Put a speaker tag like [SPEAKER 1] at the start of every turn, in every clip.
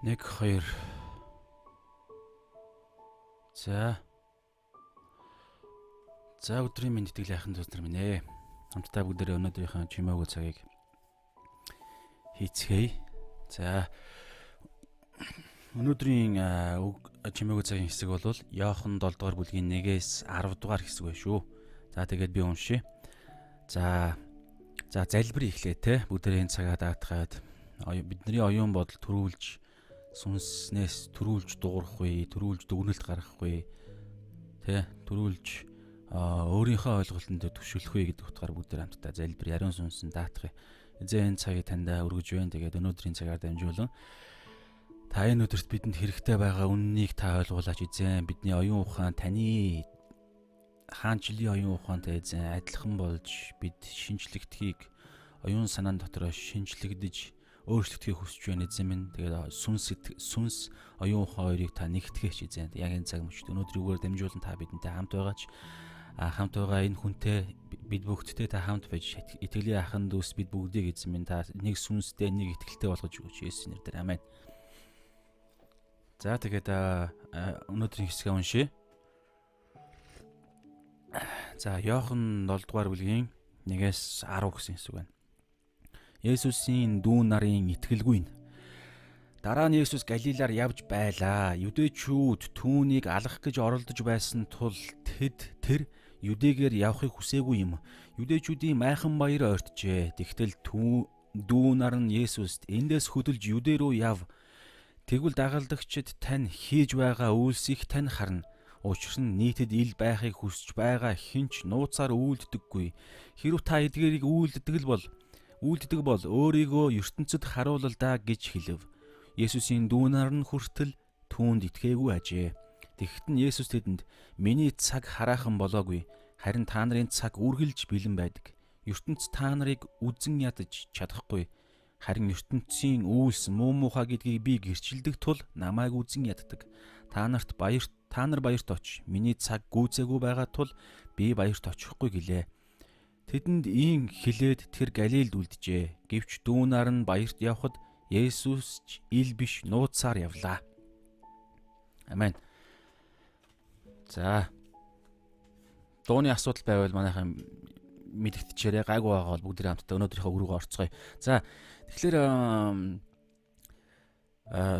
[SPEAKER 1] 1 2. За. За, өдрийн мэнд, итгэл айхан дүүс нар минь ээ. Хамтдаа бүгдээрээ өнөөдрийнхөө чимээгүй цагийг хийцгээе. За, өнөөдрийн үг чимээгүй цагийн хэсэг бол Иохан 7 дугаар бүлгийн 1-ээс 10 дугаар хэсэг байна шүү. За, тэгээд би уншъя. За, залбир эхлэе те. Бүгдээрээ энэ цагаа даатгаад бидний оюун бодол төрүүлж, сүнснээс төрүүлж дуугарахгүй, төрүүлж дүгнэлт гаргахгүй тэ, төрүүлж өөрийнхөө ойлголтонд төшөөлөх вэ гэдэг утгаар бүгд хамтдаа залбир, ариун сүнсэн даатгая. Эзэн, энэ цагийг таньдаа өргөж байна. Тэгээд өнөөдрийн цагаар дамжуулан та энэ өдөрт бидэнд хэрэгтэй байгаа үннийг та ойлгуулаач, эзэн. Бидний оюун ухаан таны хаанчлалын оюун ухаантай, эзэн, адилхан болж бид шинжлэгдэхийг, оюун санаан дотроо шинжлэгдэж өөрчлөгдөхийг хүсэж байна, эзэн минь. Тэгээд сүнс сүнс оюун ухаан хоёрыг та нэгтгэхч, эзэн. Яг энэ цаг мөчид өнөөдрийн үгээр дамжуулан та бидэнтэй хамт байгаач. Хамт байгаа энэ хүнтэй, бид бүгдтэй та хамт байж, итгэлийн ахын дүүс бид бүгдийг, эзэн минь, та нэг сүнстэй, нэг итгэлтэй болгож өгөөч, Есүсийн нэрээр. Амен. За, тэгээд өнөөдрийн хэсгээ уншъя. За, Иохан 7 дугаар бүлгийн 1-ээс 10 гэсэн хэсэг байна. Есүсийн дүү нарын итгэлгүй нь. Дараа нь Есүс Галилаар явж байлаа. Юдэчүүд түүнийг алах гэж оролдож байсан тул тэд тэр Юдэгээр явахыг хүсээгүй юм. Юдэчүүдийн майхан баяр ойртжээ. Тэгтэл дүү нар нь Есүст: "Эндээс хөдөлж Юдэ рүү яв. Тэгвэл дагалдагчид тань хийж байгаа үйлсийг тань харна. Учир нь нийтэд ил байхыг хүсэж байгаа хэн ч нууцаар үйлддэггүй. Хэрв та эдгээрийг үйлддэг бол өөрийгөө ертөнцөд харуулал даа" гэж хэлэв. Есүсийн дүү нар нь хүртэл түүнд итгээгүй ажээ. Тэгэхэд нь Есүс тэдэнд: "Миний цаг хараахан болоогүй. Харин та нарын цаг үргэлж бэлэн байдаг. Ертөнц та нарыг үзэн ядаж чадахгүй. Харин ертөнцийн үйлс муу муухай гэдгийг би гэрчилдэг тул намайг үзэн яддаг. Та нар баярт оч. Миний цаг гүйцээгүй байгаа тул би баярт очихгүй" гэлээ. Тэдэнд ийм хэлээд тэр Галилд үлджээ. Гэвч дүү нар нь баярт явхад Есүс ч ил биш нууцаар явлаа. Амен. За. Дууны асуудал байвал манайхан мэдэгдчихээрэй. Гайгүй байгаа бол бүгд хамтдаа өнөөдрийнхөө үг рүүгээ орцгоё. За, тэгэхээр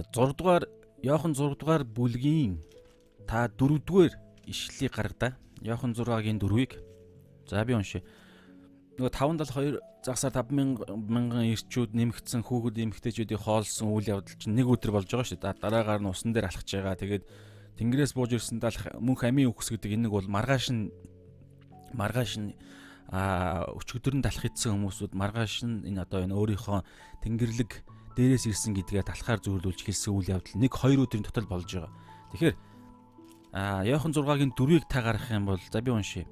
[SPEAKER 1] 6 дугаар, Иохан 6 дугаар бүлгийн та 4 дугаар ишлэлийг гаргадаа. Иохан 6-гийн 4-ийг. За, би уншия. Нөгөө 572 загсаар 5000 мянган эрчүүд нэмэгдсэн, хүүхэд эмэгтэйчүүдийг хоолсон үйл явдал чинь нэг өдөр болж байгаа шүү дээ. Дараагаар нь усан дээр алхаж байгаа. Тэгээд тэнгэрээс бууж ирсэн далах мөнх амийн үхс гэдэг энэ нэг бол маргааш нь өчигдөр нь талах идсэн хүмүүсүүд маргааш нь энэ одоо энэ өөрийнхөө тэнгэрлэг дээрээс ирсэн гэдгээ талахаар зөвлөүүлж хэлсэн үйл явдал нэг хоёр өдрийн дотор болж байгаа. Тэгэхээр Иохан 6-гийн 4-ийг та гаргах юм бол, за, би уншия.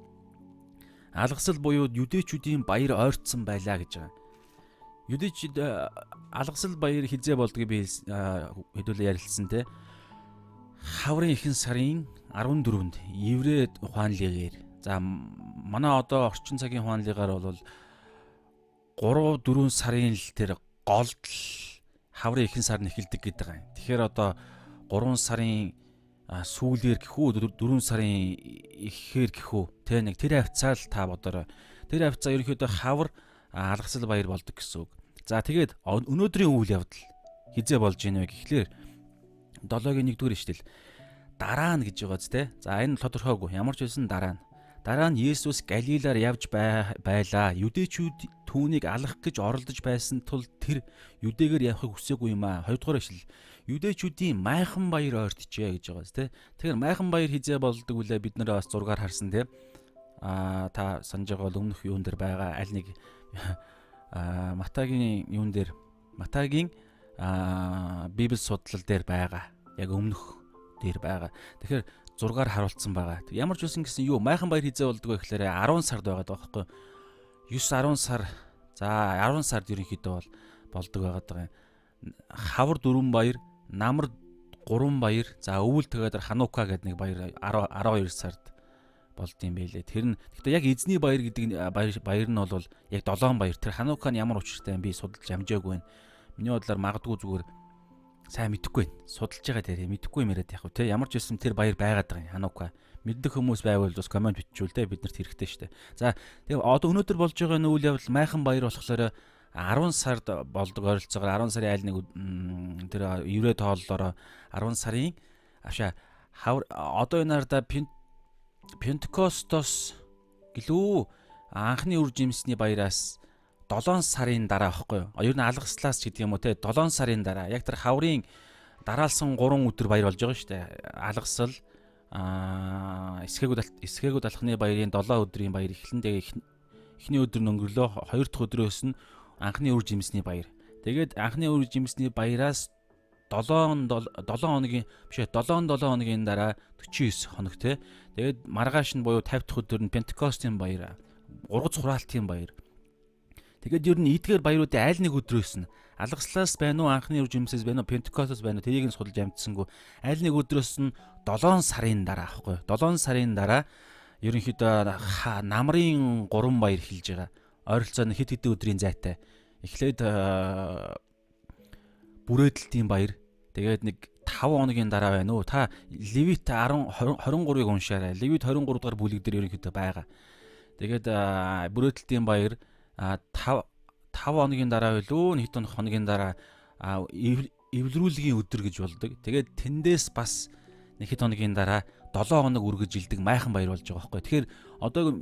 [SPEAKER 1] Алгасал буюу юдэчүүдийн баяр ойртсон байлаа гэж байгаа. Юдэчүүд алгасал баяр хизээ болдгийг би хэдүүлээ ярилцсан те. Хаврын ихэнх сарын 14-нд еврей ухаанлыгаар. За, манай одоо орчин цагийн ухаанлыгаар бол 3 4 сарын л тэр голд хаврын ихэнх сар нь эхэлдэг гэдэг юм. Тэгэхээр одоо 3 сарын сүүлээр гэх үү, 4 сарын ихээр гэх үү тэ, нэг тэр хавцаа л та бодорой. Тэр хавцаа ерөнхийдөө хавар алгасал баяр болдог гэсэн үг. За, тэгээд өнөөдрийн үйл явдал хизээ болж ийнэ вэ гэхлээр 7-гийн 1-р ишлэл, дараа нь гэж байгаа биз тэ. За, энэ тодорхойгүй. Ямар ч байсан дараа нь. Дараа нь Есүс Галилаар явж байлаа. Юдэчүүд түүнийг алах гэж оролдож байсан тул тэр Юдэгээр явахыг хүсээгүй юм аа. 2 дугаар ишлэл. Юдэчүүдийн майхан баяр ойртжээ гэж байгаа биз тэ. Тэгэхээр майхан баяр хизээ болдог үлээ, бид нар бас зургаар харсан тэ. Та санаж байгаа бол өмнөх юун дээр байгаа аль нэг Матагийн юун дээр, Матагийн Библи судлал дээр байгаа. Яг өмнөх дээр байгаа. Тэгэхээр зургаар харуулсан байгаа. Ямар ч үсэн гэсэн юу, майхан баяр хизээ болдог вэ гэхээр 10 сард байгаа байхгүй юу? 9 10 сар. За, 10 сард ерөнхийдөө бол болдог байгаад байгаа юм. Хавар дөрвөн баяр, намар гурван баяр, за, өвөл тэгээд Ханука гэдэг нэг баяр 10 12 сард болд юм байлээ. Тэр нь гэхдээ яг эзний баяр гэдэг баяр нь бол яг 7 баяр. Тэр Ханука нь ямар учиртай юм би судалж амжаагүй байна. Миний бодлоор магадгүй зүгээр Сайн мэдэхгүй байна. Судалж байгаа дээрээ мэдэхгүй юм яриад яг те. Ямар ч байсан тэр баяр байгаад байгаа юм. Ханука. Мэддэг хүмүүс байвал бас комент бичвэл те, биднэрт хэрэгтэй штэ. За, тэгээ одоо өнөөдөр болж байгаа энэ үйл явдал майхан баяр болохоор 10 сард болдог, ойролцоогоор 10 сарын аль нэг тэр еврей тооллороо 10 сарын авшаа хавар одоо энэ арда Пентекостос гэлүү анхны үр жимсний баяраас 7 сарын дараа байхгүй юу? Ер нь алгаслаас ч гэдэг юм уу те, 7 сарын дараа яг тэр хаврын дараалсан 3 өдөр баяр болж байгаа шүү дээ. Алгасал, эсгээгүүд алхны баярын 7 өдрийн баяр эхлэн, тэгээ эхний өдөр нь өнгөрлөө, хоёр дахь өдрөөс нь анхны үр жимсний баяр. Тэгээд анхны үр жимсний баяраас 7 7 хоногийн биш ээ, 7 7 хоногийн дараа 49 хоног те. Тэгээд маргааш нь буюу 50 дахь өдөр нь Пентекостийн баяр, ургац хураалтын баяр. Тэгээд ер нь эдгээр баяруудын аль нэг өдрөөс нь, алгаслаас байна уу, анхны үр жимсээс байна уу, Пентекостос байна уу, тэрийг нь судалж амжсангүй. Аль нэг өдрөөс нь 7 сарын дараа аахгүй. 7 сарын дараа ерөнхийдөө намрын 3 баяр эхэлж байгаа. Ойролцоо нь хэд хэдэн өдрийн зайтай. Эхлээд бүрээдэлтийн баяр. Тэгээд нэг 5 хоногийн дараа байна уу? Та Левит 10 23-ыг уншаарай. Левит 23 дугаар бүлэг дээр ерөнхийдөө байгаа. Тэгээд бүрээдэлтийн баяр 5 5 хоногийн дараа байлуу, хэд хоногийн дараа эвлэрүүлгийн өдөр гэж болдог. Тэгээд тэндээс бас нэг хэд хоногийн дараа 7 хоног үргэлжилдэг майхан баяр болж байгаа байхгүй. Тэгэхээр одоо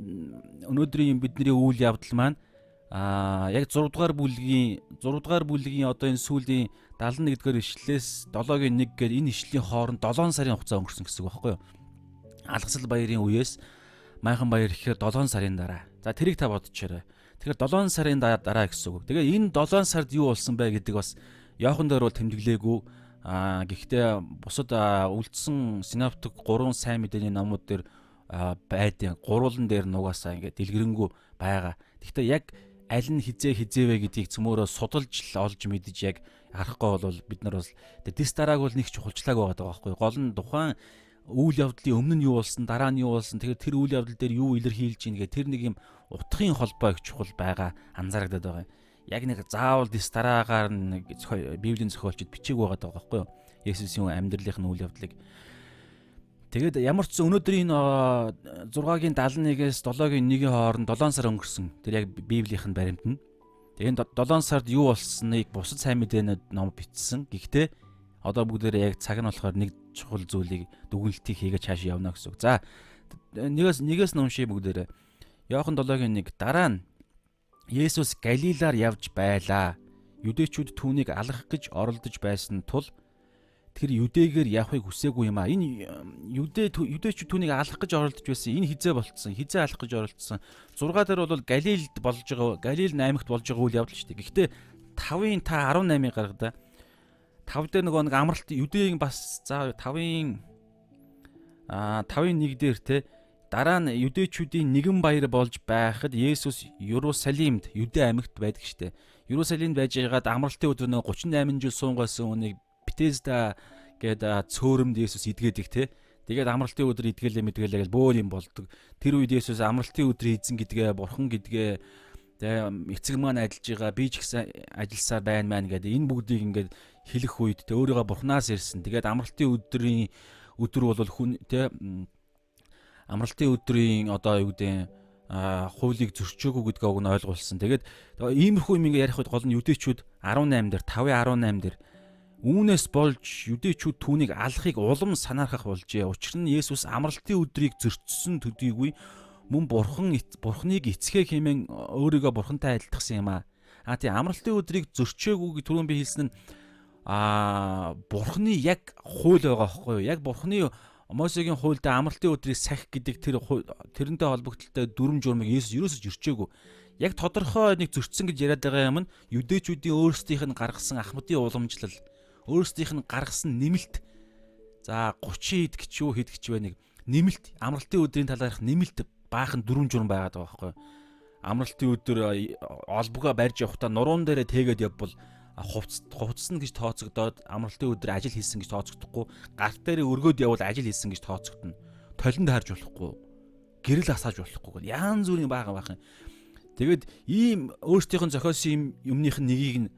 [SPEAKER 1] өнөөдрийн бидний үйл явдал маань яг 6 дугаар бүлгийн одоо энэ сүүлийн 71 дугаар ишлэлээс 7-гийн 1 гээд энэ ишлийн хооронд 7 сарын хугацаа өнгөрсөн гэсэн үг байхгүй юу? Алгасал баярын үеэс майхан баяр гэхээр 7 сарын дараа. За, тэрийг та бодчихоорой. Тэгэхээр 7 сарын дараа гэсэн үг. Тэгээ энэ 7 сард юу болсон бэ гэдэг бас Иохан дээр бол тэмдэглээгүй. Гэхдээ бусад үлдсэн синоптик 3 сайн мэдээний номууд дээр байдیں۔ Гурван дээр нугасаа ингээд дэлгэрэнгүй байгаа. Гэхдээ яг аль нь хизээ хизээвэ гэдгийг цөмөөрөө судалж л олж мэдэж яг харахгүй бол бид нар бас дэс дарааг бол нэг чухалчлааг байгаа байхгүй. Гол нь тухайн үйл явдлын өмнө нь юу болсон, дараа нь юу болсон, тэгэхээр тэр үйл явдал дээр юу илэрхийлж ийн гэх тэр нэг юм утгын холбоо их чухал байгаа анзаарагдаад байгаа юм. Яг нэг заавал дэс дараагаар нэг Библийн зохиолчид бичээг байгаа даа байхгүй юу? Есүсийн амьдралын үйл явдлыг. Тэгээд ямар ч өнөөдрийн 6-гийн 71-ээс 7-гийн 1-ийн хооронд 7 сар өнгөрсөн. Тэр яг Библийнх нь баримт нь. Тэгээд 7 сард юу болсныг бусад сайн мэдээнүүд ном бичсэн. Гэхдээ одоо бүгдээрээ яг цаг нь болохоор нэг чухал зүйлийг дүгнэлтийг хийгээ цааш явна гэсэн үг. За, нэгээс нь уншия бүгдээрээ. Иохан 7-гийн 1. Дараа нь Есүс Галилаар явж байлаа. Юдэчүүд түүнийг алгах гэж оролдож байсан тул тэр Юдэгээр явахыг хүсээгүй юм а. Энэ Юдэчүүд түүнийг алах гэж оролдож байсан. Энэ хизээ болцсон. Хизээ алах гэж оролдсон. 6 дээр бол Галилд болж байгаа, Галил аймагт болж байгаа үйл явдал шүү дээ. Гэхдээ 5-ын та 18-ыг гаргадаа. 5 дээр нөгөө нэг амралт Юдэгийн бас, за, 5-ын 5-ын 1 дээр те, дараа нь юдэчүүдийн нэгэн баяр болж байхад Есүс Иерусалимд, Юдэ аймагт байдаг штэ. Иерусалимд байж байгаад амралтын өдөр нөгөө 38 жил суунгайсан хүнийг Бетесда гээд цөөрөмд Есүс эдгээдэг те. Тэгээд амралтын өдөр эдгэлээ мэдгэлээ гэж бөөр юм болдог. Тэр үед Есүс амралтын өдөр эзэн гэдгээ, бурхан гэдгээ, тэгээ эцэг маань ажиллаж байгаа, би ч гэсэн ажилласаар байна маань гэдэг энэ бүгдийг ингээд хэлэх үед тэ өөрийгөө бурхнаас ирсэн. Тэгээд амралтын өдрийн өдөр бол хүн тэ амралтын өдрийн одоо юу гэдэг хуулийг зөрчөөгүй гэдгийг уг нь ойлгуулсан. Тэгээд иймэрхүү юм ингээ ярих үед гол нь юдэчүүд 18 дээр, 5-18 дээр үүнээс болж юдэчүүд түүнийг алахыг улам санаархах болжээ. Учир нь Есүс амралтын өдрийг зөрчсөн төдийгүй мөн бурхныг эцгээ хэмээн өөрийгөө бурхантай адилтгсан юм аа. А тий, амралтын өдрийг зөрчөөгүй түрүүн би хэлсэн нь бурхны яг хууль байгаа байхгүй юу? Яг бурхны Мосегийн хуульд амралтын өдрийг сахих гэдэг тэр тэрнтэй холбогдлолтой дүрм журмыг Есүс ерөөсөж зөрчөөгүй. Яг тодорхой нэг зөрчсөн гэж яриад байгаа юм нь юдэчүүдийн өөрсдийнх нь гаргасан ахмадын уламжлал, өөрсдийнх нь гаргасан нэмэлт. За, 30 хэд гэж юу хэд гэж вэ, нэг нэмэлт амралтын өдрийн талаарх нэмэлт баахан дүрм журм байгаад байгаа байхгүй юу? Амралтын өдөр олбогоо барьж явахдаа нуруун дээрээ тэгээд явбал хувцсна гэж тооцогдоод амралтын өдөр ажил хийсэн гэж тооцогдохгүй, гарт дээрээ өргөөд явбал ажил хийсэн гэж тооцогдоно. Толинд харж болохгүй. Гэрэл асааж болохгүй гэл янз бүрийн баахан баахан. Тэгээд ийм өөрсдийнх нь зохиосон юм юмных нь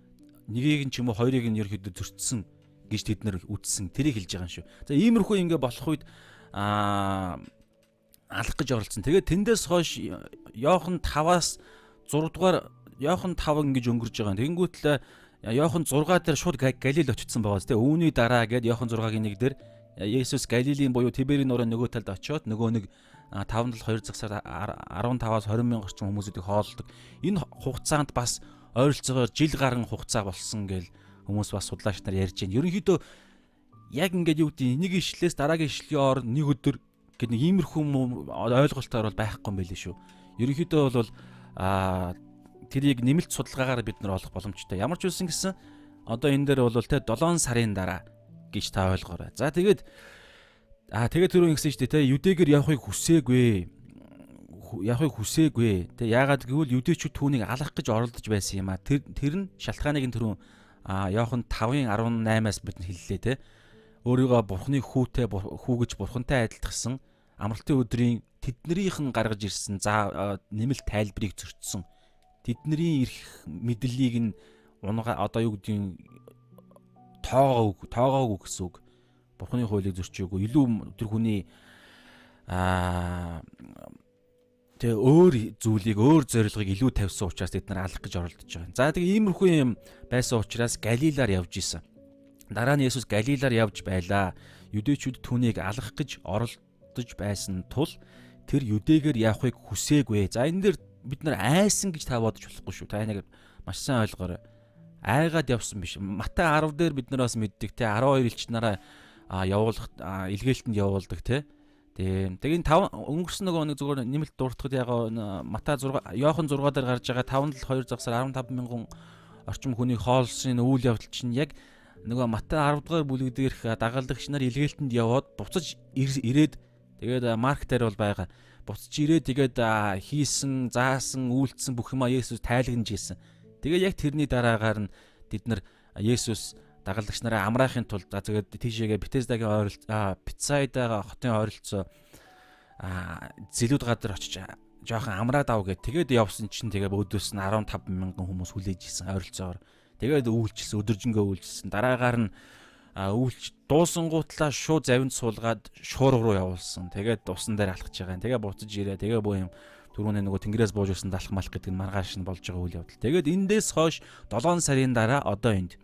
[SPEAKER 1] нэгийг нь ч юм уу хоёрыг нь ерөөхдөө зөрчсөн гэж тэд нэр үтсэн. Тэрийг хэлж байгаа юм шүү. За иймэрхүү ингээ болох үед алах гэж оролцсон. Тэгээд тэндээс хойш Иохан 5-аас 6 дугаар Иохан 5 ингэж өнгөрж байгаа. Тэнгүүтэл Иохан 6 дээр шууд Галил очсон байгаа зү. Үүний дараа гээд Иохан 6-гийн 1 дээр Есүс Галилийн буюу Тиберийн нуурын нөгөө талд очиод нөгөө нэг 5 7 2 загсаар 15-аас 20 мянга орчим хүмүүсүүдийг хооллодог. Энэ хугацаанд бас ойролцоогоор жил гарan хугацаа болсон гэл хүмүүс бас судлаач нар ярьж байна. Ерөнхийдөө яг ингээд юу гэдэг нэг ишлээс дараагийн ишлийн ор нэг өдөр гэд нэг иймэрхүү ойлголтоор бол байхгүй юм байл шүү. Ерөнхийдөө бол тэрийг нэмэлт судалгаагаар бид нар олох боломжтой. Ямар ч үсэн гэсэн одоо энэ дээр бол те 7 сарын дараа гэж та ойлгоорой. За тэгээд тэгээд түрүү ингэсэн шүү дээ те юдэгээр явахыг хүсээгүй. Явахыг хүсээгүй. Тэ яагаад гэвэл юдэчүүд түүнийг алах гэж оролдож байсан юм а. Тэр нь шалтгааныг нь түрүү Иохан 5-ын 18-аас бид хэллээ те. Өөрийгөө бурхны хүүтэй хүү гэж бурхантай адилтгсан амралтын өдрийн тэднэрийнх нь гаргаж ирсэн за нэмэлт тайлбарыг зөрчсөн. Тэдний эрх мэдлийг нь унгаа одоо юу гэдгийг тоогоогүй гэсэн үг. Бурхны хуулийг зөрчөөгүй. Илүү тэр хүний тэгээ өөр зүйлийг өөр зорилгыг илүү тавьсан учраас тэд нар алах гэж оролдож байгаа юм. За тэгээ иймэрхүү юм байсан учраас Галилаар явж исэн. Дараа нь Есүс Галилаар явж байлаа. Юдэчүүд түүнийг алах гэж оролдож байсан тул тэр юдэгээр явахыг хүсээгүй. За энэ дээр бид нар айсан гэж та бодож болохгүй шүү. Та энийг маш сайн ойлгоорой. Айгаад явсан биш. Матай 10 дээр бид нар бас мэддэг те 12 элч нараа явуулах илгээлтэнд явуулдаг те. Тийм. Тэгээ энэ 5 өнгөрсөн нөгөө нэг зүгээр нэмэлт дуртахад яг Матай 6 Иохан 6 дээр гарч байгаа 5 л 2 загсаар 15 мянган орчим хүний хооллосон үйл явдал чинь яг нөгөө Матай 10 дугаар бүлэг дээрх дагалдагч нар илгээлтэнд яваад буцаж ирээд тэгээд Марк дээр бол байгаа. Буцаж ирээд тэгээд хийсэн, заасан, үйлдсэн бүх юмаа Есүс тайлагнаж ийсэн. Тэгээд яг тэрний дараагаар нь тэд нар Есүс дагалдагч нараа амраахын тулд за тэгээд тийшээгээ Бетесдагийн ойролцоо Бетсайда хотын ойролцоо зэлүүд газар очиж жоохон амраад ав гэд тэгээд явсан чинь тэгээ өөдөөс нь 15 мянган хүмүүс хүлээж исэн ойролцоогоор. Тэгээд үйлчилсэн, өдөржингөө үйлчилсэн. Дараагаар нь үйлч дуусангуутлаа шууд завинд суулгаад шуурга руу явуулсан. Тэгээд усан дээр алхаж байгаа юм. Тэгээ буцаж ирээ. Тэгээ боо юм түрүүний нөгөө тэнгэрээс бууж ирсэн далах малах гэдэг нь маргааш нь болж байгаа үйл явдал. Тэгээд эндээс хойш 7 сарын дараа одоо энд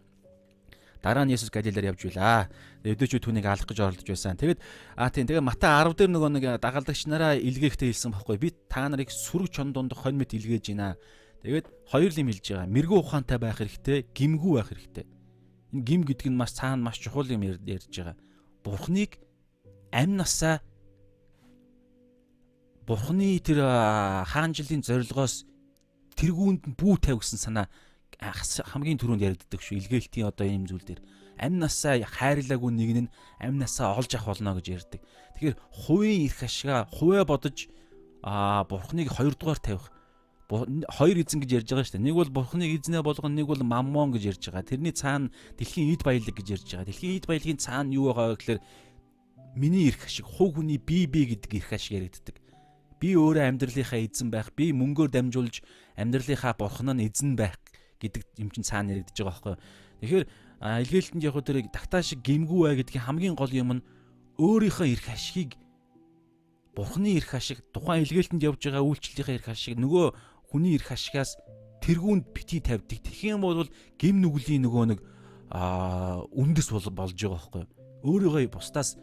[SPEAKER 1] дараа нь Есүс Галилаар явж байлаа. Өдөөчүүд түүнийг алах гэж оролдож байсан. Тэгээд тийм тэгээд Матай 10 дээр нөгөө нэг дагалдагч нараа илгээхдээ хэлсэн байхгүй. Би та нарыг сүрэг чон дунд хонь мэт илгээж байна. Тэгээд хоёр юм хэлж байгаа. Мэргүү ухаантай байх хэрэгтэй, гимгүү байх хэрэгтэй. Энэ гим гэдэг нь маш цаана маш чухал юм ярьж байгаа. Бурхныг амь насаа Бурхны тэр хаанчлалын зорилгоос тэргуунд нь бүү тавь гэсэн санаа хамгийн түрүүнд яригддаг шүү. Илгээлтийн одоо ийм зүйл дээр амь насаа хайрлаагүй нэг нь амь насаа олж авах болно гэж ярьдаг. Тэгэхээр хувийн эрх ашигаа хувиа бодож бурхныг хоёрдугаар тавих хоёр эзэн гэж ярьж байгаа шүү дээ. Нэг бол бурхныг эзнээ болгоно, нэг бол маммон гэж ярьж байгаа. Тэрний цаана дэлхийн эд баялаг гэж ярьж байгаа. Дэлхийн эд баялагын цаана юу байгаа вэ гэхээр миний эрх ашиг, хувь хүний бие бие гэдэг эрх ашиг яригддаг. Би өөрөө амьдралынхаа эзэн байх, би мөнгөөр дамжуулж амьдралынхаа бурхан нь эзэн байх гэдэг юм чинь цаана яригдж байгаа байхгүй. Тэгэхээр илгээлтэнд яг тэр тагтаа шиг гимгүү бай гэдгийн хамгийн гол юм нь өөрийнхөө эрх ашигыг бурхны эрх ашиг тухайн илгээлтэнд явж байгаа үйлчлэлийнхээ эрх ашиг нөгөө хүний эрх ашигаас тэргуунд бити тавьдаг. Тэгэх юм бол гим нүглийн нөгөө нэг үндэс болж байгаа байхгүй. Өөрийгөө бусдаас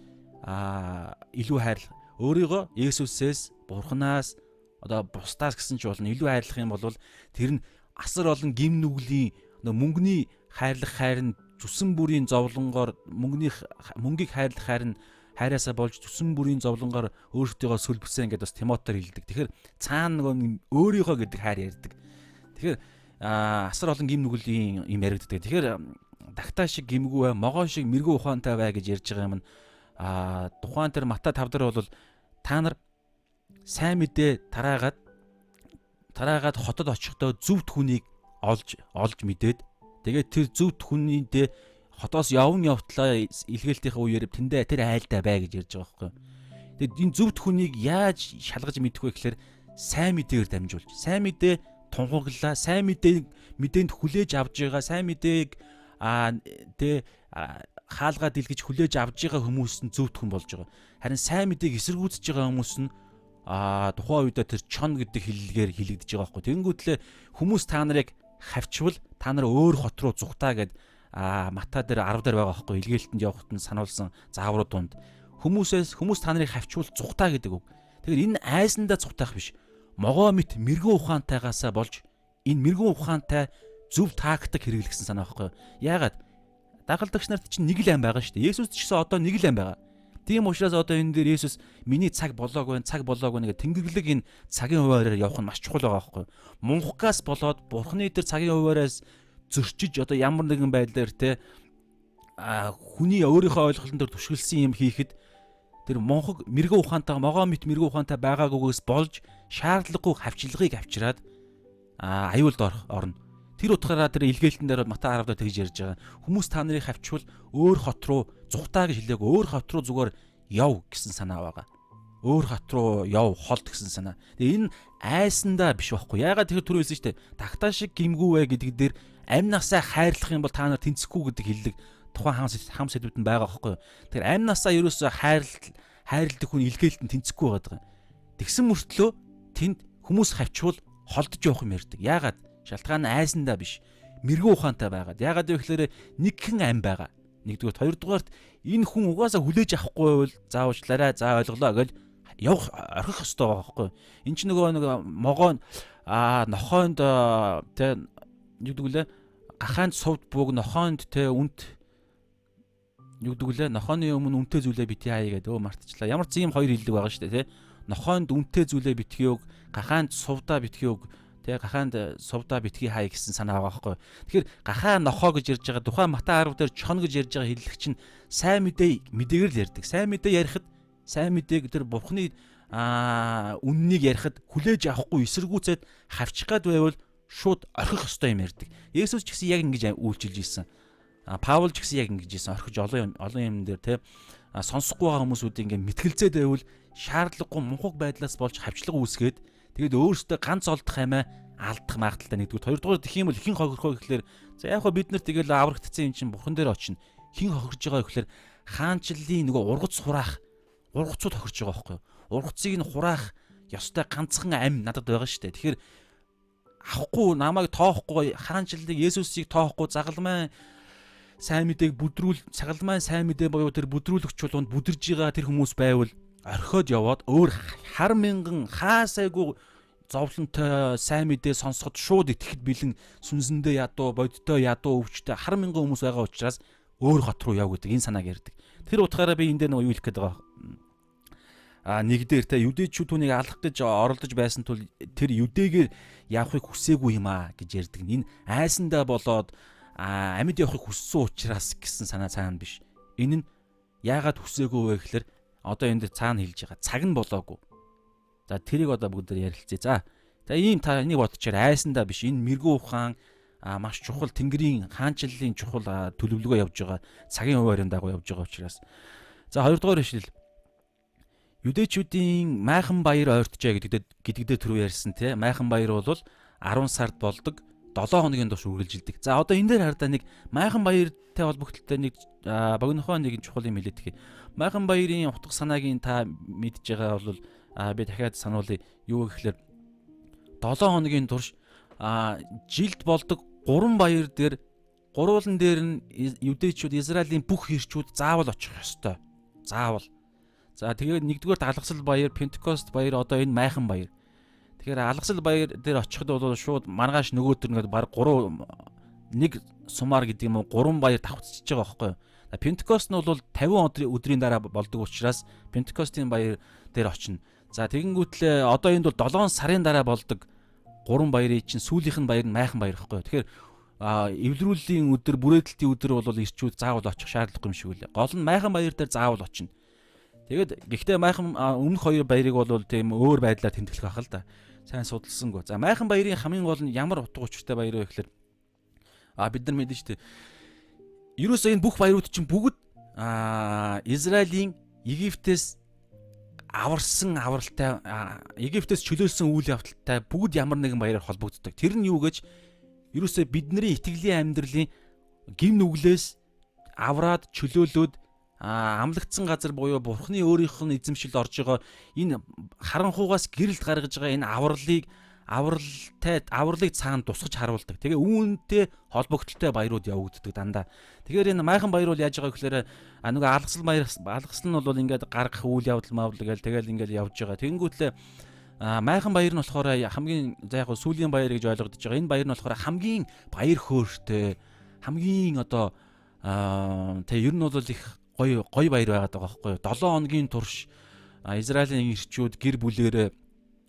[SPEAKER 1] илүү хайрлах өөрийгөө Есүсээс бурхнаас одоо бусдаас гэсэн ч болно илүү хайрлах юм бол тэр нь асар олон гим нүглийн нөгөө мөнгөний хайрлах хайр нь зүсэн бүрийн зовлонгоор мөнгөний мөнгийг хайрлах хайр нь хайраасаа болж зүсэн бүрийн зовлонгоор өөртөөгөө сүлбсэн гэдээ бас Тимотээр хэлдэг. Тэгэхээр цаана нөгөө өөрийгөө гэдэг хайр ярьдаг. Тэгэхээр асар олон гим нүглийн юм яригддаг. Тэгэхээр тагтаа шиг гимгүү бай, могоо шиг мэргүү ухаантай бай гэж ярьж байгаа юм нь тухайн тэр Матай 5 дээр бол та нар сайн мэдээ тараагаад хотод очихдоо зөвхт хүнийг олж мэдээд тэгээд тэр зөвхт хүнийдээ хотоос явн явтлаа илгээлтийнхээ үеэр тэндээ тэр айлдаа бай гэж ярьж байгаа байхгүй. Тэгээд энэ зөвхт хүнийг яаж шалгаж мэдэх вэ гэхээр сайн мэдээгээр дамжуулж, сайн мэдээ тунхаглаа, сайн мэдээ мэдээнд хүлээж авч байгаа, сайн мэдээг тэ хаалгаа дэлгэж хүлээж авж байгаа хүмүүс нь зөв хүн болж байгаа. Харин сайн мэдээг эсэргүүцэж байгаа хүмүүс нь тухайн үедээ тэр чон гэдэг хэллэгээр хэлэгдэж байгаа байхгүй. Тэнгүүтлээ хүмүүс та нарыг хавчвал та нар өөр хот руу зүхтаа гэд Матай дээр 10 дээр байгаа байхгүй. Илгээлтэнд явахад нь сануулсан зааврууд дунд хүмүүс та нарыг хавчвал зүхтаа гэдэг үг. Тэгэхээр энэ айсандаа зүхтаах биш. Могоо мэт мэрэгэн ухаантайгаасаа болж энэ мэрэгэн ухаантай зөв тактик хэрэглэсэн санаа байхгүй. Яагаад? Дагалдагч нарт чинь нэг л ам байгаа шүү дээ. Есүс ч гэсэн одоо нэг л ам байгаа. Тийм учраас одоо энэ дээр Есүс миний цаг болоогүй байна, цаг болоогүй нэг тэнгэрлэг энэ цагийн хуваараар явах нь маш чухал байгаа байхгүй. Мунхгаас болоод Бурхны тэр цагийн хуваараас зөрчиж одоо ямар нэгэн байдлаар те хүний өөрийнхөө ойлголтон дээр түшгэлсэн юм хийхэд тэр мунхаг мэрэгэн ухаантай, могоо мэт мэрэгэн ухаантай байгаагүйгээс болж шаардлагагүй хавчлагыг авчираад аюулд орно. Тэр утгаараа тэр илгээлтэн дээр бол Матай 10 дээр тэгж ярьж байгаа. Хүмүүс та нарыг хавчвал өөр хот руу зүхтаа гэж хэлээг, өөр хот руу зүгээр яв гэсэн санаа байгаа. Өөр хот руу яв, холд гэсэн санаа. Тэгээ энэ айсандаа биш байхгүй. Яагаад тэгэхээр түрүү хэлсэн шүү дээ. Тагтаа шиг гимгүү вэ гэдэг дээр амь насаа хайрлах юм бол та нар тэнцэхгүй гэдэг хэллэг тухайн хам сэдвүүд нь байгаа байхгүй. Тэгэхээр амь насаа ерөөсөө хайрладаг хүн илгээлтэн тэнцэхгүй байгаа. Тэгсэн мөртлөө тэнд хүмүүс хавчвал холдож явах юм ярьдаг. Яагаад? Шалтгаан нь айсандаа биш. Мэрэгэн ухаантай байгаад. Яагаад вэ гэхээр нэгхэн ам байгаа. Нэгдүгээрт, хоёрдугаарт энэ хүн угаасаа хүлээж авахгүй байвал за уучлаарай, за ойлголоо гэж явах орхих ёстой байгаа байхгүй. Энд чинь нөгөө нэг могоо нохоонд тэ юу гэдэг лээ гахаанд сувд бууг нохоонд тэ үнт юу гэдэг лээ нохооны өмнө үнтэй зүйлээ битгий хаяа гэдэг өө мартчихлаа. Ямар ч юм хоёр хэллэг байгаа шүү дээ тэ. Нохоонд үнтэй зүйлээ битгий өг, гахаанд сувдаа битгий өг. Тэ гахаанд сувдаа битгий хай гэсэн санаа байгаа байхгүй. Тэгэхээр гахаа нохоо гэж ярьж байгаа тухайн Матай 10 дээр чон гэж ярьж байгаа хэллэг чинь сайн мэдээ мэдээгээр л ярьдаг. Сайн мэдээ ярихад сайн мэдээг тэр Бурхны үннийг ярихад хүлээж авахгүй эсэргүүцээд хавчих гад байвал шууд орхих ёстой юм ярьдаг. Есүс ч гэсэн яг ингэж үйлчилж ирсэн. Паул ч гэсэн яг ингэж ирсэн. Орхиж олон олон юм дээр тэ сонсохгүй байгаа хүмүүсүүд ингээ мэтгэлцээд байвал шаардлагагүй мунхаг байдлаас болж хавчлага үүсгээд тэгээд өөрөөсөө ганц олдох амиа алдах магадлалтай нэгдүгээр. Хоёрдугаар тэх юм бол хэн хохирох вэ гэхлээр за яг хөө бид нар тэгэл аврагдсан юм чинь бурхан дээр очино. Хэн хохирж байгаа гэхлээр хаанчлалын нөгөө ургац хураах ургацууд хохирж байгаа байхгүй юу? Ургацыг нь хураах ёстой ганцхан ам надад байгаа шүү дээ. Тэгэхээр авахгүй намайг тоохгүй хаанчлалыг Есүсийг тоохгүй загалмай сайн мэдээг бүдрүүл цагалмай сайн мэдээ буюу тэр бүдрүүлэгч чулуунд бүдэрж байгаа тэр хүмүүс байвал орхиод яваад өөр хар мянган хаасайгүй зовлонтой сайн мэдээ сонсоход шууд итгэхэд бэлэн сүнсэндээ ядуу, бодиттой ядуу, өвчтэй хар мянган хүмүүс байгаа учраас өөр хот руу яв гэдэг энэ санааг ярьдаг. Тэр утгаараа би энэ дээр нөгөө юу хэлэх гээд байгаа. Нэг дээр те юдэчүүд түүнийг алах гэж оролдож байсан тул тэр юдэгээр явахыг хүсээгүй юм аа гэж ярьдаг. Энэ айсандаа болоод амьд явахыг хүссэн учраас гэсэн санаа цаана биш. Энэ нь яагаад хүсээгүй вэ гэхлээр одоо энэ дээр цаана хэлж байгаа. Цаг нь болоогүй. За тэрийг одоо бүгд ярилцъя. За. За ийм та энийг бодчихоор айсандаа биш. Энэ мэрэгүү ухаан маш чухал тэнгэрийн хаанчлалын чухал төлөвлөгөө явж байгаа. Цагийн хуваарийн дагуу явж байгаа учраас. За хоёрдугаар ишлэл. Юдэчүүдийн майхан баяр ойртжээ гэдэг дээр түрүү ярьсан тий. Майхан баяр бол 10 сард болдог 7 хоногийн турш үргэлжилдэг. За одоо энэ дээр хардаа нэг майхан баяртай холбогдлолтой нэг богинохоо нэг чухал юм хэлээд тхий. Майхан баярын утга санааг та мэдж байгаа бол би дахиад сануулъя. Юу гэхлээр 7 хоногийн турш жилд болдог 3 баяр дээр гурвуулан дээр нь юдэчүүд Израилийн бүх ирчүүд заавал очих ёстой. Заавал. За тэгээд нэгдүгээр алгасал баяр, Пентекост баяр, одоо энэ майхан баяр. Тэгэхээр алгасал баяр дээр очиход бол шууд маргааш нөгөөдөр ингээд баг 3 нэг сумаар гэдэг юм уу 3 баяр давхцчихж байгаа байхгүй юу. Пентекост нь бол 50 өдрийн дараа болдог учраас Пентекостын баяр дээр очино. За тэгэнгүүтлээ одоо энд бол 7 сарын дараа болдог 3 баярын чинь сүүлийнх нь баяр нь майхан баяр байхгүй юу. Тэгэхээр эвлэрүүлийн өдөр, бүрээдэлтийн өдөр бол ирчүүд заавал очих шаардлагагүй юм шиг үлээ. Гол нь майхан баяр дээр заавал очино. Тэгээд гэхдээ майхан өмнөх хоёр баярыг бол тийм өөр байдлаар тэмдэглэх байх л да. Сайн судалсангүй. За майхан баярын хамгийн гол нь ямар утга учиртай баяр вэ гэхлээр бид нар мэднэ шүү дээ. Ерөөсөө энэ бүх баярууд чинь бүгд Израилийн Египтээс аварсан авралтай, Египтээс чөлөөлсөн үйл явдалтай бүгд ямар нэгэн баяраар холбогддог. Тэр нь юу гэж ерөөсөө бидний итгэлийн амьдралын гим нүглээс авраад чөлөөлөөд амлагдсан газар буюу Бурхны өөрийнх нь эзэмшилд орж байгаа энэ харанхуугаас гэрэлд гаргаж байгаа энэ авралыг авралтай авралыг цаана тусгаж харуулдаг. Тэгээ үүнтэй холбогдлолтой баярууд явагддаг дандаа. Тэгэхээр энэ майхан баяр бол яаж байгаа гэхээр нөгөө алгасал баяр, алгасал нь бол ингээд гаргах үйл явдал мавл гээл тэгэл ингээд явж байгаа. Тэнгүүтлээ майхан баяр нь болохоор хамгийн за яг сүүлийн баяр гэж ойлгогдож байгаа. Энэ баяр нь болохоор хамгийн баяр хөөртэй, хамгийн одоо тэг ер нь бол их гоё гоё баяр байгаад байгаа байхгүй юу? 7 хоногийн турш Израилийн ирчүүд гэр бүлээрээ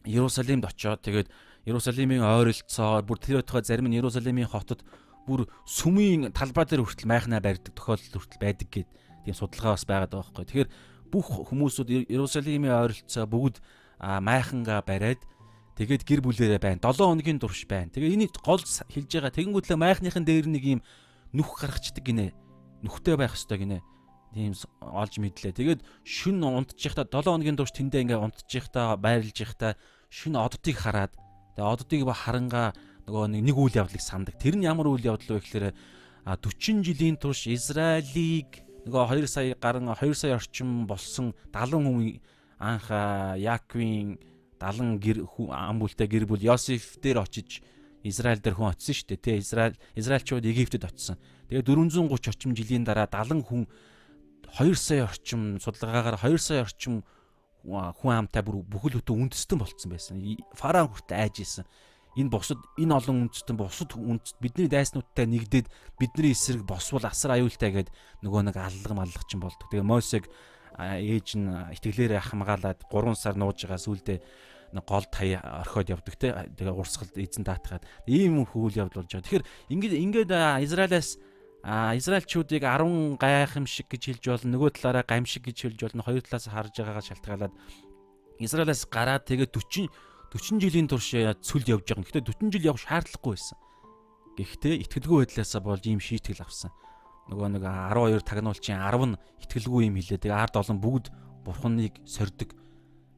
[SPEAKER 1] Иерусалимд очиод тэгээд Иерусалимын ойролцоо бүр тэр байтугай зарим нь Иерусалимын хотод бүр сүмийн талбай дээр хүртэл майхнаа барьдаг тохиолдол хүртэл байдаг гэд тийм судалгаа бас байгаад байгаа байхгүй. Тэгэхээр бүх хүмүүсүүд Иерусалимын ойролцоо бүгд майхангаа бариад тэгээд гэр бүлээрээ байна. 7 хоногийн турш байна. Тэгээ энийг гол хэлж байгаа. Тэгэнгүүтлээ майхныхын дээр нэг юм нүх гаргацдаг гинэ. Нүхтэй байх ёстой гинэ. Тийм олж мэдлээ. Тэгээд шүн унтчихта 7 хоногийн турш тэндээ ингээ унтчихта байрлаж явахдаа шүн оддыг хараад тэгээ оддыг ба харангаа нөгөө нэг үйл явдлыг сандаг. Тэр нь ямар үйл явдал вэ гэхээр 40 жилийн турш Израилийг нөгөө 2 сая гарan 2 сая орчим болсон 70 хүн анх Яаковын 70 гэр ам бүлтэй гэр бүл Йосеф дээр очиж Израиль дээр хүн очсон шүү дээ. Тэ Израильчууд Египтэд очсон. Тэгээ 430 орчим жилийн дараа 70 хүн 2 сая орчим судалгаагаар 2 сая орчим хүн амтай бүр бүхэл бүтэн үндэстэн болцсон байсан. Фараон хүртэл айж исэн. Энэ бусад энэ олон үндэстэн бусад үндэст бидний дайснуудтай нэгдээд бидний эсрэг босвол асар аюултай гээд нөгөө нэг аллага маллах чинь болдог. Тэгээ Мосег ээж нь итгэлээрээ хамгаалаад 3 сар нууж байгаа сүулдэ гол тая орхиод явдаг те. Тэгээ урсгалд эзэн даатгаад ийм үйл явдал болж байгаа. Тэгэхээр ингээд Израилаас Израильчуудыг 10 гайхамшиг гэж хэлж болно. Нөгөө талаараа гамшиг гэж хэлж болно. Хоёр талаас харж байгаагаа шалтгаалаад Израилаас гараад тэгээ 40 жилийн турш цүлд явж байгаа. Гэхдээ 40 жил явах шаардлагагүй байсан. Гэхдээ итгэлгүй байдлаасаа болж ийм шийтгэл авсан. Нөгөө нэг 12 тагнуулчин 10 нь итгэлгүй юм хэлээ. Тэгээ ард олон бүгд бурхныг сордог.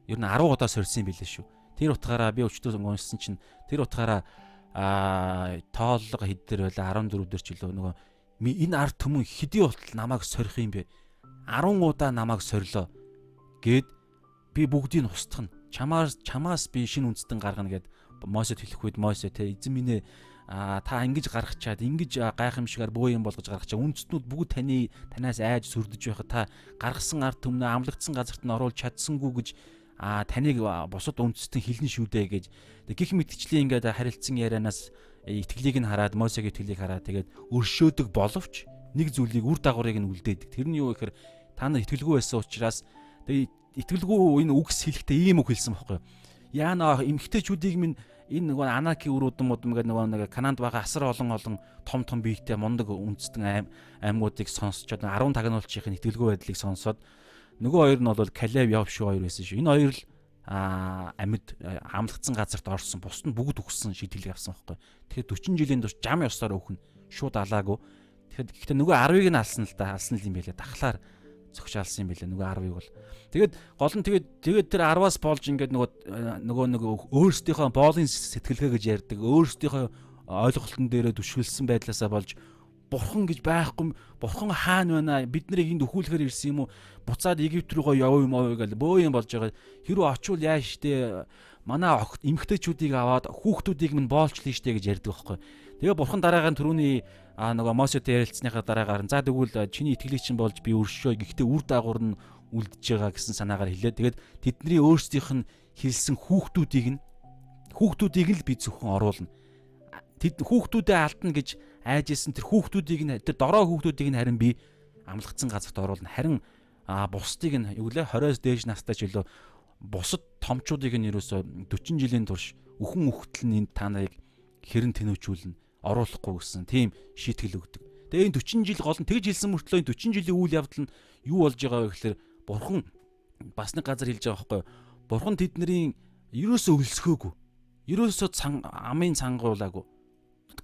[SPEAKER 1] Ер нь 10 удаа сорьсон юм билээ шүү. Тэр утгаараа би өчтөр уншсан чинь тэр утгаараа тооллого хэд дээр байлаа 14 дээр ч илүү нөгөө энэ ард түмэн хэдий болтол намайг сорих юм бэ? 10 удаа намайг сорилоо гэд би бүгдийг устгах нь. Чамаас би шинэ үндэстэн гаргана гэд Мосед хэлэх үед Мосе те эзэн минь та ингэж гаргачаад ингэж гайхамшигаар бөө юм болгож гаргачаа үндэстнүүд бүгд танаас айж сүрдэж байхад та гаргасан ард түмнээ амлагдсан газарт нь оруулж чадсангүй гэж таныг бусад үндэстэн хэлнэ шүү дээ гэж гих мэтчлийн ингээд харилцсан ярианаас итгэлийг нь хараад Мосегийн итгэлийг хараад тэгээд өршөөдөг боловч нэг зүйлийг үр дагаврыг нь үлдээдэг. Тэр нь юу гэхээр та нар итгэлгүй байсан учраас тэгээд итгэлгүй энэ үгс хэлэхдээ ийм үг хэлсэн байхгүй юу? Яана эмгтээчүүдийг минь энэ нөгөө Анаки үр удам удам гэдэг нөгөө нэг Кананд байгаа асар олон том том биетэй мундаг үндэстэн аймагуудыг сонсчод 10 тагнуулчийн итгэлгүй байдлыг сонсоод нөгөө хоёр нь бол Калеб Йовшу хоёр байсан шүү. Энэ хоёр л амьд амлагдсан газарт орсон. Бусд нь бүгд үхсэн шийтгэл авсан байхгүй. Тэгэхээр 40 жилийн турш жам ёсоор өөхнө. Шууд алаагүй. Тэгэхээр гэхдээ нөгөө 10-ыг нь алсан л да. Алсан л юм байлээ. Дахлаар зөгч алсан юм байлээ нөгөө 10-ыг бол. Тэгээд гол нь тэгээд тэр 10-аас болж ингээд нөгөө өөрсдийнхөө боолын сэтгэлгээ гэж ярьдаг. Өөрсдийнхөө ойлголтон дээрээ түшгэлсэн байдлаасаа болж бурхан гэж байхгүй, бурхан хаана байна, бид нарыг энд өхүүлэхээр ирсэн юм уу, буцаад Египт рүүгээ явуу юм уу гэл бөө юм болж байгаа. Хэрвээ очивол яаж штэ манай огт эмгтээчүүдийг аваад хүүхдүүдийг минь боолчлаа штэ гэж ярьдаг байхгүй. Тэгээ бурхан дараагаар түрүүний нөгөө Мосетэй ярилцсныхаа дараагаар за тэгвэл чиний итгэлийг чинь болж би өршөө, гэхдээ үр дагавар нь үлдэж байгаа гэсэн санаагаар хэлээ. Тэгээд тэдний өөрсдийнх нь хэлсэн хүүхдүүдийг л би зөвхөн оруулна. Тэд хүүхдүүдээ алдна гэж айж исэн тэр хүүхдүүдийг нь тэр дорой хүүхдүүдийг нь харин би амлагдсан газарт оруулна. Харин бусдыг нь юу лээ 20-оос дээш настай ч илүү бусад томчуудыг нь ерөөсө 40 жилийн турш үхэн үхтэл нь энд та нарыг хэрэн тэнүүчүүлнэ, оруулахгүй гэсэн тийм шийтгэл өгдөг. Тэгээ энэ 40 жил гол нь тэгж хэлсэн мөртлөө энэ 40 жилийн үйл явдал нь юу болж байгаа вэ гэхээр бурхан бас нэг газар хэлж байгаа байхгүй юу? Бурхан тэдний ерөөсөө өлсгөөгүй. Ерөөсөө амын цангуулаагүй.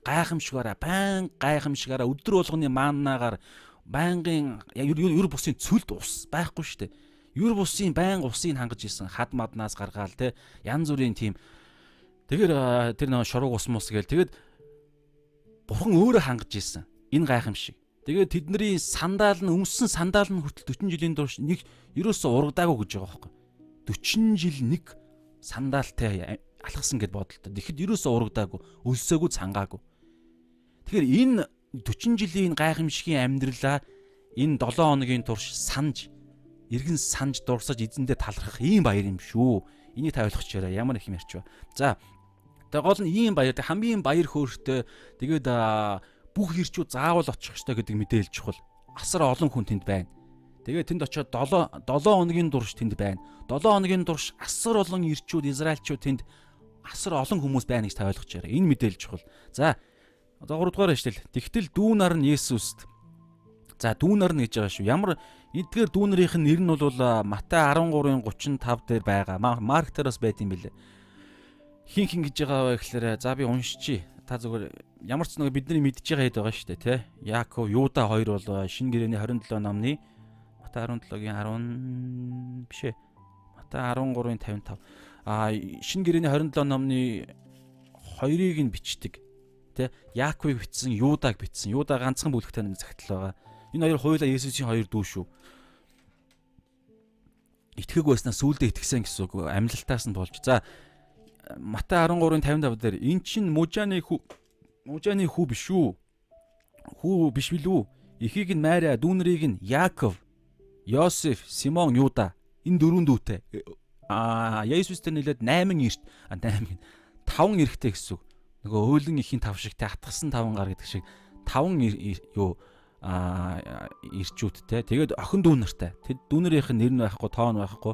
[SPEAKER 1] Гайхамшигаараа байн гайхамшигаараа өдөр болгоны маанаагаар байнгын ер бусын цөлд ус байхгүй шүү дээ. Ер бусын байнга усыг хангаж исэн хад маднаас гаргаал те янз бүрийн тийм. Тэгэхээр тэр нэг шурууг ус мус гээл тэгээд бурхан өөрөө хангаж исэн. Энэ гайхамшиг. Тэгээд тэдний сандаал нь өмссөн сандаал нь хүртэл 40 жилийн турш нэг ерөөсөө урагдаагүй гэж байгаа байхгүй. 40 жил нэг сандаалтай алхсан гэд бодолтой. Тэгэхэд ерөөсөө урагдаагүй, өлсөөгүй, цангаагүй. Тэгэхээр энэ 40 жилийн гайхамшигын амьдралаа энэ 7 хоногийн турш санаж, эргэн санаж дурсаж эзэндээ талархах ийм баяр юм шүү. Энийг та ойлгочихоорой. Ямар их юм ярьч ба. За, тэгээ гол нь ийм баяр, хамгийн баяр хөөртэй, тэгээд бүх ирчүүд заавал очих ёстой гэдэг мэдээлэл чухал. Асар олон хүн тэнд байна. Тэгээд тэнд очиод 7 7 хоногийн турш тэнд байна. 7 хоногийн турш асар олон ирчүүд, израильчууд тэнд асар олон хүмүүс байна гэж та ойлгож байгаа. Энэ мэдээлэл чухал. За, одоо 3 дугаар ишлэл. Тэгтэл дүү нар нь Есүст. За, дүү нар нь гэж байгаа шүү. Ямар эдгээр дүү нарын нэр нь бол Матай 13-ын 35 дээр байгаа. Марк дээр бас байт юм билээ. Хин хин гэж байгаа вэ гэхээр за би уншчихъя. Та зүгээр ямар ч нэг бидний мэдж байгаа хэд байгаа шүү дээ, тэ. Яаков, Юда хоёр бол шинэ гэрээний 27 номны Матай 17-гийн 10 биш ээ. Матай 13-ын 55. Шинэ гэрээний 27 номны хоёрыг нь бичдэг. Тэ. Яаковыг бичсэн, Юдаг бичсэн. Юда ганцхан бүлэгтэй нэг загтал байгаа. Энэ хоёр хуйлаа Есүсийн хоёр дүү шүү. Итгээг байснаа сүулдэ итгэсэн гэсэн үг. Амьлалтаас нь болж. За, Матай 13-ын 55 дээр эн чинь мужааны хүү биш үү? Хүү биш билүү? Эхийг нь Мариа, дүүнэрийг нь Яаков, Йосеф, Симон, Юда. Энэ дөрвөн дүүтэй. Есүстэй нийлээд 8 эрт 8 5 эрэгтэй гэсэн үг. Нөгөө өөлөн ихийн тав шигтэй атгасан 5 гар гэдэг шиг 5 юу ирчүүдтэй. Тэгээд охин дүү нартай. Тэд дүүнэрийнх нь нэр нь байхгүй, тоо нь байхгүй.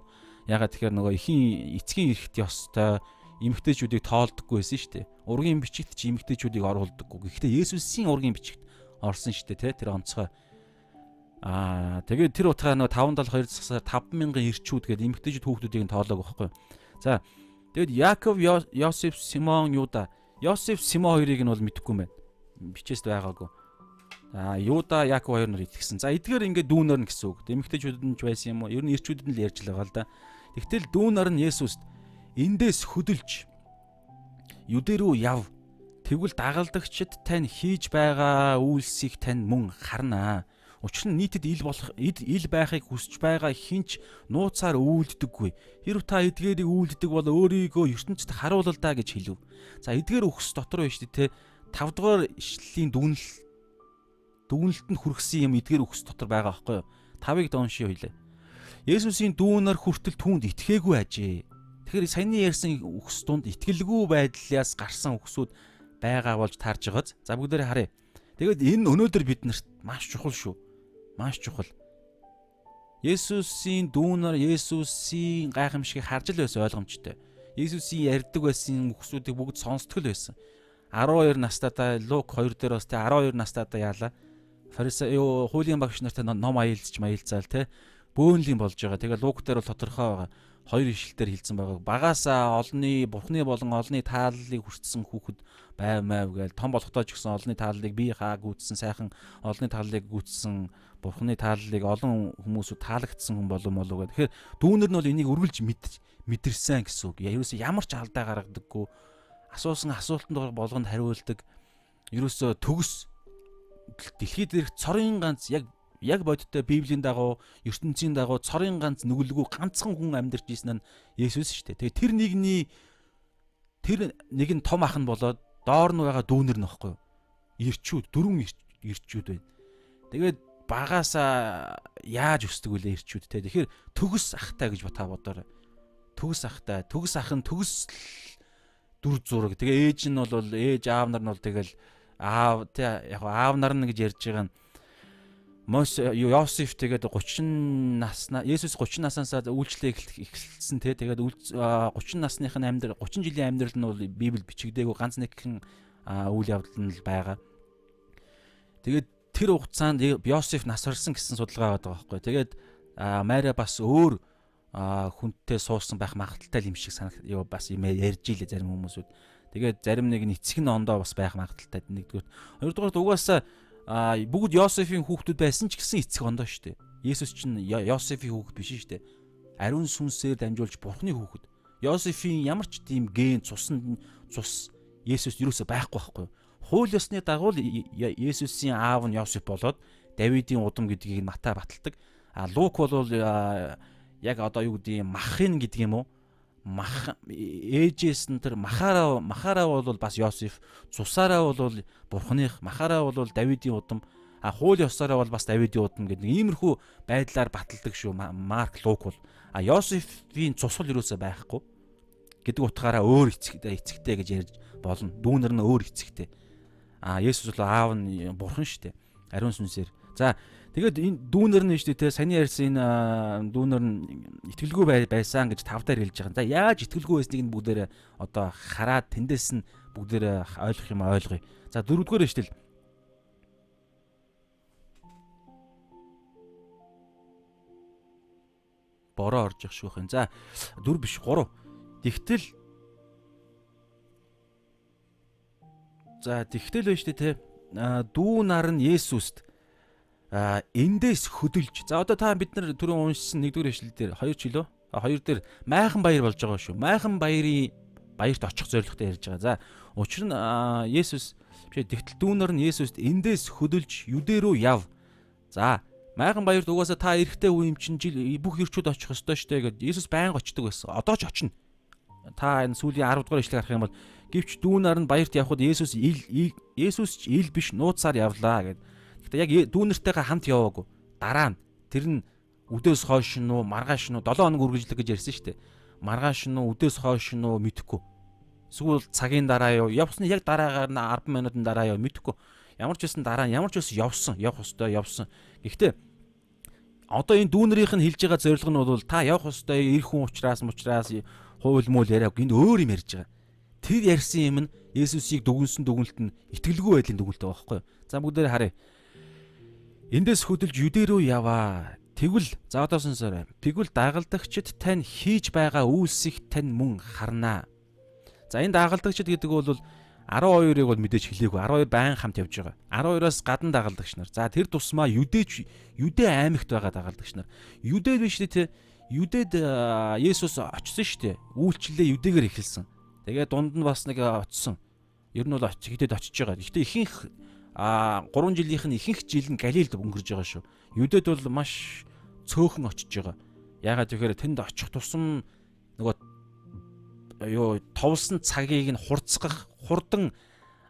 [SPEAKER 1] Ягаад тэгэхээр нөгөө ихийн эцгийн эрхт ёстой эмэгтэйчүүдийг тоолдоггүй байсан шүү дээ. Ургийн бичигт чи эмэгтэйчүүдийг оруулдаггүй. Гэхдээ Есүсийн ургийн бичигт орсон шүү дээ, тэ, тэр онцгой. Тэгээд тэр утгаар нөгөө 572 засгаар 5000 ирчүүд гэдэг эмэгтэйчүүд хүүхдүүдийг нь тоолоог байхгүй. За, тэгээд Яаков, Йосеф, Симон, Юда. Йосеф, Симон хоёрыг нь бол мэдэхгүй юм байна. Бичээст байгаагүй. Юда, Яаков хоёр нар итгэсэн. За, эдгээр ингээд дүүнэр нь гэсэн үг. Эмэгтэйчүүд нь ч байсан юм уу? Ер нь ирчүүд нь л ярьж байгаа л да. Тэгтэл дүүнэр нь Есүст эндээс хөдөлж Юдэ рүү яв. Тэгвэл дагалдагчид тань хийж байгаа үйлсийг тань мөн харнаа. Учир нь нийтэд ил болох ил байхыг хүсэж байгаа хинч нууцаар үйлддэггүй. Хэрв та эдгээрийг үйлддэг бол өөрийгөө ертөнцид харуулал даа гэж хэлв. За, эдгээр үхс дотор байна шүү дээ, тэ. 5 дугаар ишлэлийн дүгнэлтэнд хүргэсэн юм эдгээр үхс дотор байгаа байхгүй юу? 5-ыг донши хоёлаа. Есүсийн дүүнэр хүртэл түүнд итгээгүй ажээ. Тэгэхээр саяны ярьсан үхс дунд итгэлгүй байдлаас гарсан үхсүүд байгаа болж таарж байгааз. За, бүгдээрээ харъя. Тэгээд энэ өнөөдөр биднэрт маш чухал шүү. Маш чухал. Есүсийн дүүнэр Есүсийн гайхамшигыг харж л байсан ойлгомжтой. Есүсийн ярьдаг байсан үхсүүдийг бүгд сонсдог л байсан. 12 настайдаа Лук 2 дээр бас тэ 12 настайдаа яалаа. Фарисей юу хуулийн багш нартай ном аялцч маялцаал тэ бөөнлийн болж байгаа. Тэгээ Лук дээр бол тодорхой байгаа. Хоёр ишлэлээр хэлсэн байгаа. Багаасаа олонний бурхны болон олонний тааллыг хүртсэн хүүхэд байв гээл том болохдоо ч гэсэн олонний тааллыг бие хаа гүйцсэн сайхан олонний тааллыг гүйцсэн бурхны тааллыг олон хүмүүсүүд таалагдсан хүн болов молов гэх. Тэгэхээр дүүнер нь бол энийг үргэлж мэдэрсэн гэсэн үг. Ерөөсөө ямар ч алдаа гаргадаггүй. Асуусан асуултанд болгонд хариулдаг. Ерөөсөө төгс дэлхийд дээрх цорын ганц яг бодиттой Библийн дагуу, ертөнцийн дагуу цорын ганц нүгэлгүй ганцхан хүн амьдарч ирсэн нь Есүс шүү дээ. Тэгээ тэр нэгний тэр нэг нь том ах нь болоод доор нь байгаа дүүнер нь баггүй юу? Ирчүүд, дөрвөн ирчүүд байна. Тэгээд багаасаа яаж өсдөг вүлээ ирчүүд те. Тэгэхээр төгс ахтай гэж та бодоорой. Төгс ахтай, төгс ах нь төгс дүр зураг. Тэгээ ээж нь бол ээж аав нар нь бол тэгэл аав те яг аав нар нь гэж ярьж байгаа нь Мос Йосеф тэгээд 30 насна Есүс 30 наснасаа үйлчлээ эхэлсэн те. Тэгээд 30 насных нь амьдрал 30 жилийн амьдрал нь бол Библиэд бичигдээгүй ганц нэгхэн үйл явдал нь л байгаа. Тэгээд тэр хугацаанд Йосеф нас барсан гэсэн судалгаа байгаа байхгүй. Тэгээд Мариа бас өөр хүнтэй суусан байх магадaltaй юм шиг санаг юу бас юм ярьж илээ зарим хүмүүсүүд. Тэгээд зарим нэг нь эцэг нь ондоо бас байх магадaltaй нэгдүгээр. Хоёрдугаар угаасаа бүгд Йосефийн хүүхдүүд байсан ч гэсэн эцэг ондоо шүү дээ. Есүс чинь Йосефийн хүүхэд биш шүү дээ. Ариун сүнсээр дамжуулж Бурхны хүүхэд. Йосефийн ямар ч тийм ген цус Есүс юусоо байхгүй байхгүй. Хууль ёсны дагуу Есүсийн аав нь Йосеф болоод Давидын удам гэдгийг Матай баталдаг. А Лук бол яг одоо юу гэдэг юм махын гэдэг юм уу? Мах ээжээс нь тэр махаараа бол бас Йосеф, цусаараа бол Бурханых, махаараа бол Давидын удам, а хууль ёсоороо бол бас Давидын удам гэдэг иймэрхүү байдлаар баталдаг шүү. Марк, Лук бол. А Йосефийн цус бол юусоо байхгүй гэдэг утгаараа өөр эцэгтэй гэж ярьж болно. Дүүнер нь өөр эцэгтэй. А Есүс бол аав нь бурхан шүү дээ. Ариун сүнсээр. За тэгээд энэ дүүнер нь шүү дээ, те саяны ярьсан энэ дүүнер нь итгэлгүй байсан гэж тав дээр хэлж байгаа. За яаж итгэлгүй байсныг нь бүгдээрээ одоо хараад тэндээс нь бүгдээрээ ойлгох юм ойлгоё. За дөрөвдүгээр эшлэл. Бороо орж явах шүүх юм. За 4 биш 3. Тэгтэл за тэгтэл байж тээ дүү нар нь Есүст эндээс хөдөлж. За одоо та бид нар түрүүн уншсан 1-р эшлэл дээр 2 ч илүү 2 дээр майхан баяр болж байгаа шүү. Майхан баярын баярт очих зорилготой ярьж байгаа. За учир нь Есүс биш тэгтэл дүү нар нь Есүст эндээс хөдөлж Юдэ рүү яв. За майхан баярт угаасаа та эрэхтэй үе юм чинь жил бүх ирчүүд очих ёстой штэ гэд Есүс байнга очдөг байсан. Одоо ч очино. Та энэ сүүлийн 10 дугаар ишлэг харах юм бол гэвч дүү нар нь баярт явхад Есүс ил Есүс ч ил биш нууцаар явлаа гэд. Гэхдээ яг дүүнэртэйгээ хамт яваагүй. Дараа нь тэр нь үдээс хойш нь уу маргааш нь уу 7 хоног үргэлжлэх гэж ярьсан шүү дээ. Маргааш нь уу үдээс хойш нь уу мэдэхгүй. Эсвэл цагийн дараа юу явсны яг дараагаар нь 10 минутын дараа юу мэдэхгүй. Ямар ч байсан дараа нь ямар ч байсан явсан, явах ёстой явсан. Гэхдээ одоо энэ дүүнэрийнх нь хэлж байгаа зорилго нь бол та явах ёстой эр хүн учраас хууль муул яриаг энд өөр юм ярьж байгаа. Тэр ярьсан юм нь Есүсийг дүгнсэн дүгнэлт нь итгэлгүй байдлын дүгнэлт байгаа байхгүй юу? За бүгдээрээ харъя. Эндээс хөдөлж Юдэ рүү яваа. Тэгвэл за одоо сонсоорой. Тэгвэл дагалдагчид тань хийж байгаа үйлсийг тань мөн харнаа. За энэ дагалдагчид гэдэг бол 12-ыг бол мэдээж хэлээгүй. 12 байн хамт явж байгаа. 12-оос гадна дагалдагч нар. За тэр тусмаа Юдэж Юдэ аймагт байгаа дагалдагч нар. Юдэд биш үү те? Юдэд Есүс очсон шүү дээ. Үйлчлэлээ Юдэгээр эхэлсэн. Тэгээд дунд нь бас нэг очсон. Ер нь бол хэдэд очиж байгаа. Гэхдээ ихэнх 3 жилийнх нь ихэнх жил нь Галилд өнгөрж байгаа шүү. Юдэд бол маш цөөхөн очиж байгаа. Яагаад гэхээр тэнд очих тусам нөгөө юу товлсон цагийг нь хурцгах, хурдан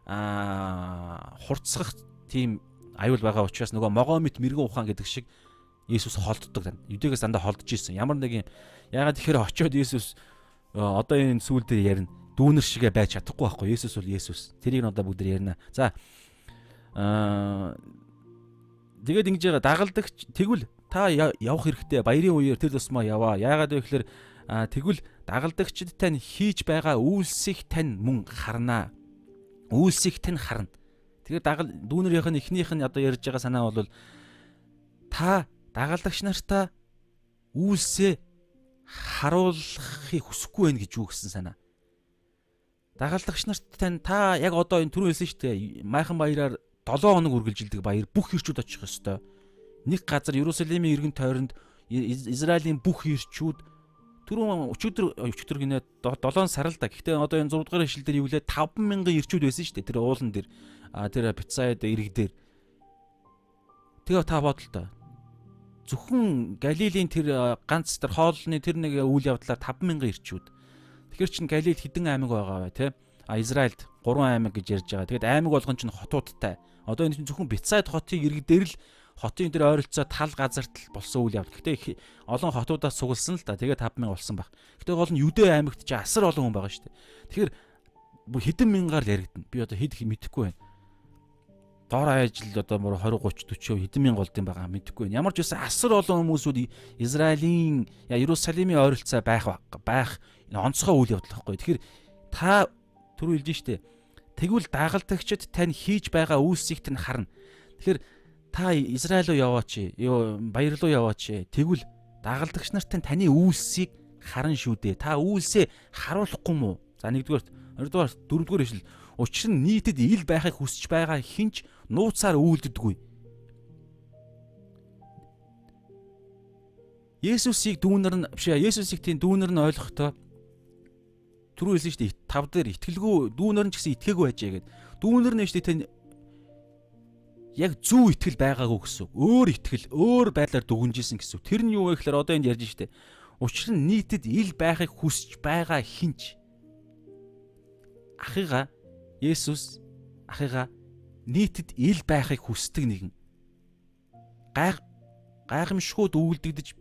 [SPEAKER 1] хурцгах тийм аюул байгаа учраас нөгөө могоо мэт мэрэгэн ухаан гэдэг шиг Есүс холддог. Юдэгээс дандаа холдож исэн. Ямар нэг юм яагаад тэгэхээр очиод Есүс одоо энэ сүүл дээр ярина. Дүүнер шигэ байж чадахгүй байхгүй. Есүс бол Есүс. Тэрийг нь одоо бүгд ярина. За тэгээд ингэж байгаа дагалдагч тэгвэл та явах хэрэгтэй баярын үеэр тэр тусмаа яваа. Яагаад вэ гэхээр тэгвэл дагалдагчид тань хийж байгаа үйлсийг тань мөн харнаа. Үйлсийг тань харна. Тэгэхээр дагал дүүнерийнх нь эхнийх нь одоо ярьж байгаа санаа бол та дагалдагч нартаа үйлсээ харуулахыг хүсэхгүй байх гэж юу гэсэн санаа. Дагалдагч нарт тань та яг одоо энэ түрүү хэлсэн шүү дээ. Майхан баяраар 7 хоног үргэлжилдэг баяр бүх ирчүүд очих ёстой. Нэг газар Иерусалимийн эргэн тойронд Израилийн бүх ирчүүд түрүүн өчигдөр гинэ 7 сар л да. Гэхдээ одоо энэ 6 дугаар ишлэл дээр юу лээ 50000 ирчүүд байсан шүү дээ. Тэр уулан дээр тэр Бицайд ирэг дээр. Тэгээ та бодолтой. Зөвхөн Галилийн тэр ганц тэр хоолны тэр нэг үйл явдлаар 50000 ирчүүд. Тэгэхээр чин Галилд хэдэн аймаг байгаа вэ те? А Израильд 3 аймаг гэж ярьж байгаа. Тэгээд аймаг болгон чинь хотуудтай. Одоо энэ чинь зөвхөн Бицайд хотын ирэг дээр л хотын тэр ойролцоо тал газарт л болсон үйл явдал. Гэтэ олон хотуудаас сугалсан л да. Тэгээд 5000 болсон баг. Гэтэ гол нь Юдэ аймагт чи асар олон хүн байгаа шүү дээ. Тэгэхээр бүр хэдэн мянгаар л яригдана. Би одоо хэд мэдэхгүй байна. Дор хаяж л одоо мөр 20 30 40 хэдэн мянга болд юм байгаа мэдэхгүй байна. Ямар ч байсан асар олон хүмүүсүүд Израилийн Иерусалимийн ойролцоо байх энэ онцгой үйл явдал байхгүй. Тэгэхээр та түрүү хэлж штэ. Тэгвэл дагалдагчид тань хийж байгаа үйлсийг тань харна. Тэгэхээр та Израиль руу яваач, юу баяр руу яваач. Тэгвэл дагалдагч нарт таны үйлсийг харан шүү дээ. Та үйлсээ харуулахгүй мүү? За нэгдүгээр, хоёрдугаар, дөрөвдүгээр ишлэл. Учир нь нийтэд ил байхыг хүсэж байгаа хинч нууцаар үйлддэггүй. Есүсийг дүүнер нь биш Есүсийг тийм дүүнер нь ойлгохдоо Түрүү хэлсэн шүү дээ 5 дээр итгэлгүй дүүнер нь ч гэсэн итгээгүй байжээ гэд. Дүүнер нь шүү дээ тань яг зөв итгэл байгаагүй гэсэн үг. Өөр итгэл, өөр байдлаар дүгнэжсэн гэсэн үг. Тэр нь юу вэ гэхээр одоо энд ярьж штэ. Учир нь нийтэд ил байхыг хүсэж байгаа хинч ахыгаа Есүс ахыгаа нийтэд ил байхыг хүсдэг нэгэн гайхамшгууд үйлдэгдэж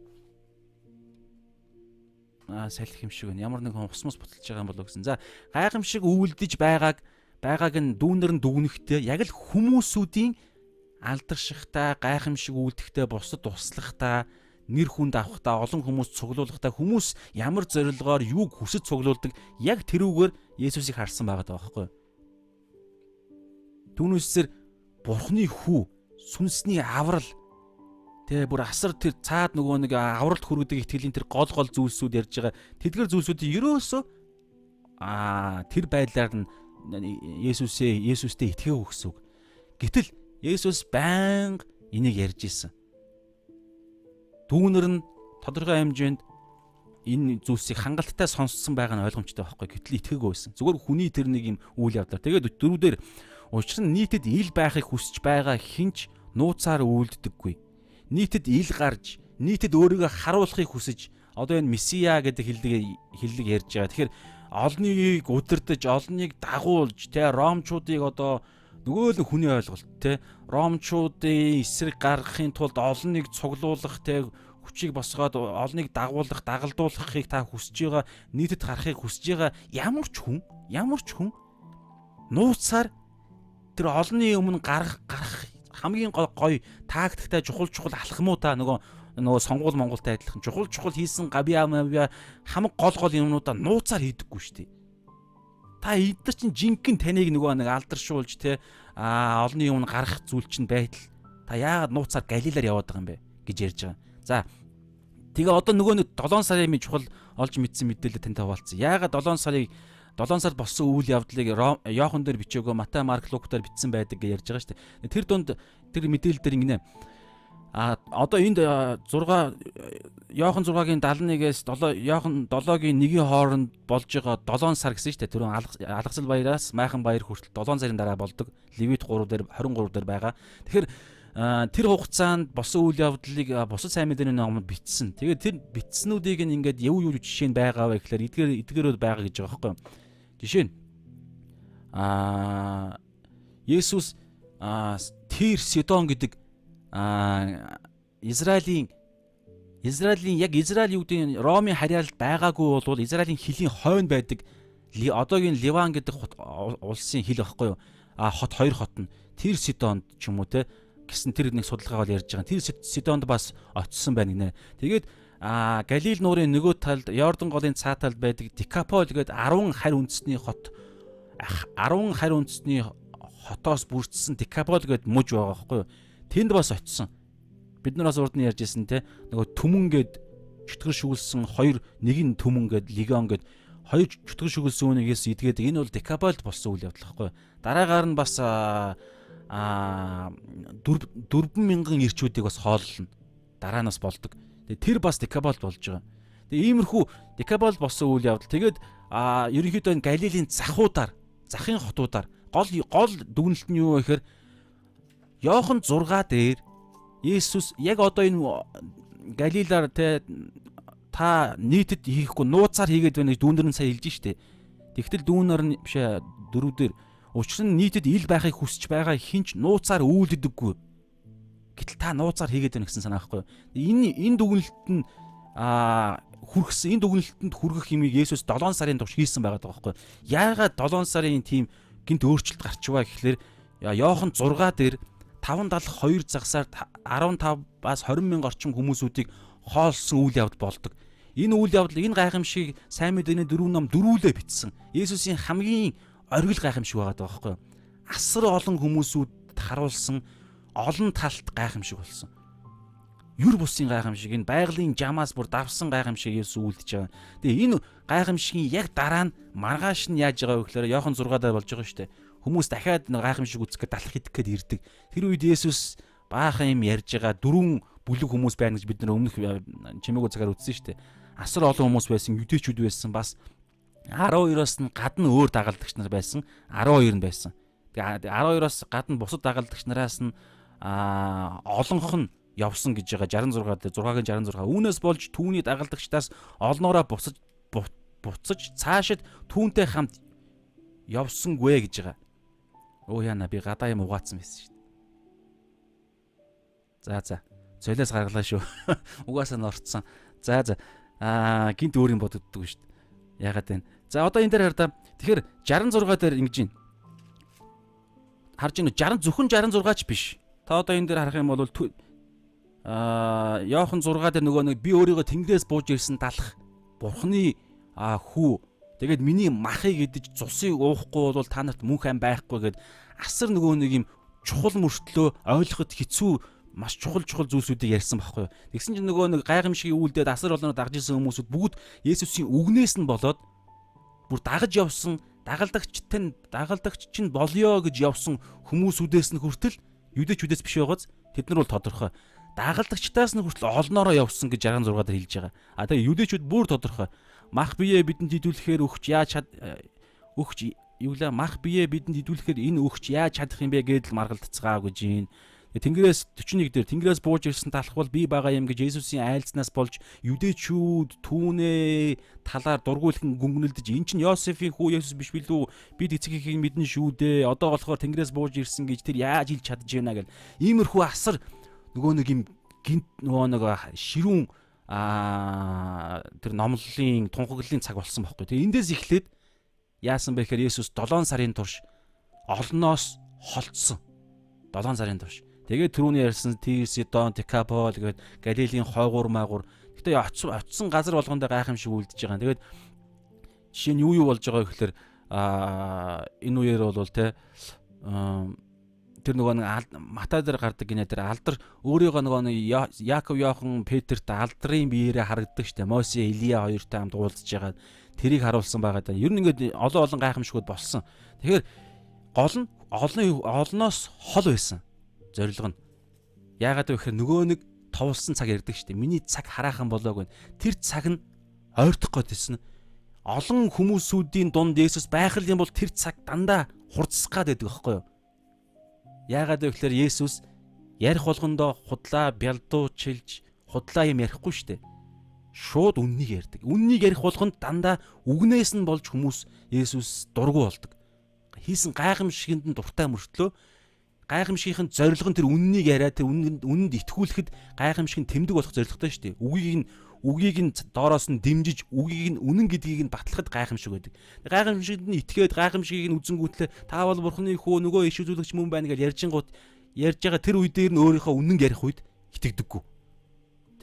[SPEAKER 1] салхи юм шиг байна. Ямар нэгэн ус мус буталж байгаа юм болоо гэсэн. За, гайхамшиг үйлдэж байгааг нь дүүнер нь дүгнэхдээ яг л хүмүүсүүдийн алдаршихтай, гайхамшиг үйлдэхтэй, бусдад туслахтай, нэр хүнд авахдаа, олон хүмүүс цуглуулахдаа хүмүүс ямар зорилгоор юуг хүсэж цуглуулдаг яг тэрүүгээр Есүсийг харсан байгаа даа байхгүй юу? Түүнээсээр Бурхны хүү, сүнсний аврал тэ бүр асар тэр цаад нөгөө нэг авралт хүргэдэг итгэлийн тэр гол гол зүйлсүүд ярьж байгаа. Тэдгэр зүйлсүүдийг ерөөсөө тэр байдлаар нь Есүстэй итгээгүй гэсэн үг. Гэтэл Есүс байнга энийг ярьж исэн. Дүүнер нь тодорхой хэмжээнд энэ зүйлсийг хангалттай сонссон байгаа нь ойлгомжтой байхгүй. Гэтэл итгээгүй байсан. Зүгээр хүний тэр нэг юм үйл явдлаар. Тэгээд дөрөвдөр учир нь нийтэд ил байхыг хүсэж байгаа хинч нууцаар үйлддэггүй. Нийтэд ил гарч, нийтэд өөрийгөө харуулахыг хүсэж одоо энэ месиа гэдэг хэллэг ярьж байгаа. Тэгэхээр олныг удирдах, олныг дагуулж, тэ ромчуудыг одоо нөгөө л хүний ойлголт, тэ ромчуудын эсрэг гаргахын тулд олныг цуглуулах, тэ хүчийг босгоод олныг дагуулах, дагалдуулахыг та хүсэж байгаа, нийтэд гарахыг хүсэж байгаа ямар ч хүн нууцаар тэр олонны өмнө гарах хамгийн гоё тактиктай чухал алхмуу та нөгөө сонгуул Монголтай адилхан чухал хийсэн гавья мавья хамаг гол юмнуудаа нууцаар хийдэггүй шүү дээ. Та эдгээр чинь жинхэнэ таныг нөгөө нэг алдаршуулж те олонны өмнө гарах зүйл чинь байтал та яагаад нууцаар Галилаар яваад байгаа юм бэ гэж ярьж байгаа. За тэгээ одоо нөгөө нэг 7 сарын минь чухал олж мэдсэн мэдээлэл тантай хуваалцсан. Яагаад 7 сард болсон үйл явдлыг Иохан дээр бичээгөө Матай, Марк, Лук дээр бичсэн байдаг гэж ярьж байгаа шүү дээ. Тэр дунд тэр мэдээлэл дээр ингэнэ. Одоо энд 6 Иохан 6-гийн 71-ээс 7 Иохан 7-гийн 1-ийн хооронд болж байгаа 7 сар гэсэн шүү дээ. Түрүүн алгасал баяраас майхан баяр хүртэл 7 сарын дараа болдог. Левит 3 дээр 23 дээр байгаа. Тэгэхээр тэр хугацаанд болсон үйл явдлыг бусад сайн мэдээний номонд бичсэн. Тэгээд тэр бичснүүдийг нь ингээд юу жишээ нь байгаа вэ гэхээр эдгээрүүд байгаа гэж байгаа байхгүй юу? Жишээ нь Есүс Тир Сидон гэдэг Израилийн яг Израиль юудын Ромын харьяалд байгаагүй болвол Израилийн хилийн хойно байдаг одоогийн Ливан гэдэг улсын хил байхгүй юу? Хот хоёр хот нь Тир Сидонд ч юм уу те гэсэн тэр нэг судалгаа бол ярьж байгаа. Тэр Сидонд бас очисон байна гинэ. Тэгээд Галил нуурын нөгөө талд Йордан голын цаа талд байдаг Декаполь гэдэг 10 харь үндэсний хот 10 харь үндэсний хотоос бүрдсэн Декаполь гэдэг мужи байгаа байхгүй юу? Тэнд бас очисон. Бид нар бас урд нь ярьж ирсэн те нөгөө түмэн гээд чөтгөр шүглсэн хоёр нэг нь түмэн гээд легион гээд хоёр чөтгөр шүглсэн үнийгээс идгээд энэ бол Декаполд болсон үйл явдал байхгүй юу? Дараагаар нь бас 4000 ирчүүдийг бас хооллоно. Дараа нь бас болдог. Тэгээ тэр бас Декаполд болж байгаа. Тэгээ иймэрхүү Декаполд болсон үйл явдал. Тэгээд ерөнхийдөө энэ Галилийн захуудаар, захын хотуудаар гол дүгнэлт нь юу вэ гэхээр Иохан 6 дээр Есүс яг одоо энэ Галилаар те та нийтэд хийхгүй нууцаар хийгээд байна гэж дүүнер нь сая хэлж штэ. Тэгтэл дүүнер нь биш дөрөвдөр учир нь нийтэд ил байхыг хүсэж байгаа хинч нууцаар үйлддэггүй. Гэтэл та нууцаар хийгээд байна гэсэн санаа байхгүй юу? Энэ дүгнэлт нь хүргэсэн энэ дүгнэлтэнд хүргэх юмыг Есүс 7 сарын турш хийсэн байгаа даа байхгүй юу? Яагаад 7 сарын тийм гинт өөрчлөлт гарчваа гэхлээр Иохан 6 дээр 572 загсаар 15-аас 20 мянга орчим хүмүүсүүдийг хоолсон үйл явдал болдог. Энэ үйл явдал энэ гайхамшигыг сайн мэдээний дөрвөн ном дөрвүүлээ бичсэн. Есүсийн хамгийн оргил гайхамшиг байгаа даа байхгүй юу? Асар олон хүмүүсүүдэд харуулсан олон талт гайхамшиг болсон. Юр бусын гайхамшиг энэ байгалийн жамаас бүр давсан гайхамшиг Есүс үйлдэж байгаа. Тэгээ энэ гайхамшигын яг дараа нь маргааш нь яаж байгаа вэ гэхээр Иохан 6 дээр болж байгаа шүү дээ. Хүмүүс дахиад нэг гайхамшиг үзэх гээд далах идэх гээд ирдэг. Тэр үед Есүс баахан юм ярьж байгаа дөрвөн бүлэг хүмүүс байна гэж бид нар өмнөх чимээгүй цагаар үзсэн шүү дээ. Асар олон хүмүүс байсан, юдэчүүд байсан, бас 12-оос нь гадна өөр дагалдагч нар байсан. 12 нь байсан. Тэгээ 12-оос гадна бусад дагалдагч нараас нь олонх нь явсан гэж байгаа 66 дээр 6-гийн 66. Үүнээс болж түүний дагалдагчдаас олноороо буцаж цаашид түүнтэй хамт явсангүй гэж байгаа. Өө яана би гадаа юм угаацсан байсан шүү дээ. За. Золиос гаргалаа шүү. Угаасаа норцсон. За. Гинт өөр юм бодогддог шүү дээ. Ягаад вэ? За одоо энэ дээр хар да. Тэгэхээр 66 дээр ингэж байна. Харж байна уу? 60 зөвхөн 66 ч биш. Та одоо энэ дээр харах юм бол Иохан 6 дээр нөгөө нэг би өөрийгөө тэнгэрээс бууж ирсэн далах Бурхны хүү. Тэгээд миний махыг идэж цусыг уухгүй бол та нарт мөнх ам байхгүй гэд асар нөгөө нэг юм чухал мөртлөө ойлгоход хэцүү маш чухал чухал зүйлсүүдийг ярьсан байхгүй юу. Тэгсэн чинь нөгөө нэг гайхамшигын үйлдээд асар олноор дагж исэн хүмүүсүүд бүгд Есүсийн үгнээс нь болоод бүр дагаж явсан дагалдагч чинь болёо гэж явсан хүмүүсүүдээс нь хүртэл юдэчүүдээс биш байгааз тэд нар бол тодорхой дагалдагчдаас нь хүртэл олноороо явсан гэж 66 дээр хэлж байгаа. А тэгээ юдэчүүд бүр тодорхой. Мах бие бидэнд идүүлэхээр өгч яаж чад өгч юу лээ мах бие бидэнд идүүлэхээр энэ өгч яаж чадах юм бэ гэдэл маргалдцгаа гэж юм. Тэнгэрээс 41 дээр Тэнгэрээс бууж ирсэн талах бол би байгаа юм гэж Есүсийн айлцнаас болж юдэчүүд түүнээ талаар дургуйлхан гүнгэнэлдэж эн чинь Йосефийн хүү Есүс биш билүү, бид эцэг эхийг мэднэ шүү дээ, одоо болохоор Тэнгэрээс бууж ирсэн гэж тэр яаж хэлж чадж байна гэл иймэрхүү асар нөгөө нэг юм гинт нөгөө нэг ширүүн тэр номлолын тунхаглалын цаг болсон байхгүй. Тэгээ эндээс эхлээд яасан бэ гэхээр Есүс 7 сарын турш олноос холдсон. 7 сарын турш. Тэгээд түрүүний ярьсан Тир, Сидон, Декапол гээд Галилийн хойгуур маагуур. Гэтэ очсон газар болгондоо гайхамшиг үлдэж байгаа. Тэгээд жишээ нь юу болж байгаа гэхээр энэ үеэр бол те тэр нөгөө нэг Матай дээр гардаг гинэ тэр алдар өөрийгөө нөгөө нэг Яаков, Йохан, Петерт алдрын биеэрээ харагддаг штэ. Мосе, Илия хоёртой хамт уулзж байгаа тэрийг харуулсан байгаа даа. Ер нь ингээд олон олон гайхамшигуд болсон. Тэгэхээр гол нь олноос хол байсан зорилго нь. Яагаад вэ гэхээр нөгөө нэг товлсон цаг ярьдаг штэ. Миний цаг хараахан болоог байна. Тэр цаг нь ойртох гээд байсан. Олон хүмүүсүүдийн дунд Есүс байх юм бол тэр цаг дандаа хурцсах гад байдаг байхгүй юу? Яагаад вэ гэхээр Есүс ярих болгондоо худлаа бялдуучилж худлаа юм ярихгүй штэ. Шууд үннийг ярьдаг. Үннийг ярих болгонд дандаа үгнээс нь болж хүмүүс Есүс дургу болдог. Хийсэн гайхамшигт нь дуртай мөртлөө гайхамшигын зорилго нь тэр үннийг яриад тэр үнэнд итгүүлэхэд гайхамшиг нь тэмдэг болох зорилготой шүү дээ. Үгийг нь доороос нь дэмжиж, үгийг нь үнэн гэдгийг нь батлахад гайхамшиг байдаг. Гайхамшигт нь итгээд гайхамшигыг нь үзэнгүүтлээ та бол бурхны хүү нөгөө иш үзүүлэгч мөн байна гэж ярьжингууд ярьж байгаа тэр үе дээр нь өөрийнхөө үнэн ярих үед итгэдэггүй.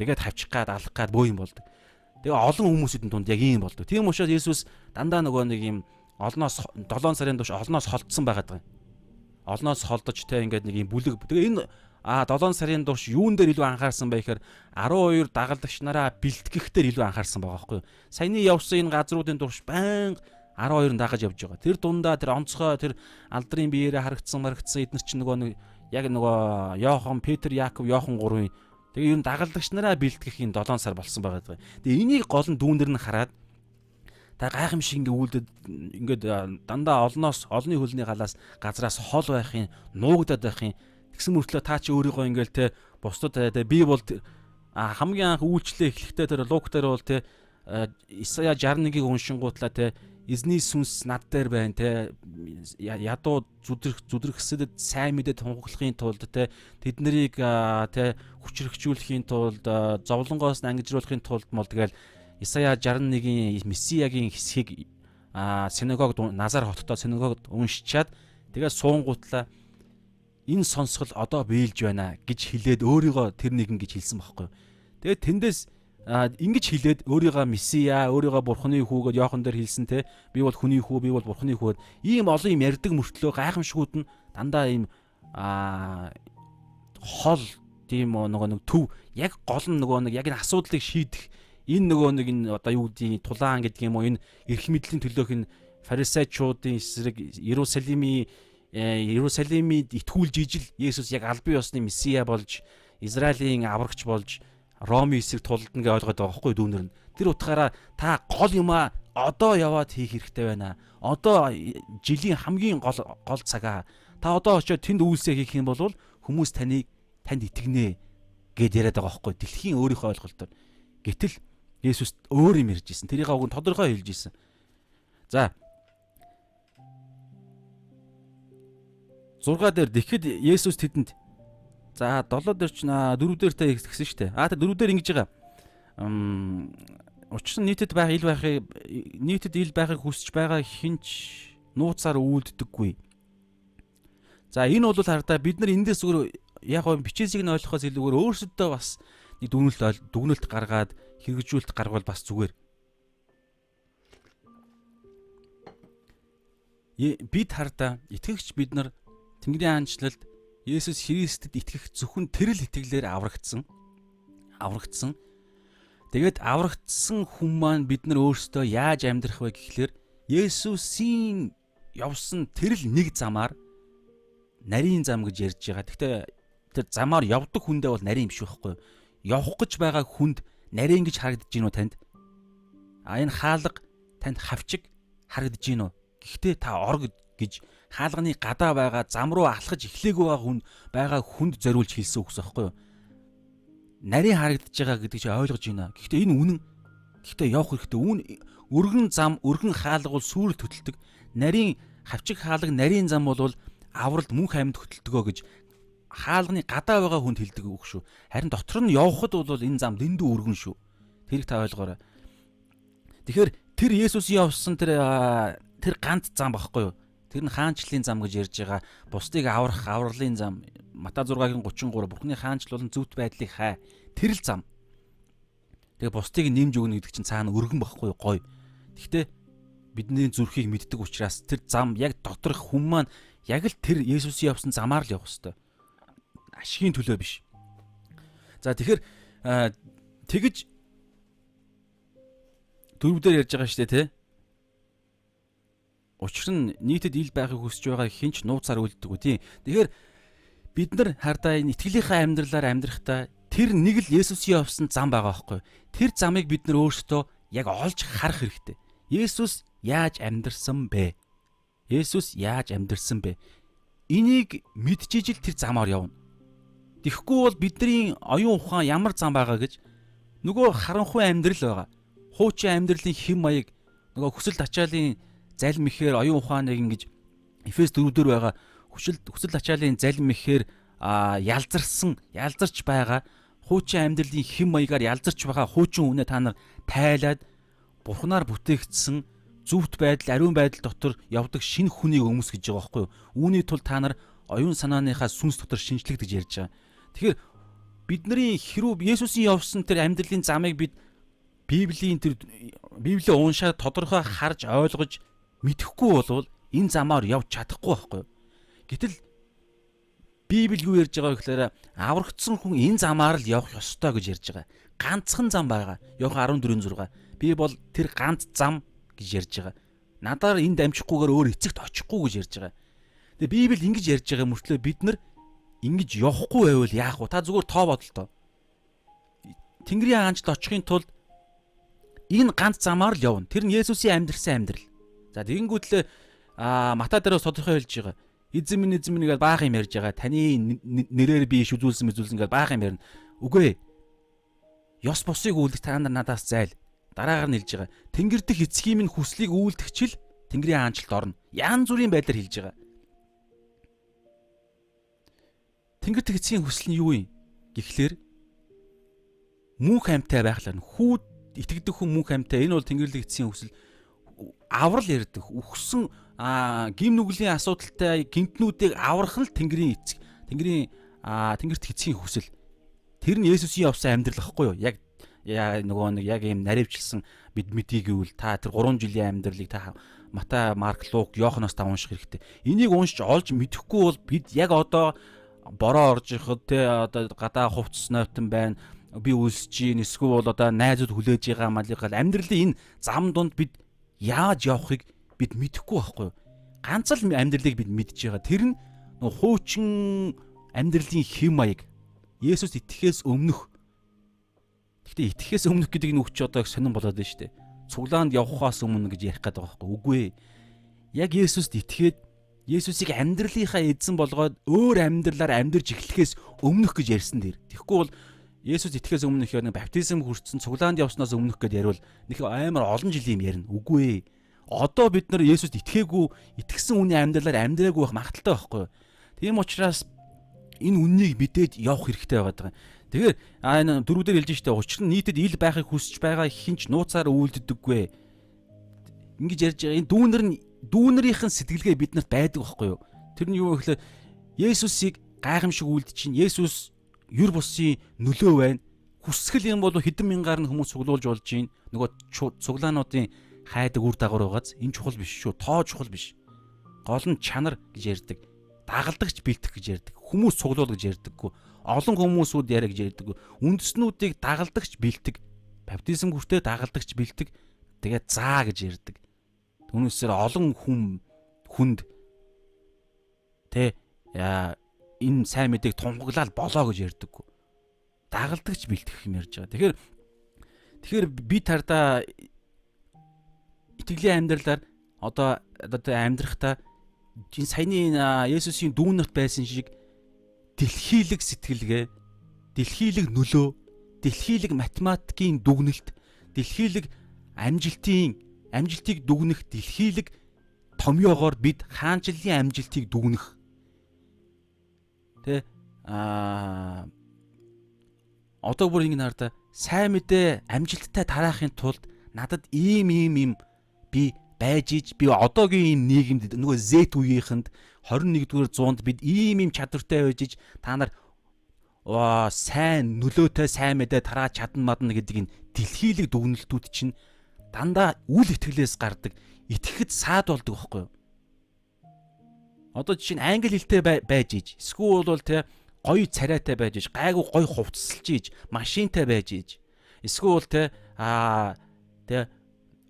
[SPEAKER 1] Тэгээд хавчих гад алах гад бөө юм болдог. Тэгээ олон хүмүүсийн дунд яг ийм болдог. Тийм учраас Есүс дандаа нөгөө нэг юм олноос 7 сарын турш олноос холдсон байгаад байгаа юм. Олноос холдож те ингээд нэг юм бүлэг. Тэгээ энэ 7 сарын турш юун дээр илүү анхаарсан бэ гэхээр 12 дагалдагч нараа бэлтгэх дээр илүү анхаарсан байгаа байхгүй юу. Саяны явсан энэ газруудын турш байнга 12-ын дагаж явж байгаа. Тэр дундаа тэр онцгой тэр алдрын биеэрээ харагдсан марагдсан эднэр чинь нөгөө нэг яг нөгөө Йохан, Петр, Яаков, Йохан гурвын тэгээ ер нь дагалдагч нараа бэлтгэх энэ 7 сар болсон байгаа. Тэгээ энийг гол нь дүүнер нь хараад та гайхамшиг ингээ үйлдэд ингээд дандаа олноос олны хөлний галаас газраас хол байхын нуугдаад байхын тэгсэн мөртлөө та чи өөрийгөө ингээл те бусдад те би бол хамгийн анх үйлчлээ эхлэхдээ тэр Лук дээр бол те Исая 61-ийг уншингуутлаа те эзний сүнс над дээр байна те ядуу зүдрэхсэдэд сайн мэдээ тунхаглахын тулд те тэднийг те хүчрхжүүлэхийн тулд зовлонгоос нь ангижруулахын тулд мол тэгэл Исая 61-ийн Мессиягийн хэсгийг синагог Назар хоттой синагогд уншичаад тэгээд суунгуутлаа энэ сонсгол одоо биелж байна гэж хэлээд өөрийгөө тэр нэгэн гэж хэлсэн байхгүй. Тэгээд тэндээс ингэж хэлээд өөрийгөө Мессия, өөрийгөө Бурхны хүү гэд Йохан дээр хэлсэн те. Би бол хүний хүү, би бол Бурхны хүү гэд ийм олон юм ярьдаг мөртлөө гайхамшгууд нь дандаа ийм хол тийм нөгөө нэг төв яг гол нь нөгөө нэг яг энэ асуудлыг шийдэх энэ нөгөө нэг энэ одоо юу гэдгийг тулаан гэдэг юм уу энэ эрх мэдлийн төлөөх энэ фарисеучуудын эсрэг Иерусалимид итгүүлж ижил Есүс яг албан ёсны месиа болж Израилийн аврагч болж Ромын эсрэг тулдна гэж ойлгоод байгаа байхгүй дүүнер нь. Тэр утгаараа та гол юмаа Одоо яваад хийх хэрэгтэй байна. Одоо жилийн хамгийн гол гол цагаа. Та одоо очиод тэнд үйлсээ хийх юм бол хүмүүс таныг танд итгэнэ гэд яриад байгаа байхгүй. Дэлхийн өөрийнхөө ойлголтоор. Гэтэл Есүс өөр юм ярьж исэн. Тэрийг уг нь тодорхой хэлж исэн. За 6 дээр тэгэхэд Есүс тэдэнд за 7 дээр ч 4 дээр та ихсэн шүү дээ. Аа та 4 дээр ингэж байгаа. Учир нь нийтэд байх ил байхыг нийтэд ил байхыг хүсэж байгаа хинч нууцаар үйлддэггүй. За энэ бол хардаа бид нар эндээс зүгээр яг гоо бичээсийг нь ойлгохоос илүүгээр өөрсөддөө бас нэг дүгнэлт дүгнэлт гаргаад хэрэгжүүлэлт гаргавал бас зүгээр. Бид хардаа итгэгч бид нар Тэнгэрийн хаанчлалд Есүс Христэд итгэх зөвхөн тэр л итгэлээр аврагдсан. Аврагдсан. Тэгээд аврагдсан хүн маань бид нар өөрсдөө яаж амьдрах вэ гэхлээр Есүсийн явсан тэр л нэг замаар нарийн зам гэж ярьж байгаа. Гэхдээ тэр замаар явдаг хүндээ бол нарийн биш байхгүй юу? Явах гэж байгаа хүнд нарийн гэж харагдаж гинүү танд? А энэ хаалга танд хавчиг харагдаж гинүү? Гэхдээ та ор гэж хаалганы гадаа байгаа зам руу алхаж эхлээгүй байгаа хүн байгаа хүнд зориулж хэлсэн үгс байхгүй юу? Нарийн харагдаж байгаа гэдэг чи ойлгож байна. Гэхдээ энэ үнэн. Гэхдээ явах хэрэгтэй. Үн өргөн зам, өргөн хаалга бол сүрэл хөтэлдэг. Нарийн хавчиг хаалга, нарийн зам бол авралд мөнх амьд хөтэлдэгөө гэж хаалганы гадаа байгаа хүнд хэлдэг үг шүү. Харин дотор нь явхад бол энэ зам дэндүү өргөн шүү. Тэрийг та ойлгоорой. Тэгэхээр тэр Есүсийн явсан тэр тэр ганц зам багхгүй юу? Тэр нь хаанчлалын зам гэж ярьж байгаа. Бусдыг аврах авралын зам. Матай 6-гийн 33 Бурхны хаанчл болон зөвхт байдлыг хай. Тэр л зам. Тэгээ бусдыг нэмж өгнө гэдэг чинь цаана өргөн багхгүй юу? Гоё. Гэхдээ бидний зүрхийг мэддэг учраас тэр зам яг доторх хүн маань яг л тэр Есүсийн явсан замаар л явах ёстой. Ашигын төлөө биш. За тэгэхээр тэгэж дөрөвдөр ярьж байгаа шүү дээ, тэ? Учир нь нийтэд ил байхыг хүсэж байгаа хинч нууцаар үлддэг үү тийм. Тэгэхээр бид нар хардаа энэ итгэлийнхээ амьдралаар амьдрахдаа тэр нэг л Есүсийн явсан зам байгаа байхгүй. Тэр замыг бид нар өөрсдөө яг олж харах хэрэгтэй. Есүс яаж амьдрсан бэ? Есүс яаж амьдрсан бэ? Энийг мэдчихэж л тэр замаар явна. Тэгэхгүй бол бидний оюун ухаан ямар зам байгаа гэж нөгөө харанхуй амьдрал байгаа. Хуучин амьдралын хэм маяг нөгөө хүсэл ачаалын залим ихээр оюун ухааныг ингэж Эфес 4-дөр байгаа хүсэл хүсэл ачаалын залим ихээр ялзарсан, ялзарч байгаа хуучин амьдралын хэм маягаар ялзарч байгаа хуучин хүнээ та нар тайлаад бурхнаар бүтээгдсэн зөвхт байдал, ариун байдал дотор явдаг шинэ хүнийг өмс гэж байгаа байхгүй юу? Үүний тулд та нар оюун санааныхаа сүнс дотор шинжлэгдэж ярьж байгаа. Тэгэхээр бидний хэрүү Есүсийн явсан тэр амьдралын замыг бид Библийн тэр Библийг уншаад тодорхой харж ойлгож мэдэхгүй болвол энэ замаар явж чадахгүй байхгүй юу? Гэтэл Библи юу ярьж байгаа вэ гэхээр аврагдсан хүн энэ замаар л явах ёстой гэж ярьж байгаа. Ганцхан зам байгаа. Иохан 14:6. Би бол тэр ганц зам гэж ярьж байгаа. Надаар энд дамжихгүйгээр өөр эцэгт очихгүй гэж ярьж байгаа. Тэгээ Библи ингэж ярьж байгаа мөртлөө бид нар ингэж явахгүй байвал яах вэ? Та зүгээр тоо бодолтоо. Тэнгэрийн хаанчлал очихын тулд энэ ганц замаар л явна. Тэр нь Есүсийн амьдрсан амьдрал. За тэгэнгүүтлээ Матай дээр бас тодорхой хэлж байгаа. Эзэн минь эзэн минь гэж баах юм ярьж байгаа. Таны нэрээр би иш үзүүлсэн үзүүлсэн гэж баах юм ярина. Үгүй ээ. Ёс бусыг үйлдэх та нар надаас зайл. Дараагаар нь хэлж байгаа. Тэнгэр дэх эцгийн минь хүслийг үйлдэгчил Тэнгэрийн хаанчлалд орно. Янз бүрийн байдлаар хэлж байгаа. Тэнгэр дэх эцгийн хүсэл нь юу юм? Гэхлээр мөнх амьтай байх л хүүд итгэдэг хүн мөнх амьтай. Энэ бол Тэнгэрлэг эцгийн хүсэл аврал ярьдаг. Үхсэн гим нүглийн асуудалтай гинтнүүдийг аврах нь л Тэнгэрийн эцэг, Тэнгэрийн Тэнгэрт эцгийн хүсэл. Тэр нь Есүсийн явсан амьдрал гэхгүй юу? Яг нөгөө нэг яг ийм наривчлсан бид мэдийг гэвэл та тэр 3 жилийн амьдралыг та Матай, Марк, Лук, Иоханоос та унших хэрэгтэй. Энийг уншиж олж мэдэхгүй бол бид яг одоо бороо орж ирэхэд те одоо гадаа хувцс нойтон байна. Би үлсэж гин эсвэл бол одоо найзууд хүлээж байгаа малыг амьдралын энэ зам дунд бид яаж явахыг бид мэдэхгүй байхгүй юу? Ганц л амьдралыг бид мэдж байгаа. Тэр нь нөгөө хуучин амьдралын хэм маяг. Есүс итгэхээс өмнөх. Гэхдээ итгэхээс өмнөх гэдэг нь үг чи одоо их сонирн болоод байна шүү дээ. Цуглаанд явхаас өмнө гэж ярих гэдэг байгаа байхгүй. Үгүй ээ. Яг Есүст итгээд Есүсийг амьдралынхаа эзэн болгоод өөр амьдралаар амьдарч эхлэхээс өмнөх гэж ярьсан дээр. Тэгэхгүй бол Есүс итгэхээс өмнөх яг баптизм хүртсэн, цуглаанд явснаас өмнөх гэдээ яриул нэг амар олон жилийн юм ярина. Үгүй ээ. Одоо бид нар Есүст итгээгүй, итгэсэн хүний амьдралаар амьдраагүй байх магадaltaй байхгүй юу? Тийм учраас энэ үннийг мэдээд явах хэрэгтэй байгаа юм. Тэгэхээр энэ дөрвүүдээр хэлж штэ, учир нь нийтэд ил байхыг хүсэж байгаа хинч нууцаар үйлддэггүй. Ингэж ярьж байгаа энэ дүүнер нь дүүнэрийнхэн сэтгэлгээ биднэрт байдаг байхгүй юу? Тэр нь юу вэ гэхээр Есүсийг гайхамшиг үйлдэж чинь Есүс юр бусын нөлөө байна. Хүсгэл юм бол хэдэн мянгаар нь хүмүүс цуглуулж болж байна. Нөгөө цуглаануудын хайдаг үр дагавар байгааз энэ чухал биш шүү. Тоо чухал биш. Гол нь чанар гэж ярьдаг. Дагалдагч бэлтгэх гэж ярьдаг. Хүмүүс цуглуул гэж ярьдаггүй. Олон хүмүүсүүд яриа гэж ярьдаггүй. Үндэснүүдийг дагалдагч бэлтэг. Баптизм хүртээ дагалдагч бэлтэг. Тэгээд заа гэж ярьдаг. Түүнээсээр олон хүн хүнд тэ энэ сайн мэдээг тунхаглал болоо гэж ярьдаггүй. Дагалдагч бэлтгэх юм ярьж байгаа. Тэгэхээр би тардаа итгэлийн амьдралаар одоо амьдрахдаа энэ саяны Есүсийн дүүнерт байсан шиг дэлхийлэг сэтгэлгээ, дэлхийлэг нөлөө, дэлхийлэг математикийн дүгнэлт, дэлхийлэг амжилтыг дүгнэх дэлхийлэг томьёогоор бид хаанчлалын амжилтыг дүгнэх. Тэ одоо бүр ингэ хардаа сайн мэдээ амжилттай тараахын тулд надад ийм ийм ийм би байж иж би одоогийн ийм нийгэмд нөгөө Z үеийнхэнд 21-р зуунд бид ийм ийм чадвартай байж иж та нар сайн нөлөөтэй сайн мэдээ тарааж чадна мадна гэдэг энэ дэлхийлэг дүгнэлтүүд чинь дандаа үл итгэлээс гардаг, итгэхэд саад болдог байхгүй юу? Одоо жишээ нь англи хэлтэй байж иж, эсвэл бол те гоё царайтай байж иж, гайгүй гоё хувцсалж иж, машинтай байж иж, эсвэл те те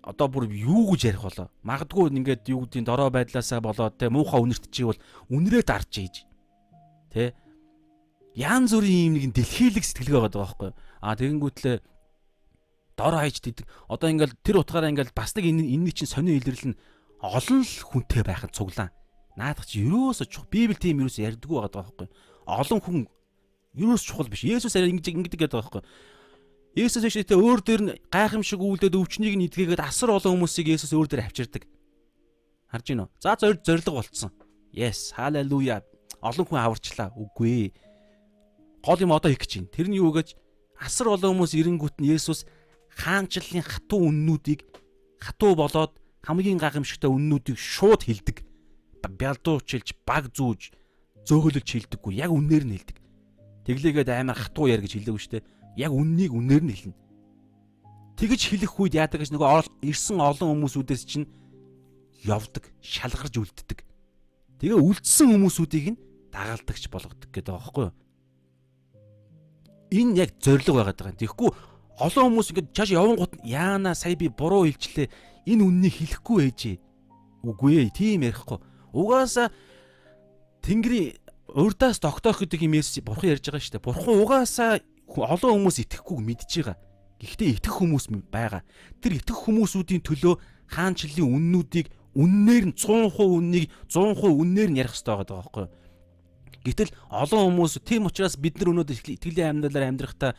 [SPEAKER 1] одоо бүр юу гэж ярих болоо. Магадгүй ингээд юу гэдгийг дорой байдлаасаа болоод те муухай үнэрт чи бол үнрээ дарж иж. Тэ янз бүрийн юм нэгэн дэлхийлэг сэтгэлгээ байгаа байхгүй юу? Тэгэнгүүтлээ дор хаяж дийдэг. Одоо ингээл тэр утгаараа ингээл бас нэг энэний чинь сонио илэрлэл нь олон л хүнтэй байх нь цуглаан. Наадах чи ерөөсө чух. Библи тийм ерөөсө ярьдаггүй байгаа байхгүй. Олон хүн ерөөс чухал биш. Есүс арай ингэж ингэдэг гэдэг байгаа байхгүй. Есүс шигтэй өөр дээр нь гайхамшиг үйлдээд өвчнийг нь эдгээгээд асар олон хүмүүсийг Есүс өөр дээр авчирдаг. Харж гинөө. За зориг болцсон. Yes, халелуя. Олон хүн аварчлаа. Үгүй ээ. Гол юм одоо хийх гэж байна. Тэр нь юу гэж асар олон хүмүүс ирэнгүүт нь Есүс хаанчлалын хатуу үннүүдийг хатуу болоод хамгийн гайхамшигтай үннүүдийг шууд хэлдэг. Бялдуучилж, баг зүүж, зөөхөлөж хэлдэггүй. Яг үннээр нь хэлдэг. Тэглээгээд амар хатуу яар гэж хэлээгүй шүү дээ. Яг үннийг үннээр нь хэлнэ. Тэгж хэлэх үед яадаг гэж нөгөө ирсэн олон хүмүүсүүдээс чинь явдаг, шалгарч үлддэг. Тэгээ үлдсэн хүмүүсүүдийг нь дагалдагч болгодог гэдэг байгаа байхгүй юу? Энэ яг зорилго байгаад байгаа юм. Тэгэхгүй олон хүмүүс ингээд чааш явангууд яана сая би буруу хэлчлээ. Энэ үннийг хэлэхгүй ээжээ. Үгүй ээ, тийм ярихгүй. Угаасаа Тэнгэрийн урдаас тогтоох гэдэг юм Есүс бурхан ярьж байгаа шүү дээ. Бурхан угаасаа олон хүмүүс итгэхгүйг мэдж байгаа. Гэхдээ итгэх хүмүүс байгаа. Тэр итгэх хүмүүсүүдийн төлөө хаанчлалын үннүүдийг үннээр нь 100% үннийг 100% үннээр нь ярих хэрэгтэй байгаа байхгүй юу? Гэтэл олон хүмүүс тийм учраас бид нар өнөөдөр итгэлийн амьдралаар амьдрахдаа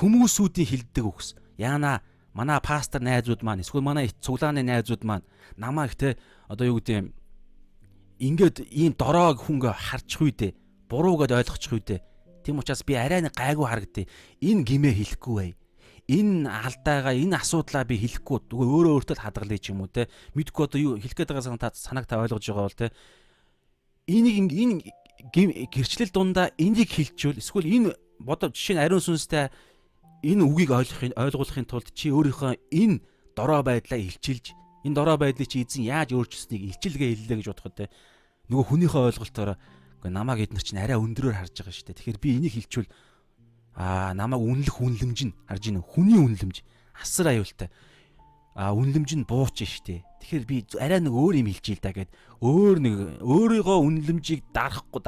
[SPEAKER 1] хүмүүсүүдийн хилдэг үгс. Яана манай пастор найзууд маань эсвэл манай цуглааны найзууд маань намайг те одоо юу гэдэг юм ингээд ийм дороог хүнгээ харчих үедээ буруугээд ойлгочих үедээ тийм учраас би арай нэг гайгүй харагдъя. Энэ гимээ хэлэхгүй бай. Энэ алдаагаа энэ асуудлаа би хэлэхгүй өөрөө өөртөө л хадгалъя ч юм уу те. Мэдгүй одоо юу хэлэх гээд байгаа санааг та ойлгож байгаа бол те. Энийг энэ гэрчлэл дундаа энийг хэлчихвэл эсвэл энэ бодоо жишээ нь ариун сүнстэй энэ үгийг ойлгуулахын тулд чи өөрийнхөө энэ дорой байдлаа илчилж энэ дорой байдлыг чи эзэн яаж өөрчилсөнийг илчилгээ хэллээ гэж бодоход те нөгөө хүнийхээ ойлголтоор үгүй намайг эднэр чинь арай өндрөөр харж байгаа шүү дээ. Тэгэхээр би энийг хэлчихвэл намайг үнэлэх үнлэмж нь харж ийн хүний үнлэмж асар аюултай. Үнлэмж нь бууч шүү дээ. Тэгэхээр би арай нэг өөр юм хэлчихье л да гэд өөр нэг өөрийгөө үнлэмжийг дарахгүй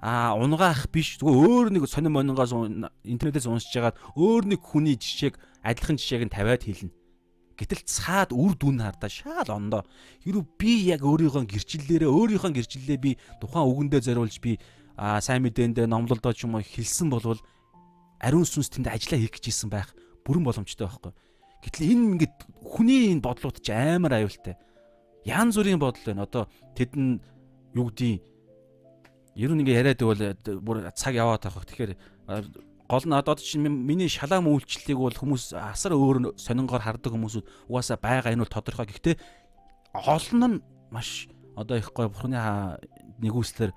[SPEAKER 1] унгаах биш зүгээр өөр нэг сонин монингоос интернетээс уншиж хагаад өөр нэг хүний жишээг Адилхан жишээг нь тавиад хэлнэ. Гэтэл цаад үр дүн хардаа шаал ондоо. Хэрвээ би яг өөрийнхөө гэрчлэлээрээ өөрийнхөө гэрчлэлээ би тухайн үгэндээ зориулж би сайн мэдээндээ номлолдоо ч юм уу хэлсэн болвол ариун сүнс тэнд ажиллаа хийх гэж исэн байх бүрэн боломжтой байхгүй. Гэтэл энэ ингээд хүний энэ бодлууд чи амар аюултай. Янз бүрийн бодол байна. Одоо тэд нь юу гэдгийг ер нь ингээ яриад байвал бүр цаг яваад байх. Тэгэхээр гол нь одоо чинь миний шалаам үйлчлэлийг бол хүмүүс асар өөр сонингоор хардаг хүмүүсүүд угаасаа байгаа, энэ бол тодорхой. Гэхдээ олон нь маш одоо их гой бурхны нэгүслэр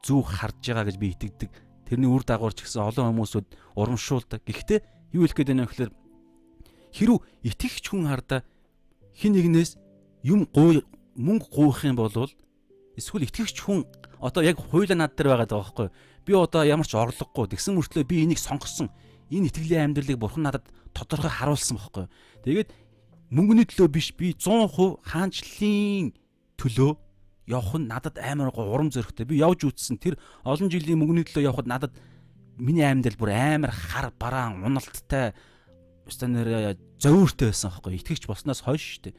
[SPEAKER 1] зөв харж байгаа гэж би итгэдэг. Тэрний үр дагавар ч гэсэн олон хүмүүсүүд урамшуулдаг. Гэхдээ юу хэлэх гээд байна вэ гэхээр хэрв итгэгч хүн хардаа хин нэгнээс юм гуй мөнгө гуйх юм бол эсвэл итгэгч хүн одоо яг хуйлаа над дээр байгаа даа байхгүй. Би одоо ямар ч орлогогүй тэгсэн мөртлөө би энийг сонгосон. Энэ итгэлийн амьдралыг бурхан надад тодорхой харуулсан байхгүй. Тэгээд мөнгөний төлөө биш, би 100% хаанчлалын төлөө явах нь надад амар гоо урам зоригтой. Би явж үзсэн, тэр олон жилийн мөнгөний төлөө явхад надад миний амьдрал бүр амар хар бараан уналттай, өстой нэр зовиуртай байсан байхгүй. Итгэгч болсноос хойш шүү дээ.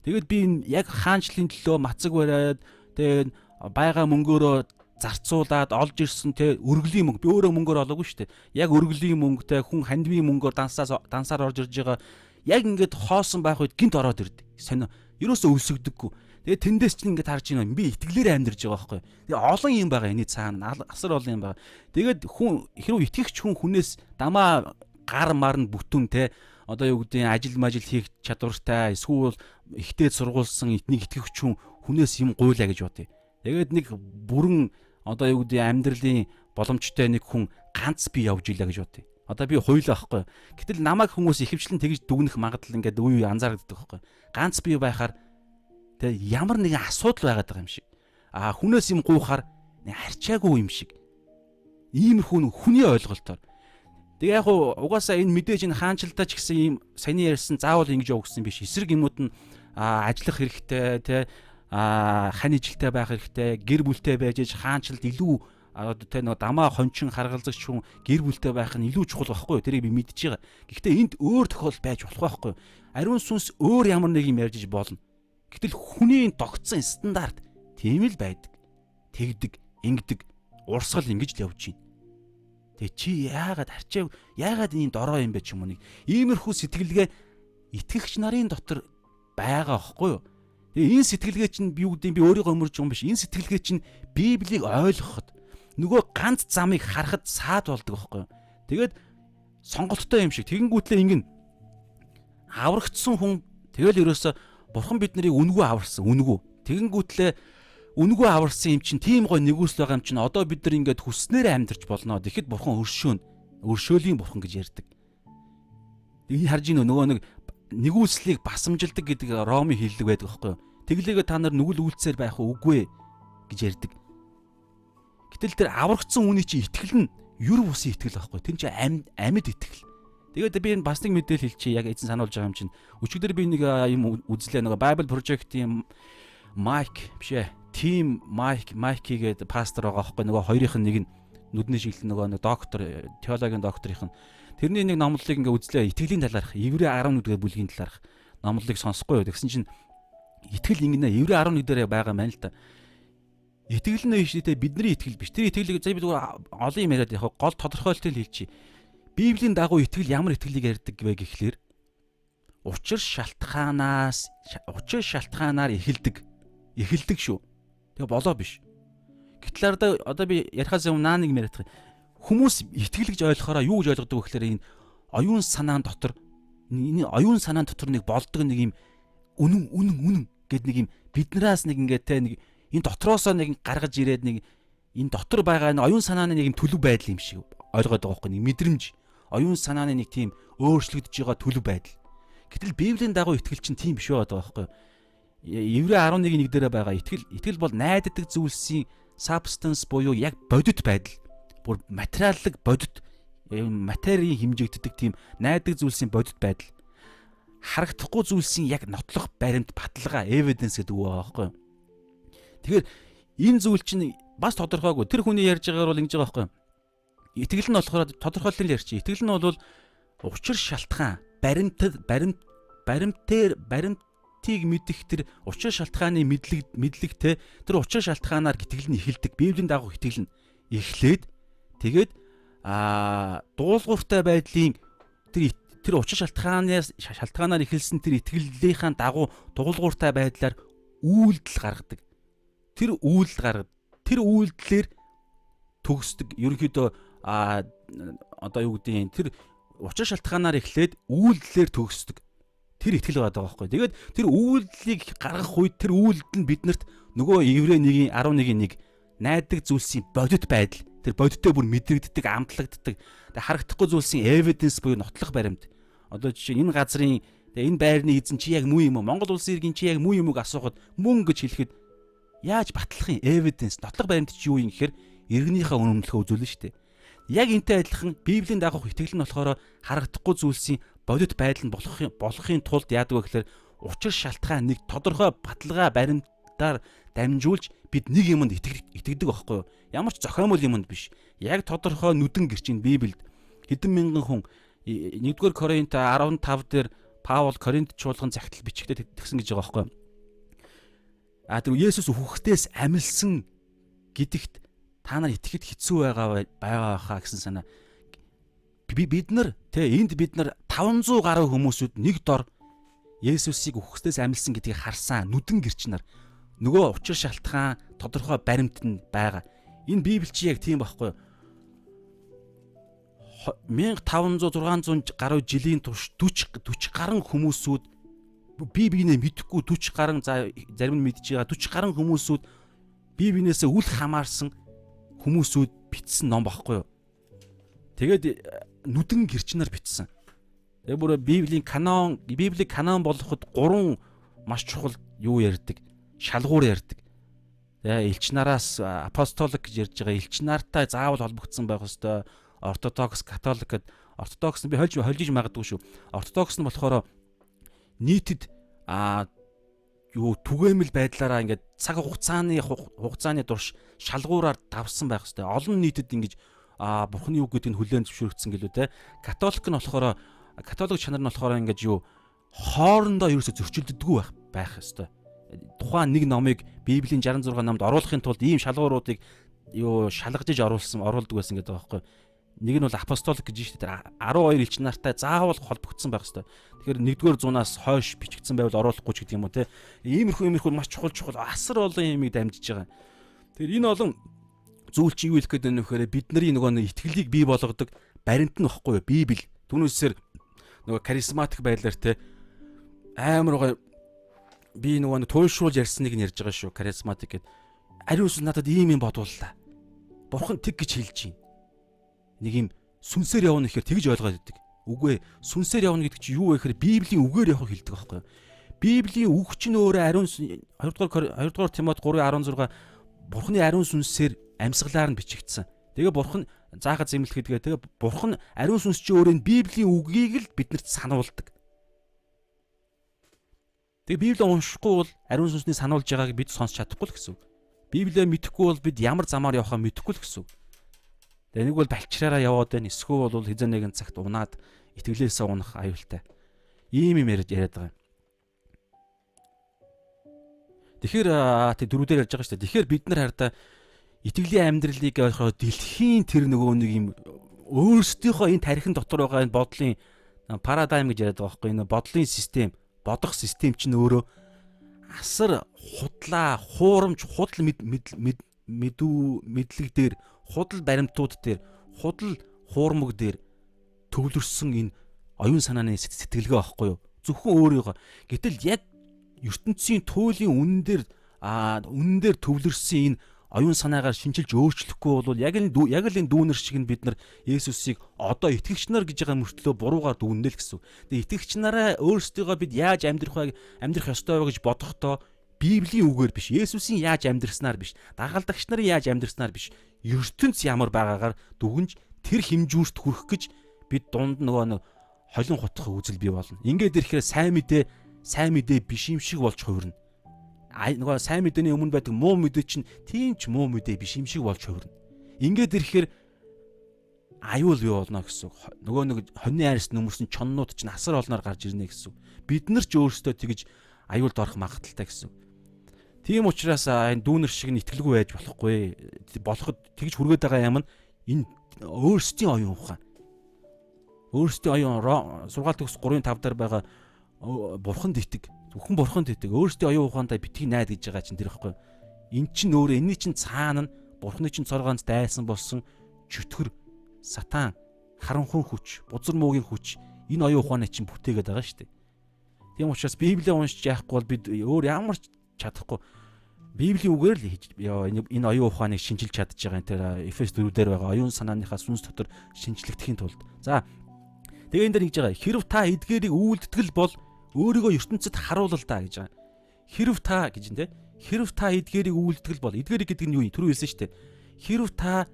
[SPEAKER 1] Тэгээд би энэ яг хаанчлалын төлөө мацаг бариад, тэгээд байгаа мөнгөөрөө зарцуулаад олж ирсэн те өргөлийн мөнгө, би өөрөө мөнгөөр олоогүй шүү дээ. Яг өргөлийн мөнгөтэй хүн хандвийн мөнгөөр дансаас дансаар орж ирж байгаа яг ингээд хоосон байх үед гинт ороод ирдэг. Сонио ерөөсөө өлсөгдөггүй. Тэгээд тэндээс чинь ингээд харж байна. Би итгэлээр амьдарч байгаа байхгүй. Тэгээ олон юм байгаа энэ цаана, асар олон юм байгаа. Тэгээд хүн хэрвээ итгэгч хүн хүнээс дамаа гар мар нь бүтэн те одоо юу гэдэг ажил мажил хийх чадвартай эсвэл ихтэй сургуулсан нэг итгэгч хүн хүнээс юм гуйлаа гэж бодъё. Тэгээд нэг бүрэн одоо юу гэдэг амьдралын боломжтой нэг хүн ганц би явж илаа гэж бодъё. Одоо би хуйлаа байхгүй. Гэтэл намайг хүмүүс ихэвчлэн тэгж дүгнэх магадлал ингээд үе үе анзаардаг байхгүй. Ганц би байхаар тэг ямар нэгэн асуудал байгаад байгаа юм шиг. А хүнээс юм гуйхаар нэг харчаагүй юм шиг. Иймэрхүү хүний ойлголтоор. Тэгээ яг угаасаа энэ мэдээж энэ хаанчлалдаа ч гэсэн ийм саяны ярьсан заавал ингэж явах гэсэн биш. Эсрэг юмнууд нь ажиллах хэрэгтэй те, хань ижилтэй байх хэрэгтэй, гэр бүлтэй байж иж хаанчлалд илүү одоо тэ нөгөө дамаа хончин харгалзагч хүн гэр бүлтэй байх нь илүү чухал байхгүй юу? Тэрийг би мэдж байгаа. Гэхдээ энд өөр тохиолдол байж болох байхгүй юу? Ариун сүнс өөр ямар нэг юм ярьж иж болно. Гэтэл хүний тогтсон стандарт тийм л байдаг. Тэгдэг, ингэдэг, урсгал ингэж л явж байна. Тэгээ чи яагаад харчаа, яагаад ийм дорой юм бэ ч юм уу, нэг иймэрхүү сэтгэлгээ итгэгч нарын дотор байгаа байхгүй юу? Тэгээ энэ сэтгэлгээ чинь би юу гэдэг, би өөрийгөө өмөрж байгаа юм биш. Энэ сэтгэлгээ чинь Библийг ойлгоход нөгөө ганц замыг харахад саад болдог байхгүй юу? Тэгээд сонголттой юм шиг тэгэнгүүтлээ ингэн аврагдсан хүн тэгэл ерөөсө бурхан бид нарыг үнгүй аварсан, үнгүй. Тэгэнгүүтлээ үнгүй аварсан юм чинь тийм гой нэгүсэл байгаа юм чинь одоо бид нар ингээд хүснээр амьдарч болно. Тэгэхэд бурхан өршөөн, өршөөлийн бурхан гэж ярьдаг. Энэ харж ийн нөгөө нэг нэгүслийг басамжилдаг гэдэг Ромын хэллэг байдаг байхгүй юу? Тэглээгээ та нар нүгэл үйлцээр байх уу, үгүй гэж ярьдаг. Гэтэл тэр аврагдсан үний чинь итгэл нь юр бусын итгэл байхгүй. Тэр чинь амьд итгэл. Тэгээд би энэ бас нэг мэдээлэл хэлчихье. Яг эзэн сануулж байгаа юм чинь. Өчигдөр би нэг юм үзлээ. Нөгөө Bible Project-ийн Майк биш ээ. Тим Майк Майки гэдэг пастор байгаа байхгүй. Нөгөө хоёрын нэг нь нүдний шиглэл нөгөө нэг доктор, теологийн докторийнх нь тэрний нэг номлолыг ингээ үзлээ. Итгэлийн талаарх, Еврей 11 дэх бүлгийн талаарх номлолыг сонсохгүй юу. Тэгсэн чинь итгэл ингэнэ Еврей 11 дээр байгаа маань л та. Итгэл нь биш те, бидний итгэл биш. Тэр итгэлийг заа би зүгээр олон юм яриад яг гол тодорхойлтыг хэлчихье. Библийн дагуу итгэл ямар итгэлийг ярьдаг вэ гэхлээр учир шалтгаанаас, учир шалтгаанаар эхэлдэг. Эхэлдэг шүү. Тэгээ болоо биш. Гэтэл одоо би ярихаас өмнө наа нэг яриад. Хүмүүс итгэл гэж ойлгохороо юу гэж ойлгодог вэ гэхлээр энэ оюун санаан дотор, энэ оюун санаан дотор нэг болдог нэг юм үнэн үнэн үнэн гэд нэг юм биднээс нэг ингээд те нэг энэ дотроосоо нэг гаргаж ирээд нэг энэ дотор байгаа энэ оюун санааны нэг юм төлөв байдал юм шиг ойлгоод байгаа байхгүй, нэг мэдрэмж, оюун санааны нэг тийм өөрчлөгдөж байгаа төлөв байдал. Гэтэл Библийн дагуу итгэл чинь тийм биш байгаа байхгүй. Еврей 11-ийн 1 дээр байгаа итгэл бол найддаг зүйлсийн substance буюу яг бодит байдал. Бүр материаллык бодит материйн хэмжигддэг тийм найддаг зүйлсийн бодит байдал. Харагдахгүй зүйлсийн яг нотлох баримт, баталгаа, evidence гэдэг үг байгаа байхгүй юу? Тэгэхээр энэ зүйл чинь бас тодорхойгүй. Тэр хүний ярьж байгаагаар бол ингэж байгаа байхгүй юу? Итгэл нь болохоор тодорхойлолтын ярьчих. Итгэл нь бол учир шалтгаан. баримтад баримт баримтээр баримтыг мэдэх тэр учир шалтгааны мэдлэг мэдлэгтэй тэр учир шалтгаанаар итгэл нь эхэлдэг. Библийн дагуу итгэл нь эхлээд тэгээд дуулууртай байдлын тэр тэр учир шалтгаанаас шалтгаанаар эхэлсэн тэр итгэлийнхаа дагуу дуулууртай байдлаар үйлдэл гаргадаг. Тэр үйлдэл гаргадаг. Тэр үйлдэлээр төгсдөг. Ерөнхийдөө одоо юу гэдгийг тэр учир шалтгаанаар эхлээд үйлдэлээр төгсдөг. Тэр итгэл байгаа байхгүй. Тэгээд тэр үйлдэлийг гаргах үед тэр үйлдэл нь биднэрт нөгөө Еврей 1-ийн 11-ийн 1 найддаг зүйлсийн бодит байдал, тэр бодиттой бүр мэдрэгддэг, амтлагддаг. Тэгээ харагдахгүй зүйлсийн evidence буюу нотлох баримт. Одоо жишээ энэ газрын, тэгээ энэ байрны эзэн чи яг муу юм уу? Монгол улсын иргэн чи яг муу юм уу асуухад мөн гэж хэлэхэд яаж батлах юм? Evidence, нотлох баримт чи юу юм гэхээр иргэнийхээ үнэмлэхөө үзүүлнэ шүү дээ. Яг энтэй адилхан Библийн дагуух итгэл нь болохоор харагдахгүй зүйлсийн бодит байдал нь болохын тулд яадаг вэ гэхээр учир шалтгаан нэг тодорхой баталгаа баримтаар дамжуулж бид нэг юмд итгэдэг байхгүй юу? Ямар ч зохиомол юмд биш. Яг тодорхой нүдэн гэрчин Библиэд хэдэн мянган хүн 1-р Коринт 15 дээр Паул Коринт чуулган захидал бичгтээ тэгсэн гэж байгаа байхгүй юу? Тэр Есүс үхэхтээс амилсан гэдэгт та нар итгэхэд хэцүү байгаа байгаа хаа гэсэн санаа. Бид нар тэ энд бид нар 500 гаруй хүмүүсүүд нэг дор Есүсийг үхэхтээс амилсан гэдгийг харсан нүдэн гэрч нар нөгөө учир шалтгаан тодорхой баримт нь байгаа. Энэ Библи чи яг тийм байхгүй юу? 1500 600 гаруй жилийн турш 40 40 гаруй хүмүүсүүд бие биенээ мэдэхгүй 40 гаруй, за зарим нь мэдж байгаа, 40 гаруй хүмүүсүүд бие биенээсээ үл хамаарсан хүмүүсүүд бичсэн ном байхгүй юу? Тэгээд нүдэн гэрчнэр бичсэн. Тэгээ бүр Библийн канон, Библийг канон болгоход гурван маш чухал юу ярьдаг? Шалгуур ярьдаг. Тэгээ элч нараас, apostolic гэж ярьж байгаа, элч нартай заавал холбогдсон байх ёстой. Ортодокс, католик гэд, ортодокс нь би хольж хольжиж магадгүй шүү. Ортодокс нь болохоор нийтэд юу түгээмэл байдлаараа ингээд цаг хугацааны турш шалгуураар давсан байх хэвээр. Олон нийтэд ингэж бурхны үг гэдэг нь хүлээн зөвшөөрөгдсөн гэлүү те. Католик нь болохоор, католик чанар нь болохоор ингээд юу хоорондоо ерөөсө зөрчилддөггүй байх хэвээр. Тухайн нэг номыг Библийн 66 номд оруулахын тулд ийм шалгууруудыг юу шалгаж иж оруулсан, оруулдаг байсан гэдэг байгаа байхгүй. Нэг нь бол apostolic гэж шүү дээ. 12 элч нартай заавал холбогдсон байх хэвээр. Тэгэхээр 1-р зуунаас хойш бичигдсэн байвал оруулахгүй ч гэдэг юм уу те. Иймэрхүү маш чухал чухал асар олон юмыг дамжиж байгаа. Тэгэхээр энэ олон зүйл чи юу хэлэх гээд байна вэ гэхээр бидний нөгөө нэг итгэлийг бий болгодог баримт нь багхгүй юу? Библи. Түүнээсээр нөгөө харизматик байдлаар те амар гоё, би нөгөө нэг туйлшруулж ярьсныг нь ярьж байгаа шүү. Харизматик гэд. Ариун сүнс надад ийм юм бодууллаа. Бурхан тэг гэж хэлж байна. Нэг юм сүнсээр явна гэхээр тэгж ойлгоод идэг. Үгүй ээ, сүнсээр явна гэдэг чинь юу вэ гэхээр Библийн үгээр явах хэлдэг байхгүй юу? Библийн үг чинь өөрөө ариун 2 дугаар 2 дугаар Тимот 3:16 Бурханы ариун сүнсээр амьсгалаар нь бичигдсэн. Тэгээ Бурхан заахад зэмлэх гэдгээ, тэгээ Бурхан ариун сүнс чи өөрөө Библийн үгийг л биднэрт сануулдаг. Тэгээ Библийг уншихгүй бол ариун сүнсний сануулж байгааг бид сонсч чадахгүй л гэсэн үг. Библийг мэдэхгүй бол бид ямар замаар явахаа мэдэхгүй л гэсэн үг. Тэгээ нэг бол балчраараа яваад байна. Эсвэл бол хэзээ нэгэн цагт унаад итгэлээсээ унах аюултай. Ийм юм яриад байгаа юм. Тэгэхээр тэг дөрүүдээр ярьж байгаа шүү дээ. Тэгэхээр бид нар хардаа итгэлийн амьдралыг болохоор дэлхийн тэр нөгөө нэг юм өөрсдийнхөө энэ тархин дотор байгаа энэ бодлын парадайм гэж яриад байгаа байхгүй, энэ бодлын систем, бодох систем чинь өөрөө асар худлаа, хуурамч, худал мэдүү мэдлэг дээр, худал баримтууд дээр, худал хуурмаг дээр төвлөрсөн энэ оюун санааны сэтгэлгээ байхгүй юу? Зөвхөн өөрийгөө. Гэтэл яг ертөнцийн туйлын үнэн дээр үнэн дээр төвлөрсөн энэ оюун санаагаар шинчилж өөрчлөхгүй бол яг л энэ дүүнер шиг нь бид нар Есүсийг одоо итгэгч нар гэж байгаа мөртлөө буруугаар дүгнэнэ л гэсэн. Тэгээ итгэгч нараа өөрсдийгөө бид яаж амьдрах вэ, амьдрах ёстой вэ гэж бодохдоо Библийн үгээр биш, Есүсийн яаж амьдраснаар биш, дагалдагч нарын яаж амьдраснаар биш, ертөнц ямар байгаагаар дүгнж тэр хэмжүүрт хүрэх гэж бид дунд нөгөө нэг холин хутгах үзэл бий болно. Ингээд ирэхээр сайн мэдээ биш юм шиг болж хувирна. Нөгөө сайн мэдээний өмнө байдаг муу мэдээ чинь тийм ч муу мэдээ биш юм шиг болж хувирна. Ингээд ирэхээр Аюул бий болно гэсэн үг. Нөгөө нэг хоньны айрс нөмөрсөн чоннууд чинь асар олноор гарч ирнэ гэсэн үг. Бид нар ч өөрсдөө тэгж аюулд орох магадлалтай гэсэн үг. Тийм учраас энэ дүүнер шиг нь итгэлгүй байж болохгүй. Болоход тэгж хүргээд байгаа юм нь энэ өөрсдийн оюун ухаан. Өөрсдийн оюун сургаал төгс 3-5 дээр байгаа бурханд итэг. Зөвхөн бурханд итэг. Өөрсдийн оюун ухаандаа битгий найд гэж байгаа чинь тэр ихгүй. Эн чинь өөрөө энэний чинь цаана нь бурхны чинь цор ганц дайсан болсон чөтгөр сатан харанхуй хүч, бузар муугийн хүч энэ оюун ухааны чинь бүтээгээд байгаа шүү дээ. Тийм учраас Библийг уншиж яахгүй бол бид өөр ямар ч чадахгүй. Библийн үгээр л энэ оюун ухааныг шинчилж чадж байгаа энэ тэр Эфес 4 дээр байгаа оюун санааныхаа сүнс дотор шинчлэгдэхийн тулд. За тэгээ энэ дээр ингэж байгаа. Хэрв та эдгээрийг үйлдтгэл бол өөрийгөө ертөнцид харуулал та гэж байгаа. Хэрв та гэж нэ. Хэрв та эдгээрийг үйлдтгэл бол эдгээрийг гэдэг нь юу юм? Түрүү хэлсэн шүү дээ. Хэрв та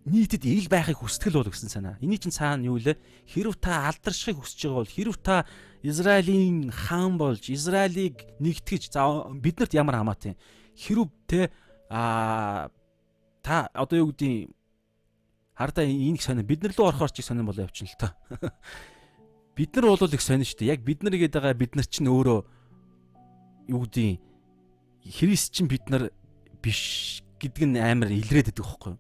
[SPEAKER 1] нийтэд ил байхыг хүсдэг л бол гэсэн санаа. Эний чинь цаана юу лээ? Хэрв та алдаршихыг хүсэж байгаа бол хэрв та Израилийн хаан болж Израилийг нэгтгэж за биднэрт ямар хамаатай юм? Хэрв те а та одоо юу гэдгийг хардаа энэ их сонин бид нар рүү орохоор ч их сонин болоо явчихна л та. Бид нар бол их сонин шүү дээ. Яг бид нар гэдэг байгаа бид нар чинь өөрөө юу гэдгийг Христ чинь бид нар биш гэдг нь амар илрээд байдаг байхгүй юу?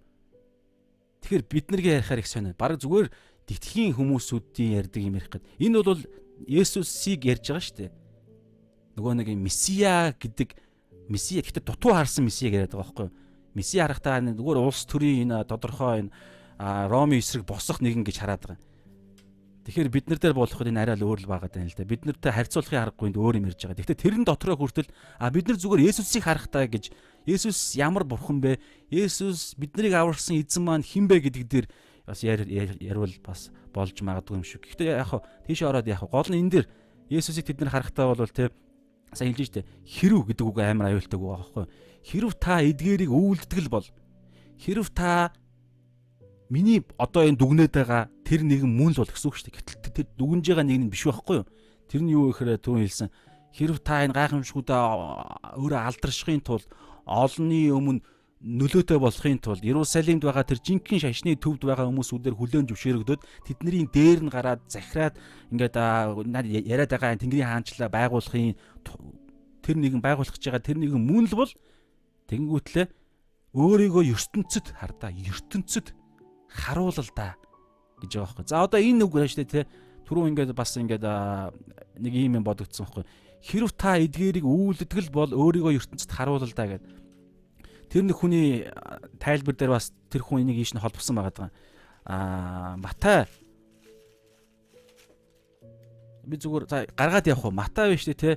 [SPEAKER 1] Тэгэхээр бид наргээ ярихаар их сонин. Бараг зүгээр тэтгэхийн хүмүүсүүдийн ярьдаг юм ярих гээд. Энэ бол Есүсийг ярьж байгаа шүү дээ. Нөгөө нэг юм Месиа гэдэг Месиа гэхдээ дутуу харсан Месиаг яриад байгаа байхгүй юу? Месиа харахтаа зүгээр улс төрийн энэ тодорхой энэ Ромын эсрэг босох нэгэн гэж хараад байгаа. Тэгэхээр бид нар дээр болоход энэ арай л өөр л байгаад байна л да. Бид нартай харьцуулахын аргагүй энд өөр юм ярьж байгаа. Гэхдээ тэрэн дотроо хүртэл бид нар зүгээр Есүсийг харахтаа гэж Есүс ямар бурхан бэ? Есүс биднийг аварсан эзэн маань хэн бэ гэдэг дээр бас ярил бас болж магадгүй юм шиг. Гэхдээ яг хаа тийш ороод яг гол нь энэ дээр Есүсийг тэд нар харахтаа бол те сайн хэлж штэ хэрв гэдэг үг амар аюултай үг байгаа байхгүй. Хэрв та эдгээрийг үйлдтгэл бол хэрв та миний одоо энэ дүгнээд байгаа тэр нэгэн мөн л бол гэсэн үг шүү дээ. Гэтэл тэр дүгнж байгаа нэг нь биш байхгүй юу? Тэр нь юу гэхээр түрүүн хэлсэн. Хэрв та энэ гайхамшгуудаа өөрөө алдаршихын тулд олонний өмнө нөлөөтэй болохын тулд Иерусалимд байгаа тэр жинхэнэ шашны төвд байгаа хүмүүсүүдээр хүлээн зөвшөөрөгдөд тэдний дээр нь гараад захираад ингээд яриад байгаа Тэнгэрийн хаанчлаа байгуулахын тэр нэгэн байгуулах гэж байгаа тэр нэгэн мөн л бол тэгэнгүүтлээ өөрийгөө ертөнцид хардаа ертөнцид харуулал да гэж байгаа байхгүй. За одоо энэ үг байна шүү дээ те. Түрүү ингээд бас ингээд нэг ийм юм бодогдсон байхгүй. Хэрв та эдгээрийг үйлдэгэл бол өөрийгөө ертөнцид харуулал да гэд. Тэр нэг хүний тайлбар дээр бас тэр хүн энийг ийш нь холбосон байгаа даа. Матай би зүгээр за гаргаад явах уу? Матай биш үү те.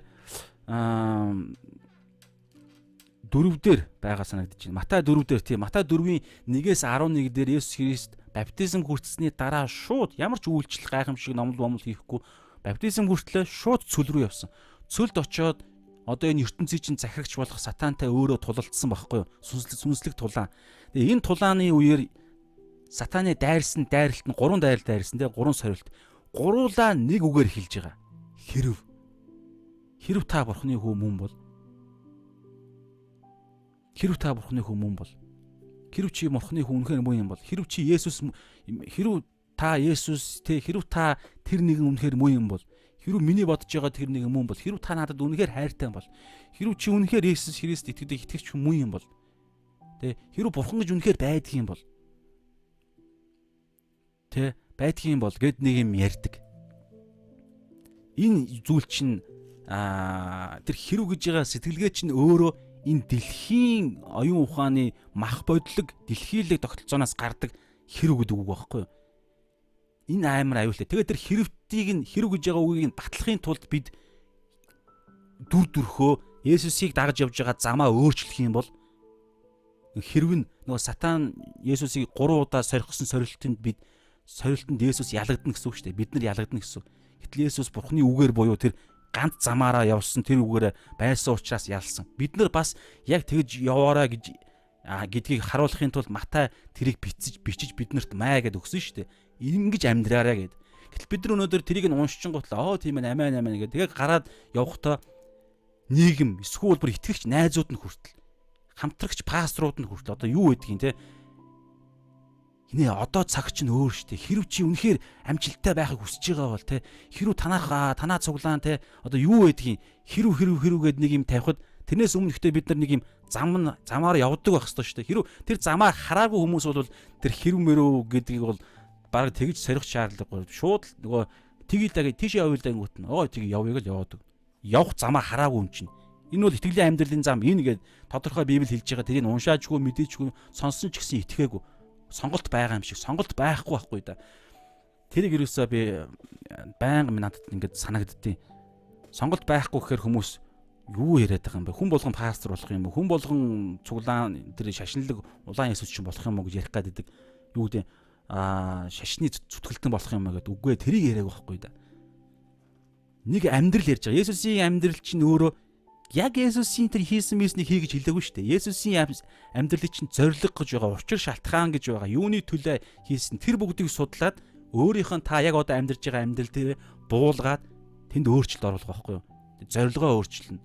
[SPEAKER 1] 4 дээр байгаа санагдаж байна. Матай 4 дээр тийм Матай 4-ийн 1-ээс 11 дээр Есүс Христ баптизм хүртсэний дараа шууд ямар ч үйлчлэл гайхамшиг номлол момол хийхгүй баптизм хүртлээ шууд цөл рүү явсан. Цөлд очиод одоо энэ ертөнцийн чинь захирагч болох сатантай өөрөө тулалдсан байхгүй юу? Сүнслэг тулаан. Тэгээ энэ тулааны үеэр сатаны дайрсан дайралт нь 3 дайралт дайрсан тэгээ 3 сорилт. Гуруулаа нэг үгээр хэлж байгаа. Хэрв. Хэрв та бурхны хүү мөн бол Хэрв та бурхны хүү мөн бол хэрв чи бурхны хүү үнэхээр мөн юм бол хэрв чи Есүс хэрв та Есүс тэ хэрв та тэр нэгэн үнэхээр мөн юм бол хэрв миний бодож байгаа тэр нэгэн мөн бол хэрв та надад үнэхээр хайртай бол хэрв чи үнэхээр Есүс Христ итгэдэг итгэгч хүн мөн юм бол тэ хэрв бурхан гэж үнэхээр байдаг юм бол тэ байдгийн бол гэд нэг юм ярьдаг. Энэ зүйл чинь тэр хэрв гэж байгаа сэтгэлгээ чинь өөрөө энэ дэлхийн оюун ухааны мах бодлог дэлхийлэг тогтолцооноос гардаг хэрв гэдэг үг байхгүй юу? Энэ амар аюултай. Тэгээд тэр хэрвтийг нь хэрв гэж байгаа үгийг нь батлахын тулд бид дүр төрхөө Есүсийг дагаж явж байгаа замаа өөрчлөх юм бол хэрв нь нөгөө сатан Есүсийг 3 удаа сорихсон сорилтонд бид сорилтонд Есүс ялагдана гэсэн үг шүү дээ. Бид нар ялагдана гэсэн үг. Гэтэл Есүс Бурхны үгээр буюу тэр ганц замаараа явсан тэр үгээрээ байсан учраас ялсан. Бид нар бас яг тэгж яваарай гэж гэдгийг харуулахын тулд Матай тэрийг бичиж биднэрт маа гэд өгсөн шүү дээ. Ингэж амьдраарай гэд. Гэтэл бид нар өнөөдөр тэрийг нь уншингуут л оо тийм ээ амаа амаа гэд тэгээ гараад явхдаа нийгэм эсвэл бүр итгэгч найзууд нь хүртэл хамтрагч пасторууд нь хүртэл одоо юу гэдгийг те Хинээ одоо цаг чинь өөр штэ. Хэрв чи үнэхээр амжилттай байхыг хүсэж байгаа бол те хэрв танах танаа цуглаан те одоо юу байдгийг хэрв хэрв хэрв гэд нэг юм тавихад тэрнээс өмнө ихтэй бид нар нэг юм зам нь замаар явдаг байх ёстой штэ. Хэрв тэр замаа хараагүй хүмүүс бол тэр хэрв мөрөө гэдгийг бол бараг тэгж сорих шаардлагагүй. Шууд л нөгөө тгий л даа тийш явъя л даа гингүүт нь оо тгий явъя л яваадаг. Явах замаа хараагүй юм чинь. Энэ бол итгэлийн амьдралын зам энэ гээд тодорхой Библи хэлж байгаа тэрийг уншаажгүй мэдээчгүй сонсон ч гэсэн итгээгүй. Сонголт байгаа юм шиг сонголт байхгүй байхгүй да. Тэрийг ерөөсөө би байнга надад ингээд санагддیں۔ Сонголт байхгүй гэхээр хүмүүс юу яриад байгаа юм бэ? Хүн болгон пастор болох юм уу? Хүн болгон цуглаан тэр шашинлаг улаан Есүс чинь болох юм уу гэж ярих гээд байдаг. Юу гэдэг шашны зүтгэлтэн болох юм аа гэдэг. Үгүй ээ, тэрийг яриаг байхгүй да. Нэг амьдрал ярьж байгаа. Есүсийн амьдрал чинь өөрөө яг Есүсийн тэр хийсэн миснийг хий гэж хэлээгүй шүү дээ. Есүсийн амьдралыг чинь зориг гэж байгаа, учир шалтгаан гэж байгаа. Юуны төлөө хийсэн тэр бүгдийг судлаад өөрийнх нь та яг одоо амьдарч байгаа амьдрал дээр буулгаад тэнд өөрчлөлт оруулах байхгүй юу? Зорилгоо өөрчилнө.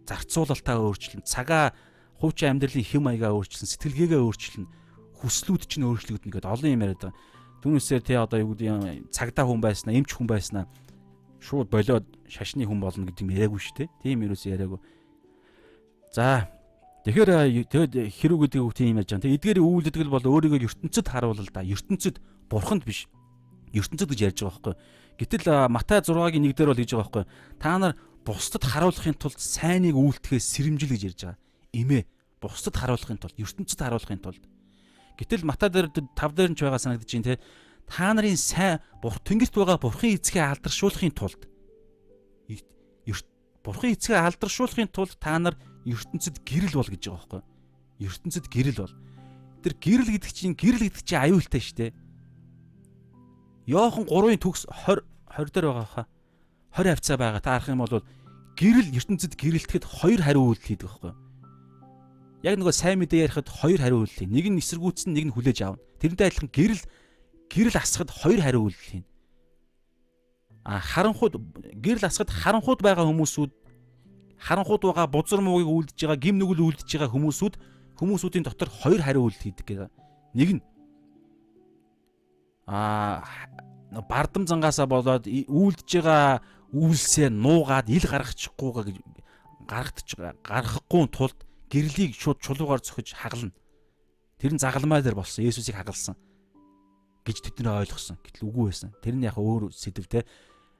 [SPEAKER 1] Зарцуулалтаа өөрчилнө. Цагаа хуучин амьдралын хэм маягаа өөрчилнө. Сэтгэлгээгээ өөрчилнө. Хүслүүд чинь өөрчлөгдөнө гэдээ олон юм яриад байгаа. Түүнээсээ тий одоо юу гэдэг юм цагдаа хүн байснаа, эмч хүн байснаа шууд болиод шашны хүн болно гэдэг юм яриаггүй шүү дээ. Тийм ерөөсөө яриаггүй. За тэгэхээр тэгэд хэрүү гэдэг үг тийм ярьж байгаа. Тэгээ эдгээр үйлдэл бол өөрийгөө ертөнцид харуулал да. Ертөнцид бурханд биш. Ертөнцид гэж ярьж байгаа байхгүй. Гэтэл Матай 6-гийн 1 дээр бол хийж байгаа байхгүй. Та нар бусдад харуулахын тулд сайныг үйлдэхээс сэрэмжил гэж ярьж байгаа. Имээ бусдад харуулахын тулд, ертөнцид харуулахын тулд. Гэтэл Матай дээр 5 дээр нь ч байгаа санагдаж байна те. Та нарын сайн тэнгэрт байгаа Бурхын эцгээ алдаршуулахын тулд Бурхан эцгээ алдаршуулахын тулд та нар ертөнцид гэрэл бол гэж байгаа байхгүй. Ертөнцид гэрэл бол. Тэр гэрэл гэдэг чинь аюултай шүү дээ. Йохан 3-ын төгс 20 20 дээр байгаа хаа. 20 хавцаа байгаа. Та харах юм бол гэрэл ертөнцид гэрэлтэхэд хоёр хариу үйлдэл хийдэг байхгүй. Яг нөгөө сайн мэдээ ярихад хоёр хариу үйлдэл хийнэ. Нэг нь эсэргүүцэн, нэг нь хүлээж авна. Тэрнтэй адилхан гэрэл асахад хоёр хариу үйлдэл хийнэ. А харанхууд гэрэл асахад харанхууд байгаа хүмүүсүүд харанхууд байгаа бузар муугийг үлдэж байгаа, гим нүгэл үлдэж байгаа хүмүүсүүдийн дотор хоёр хариу үйлдэл хийдэг гэдэг. Нэг нь бардам зангаасаа болоод үлдэж байгаа үйлсээ нуугаад ил гаргачихгүйгээ гэж гаргахгүй тулд гэрлийг шууд чулуугаар цохиж хагална. Тэр нь загалмай дээр болсон. Есүсийг хагалсан гэж тэд нэр ойлгосон. Гэтэл үгүй байсан. Тэр нь яг өөр сэдв те.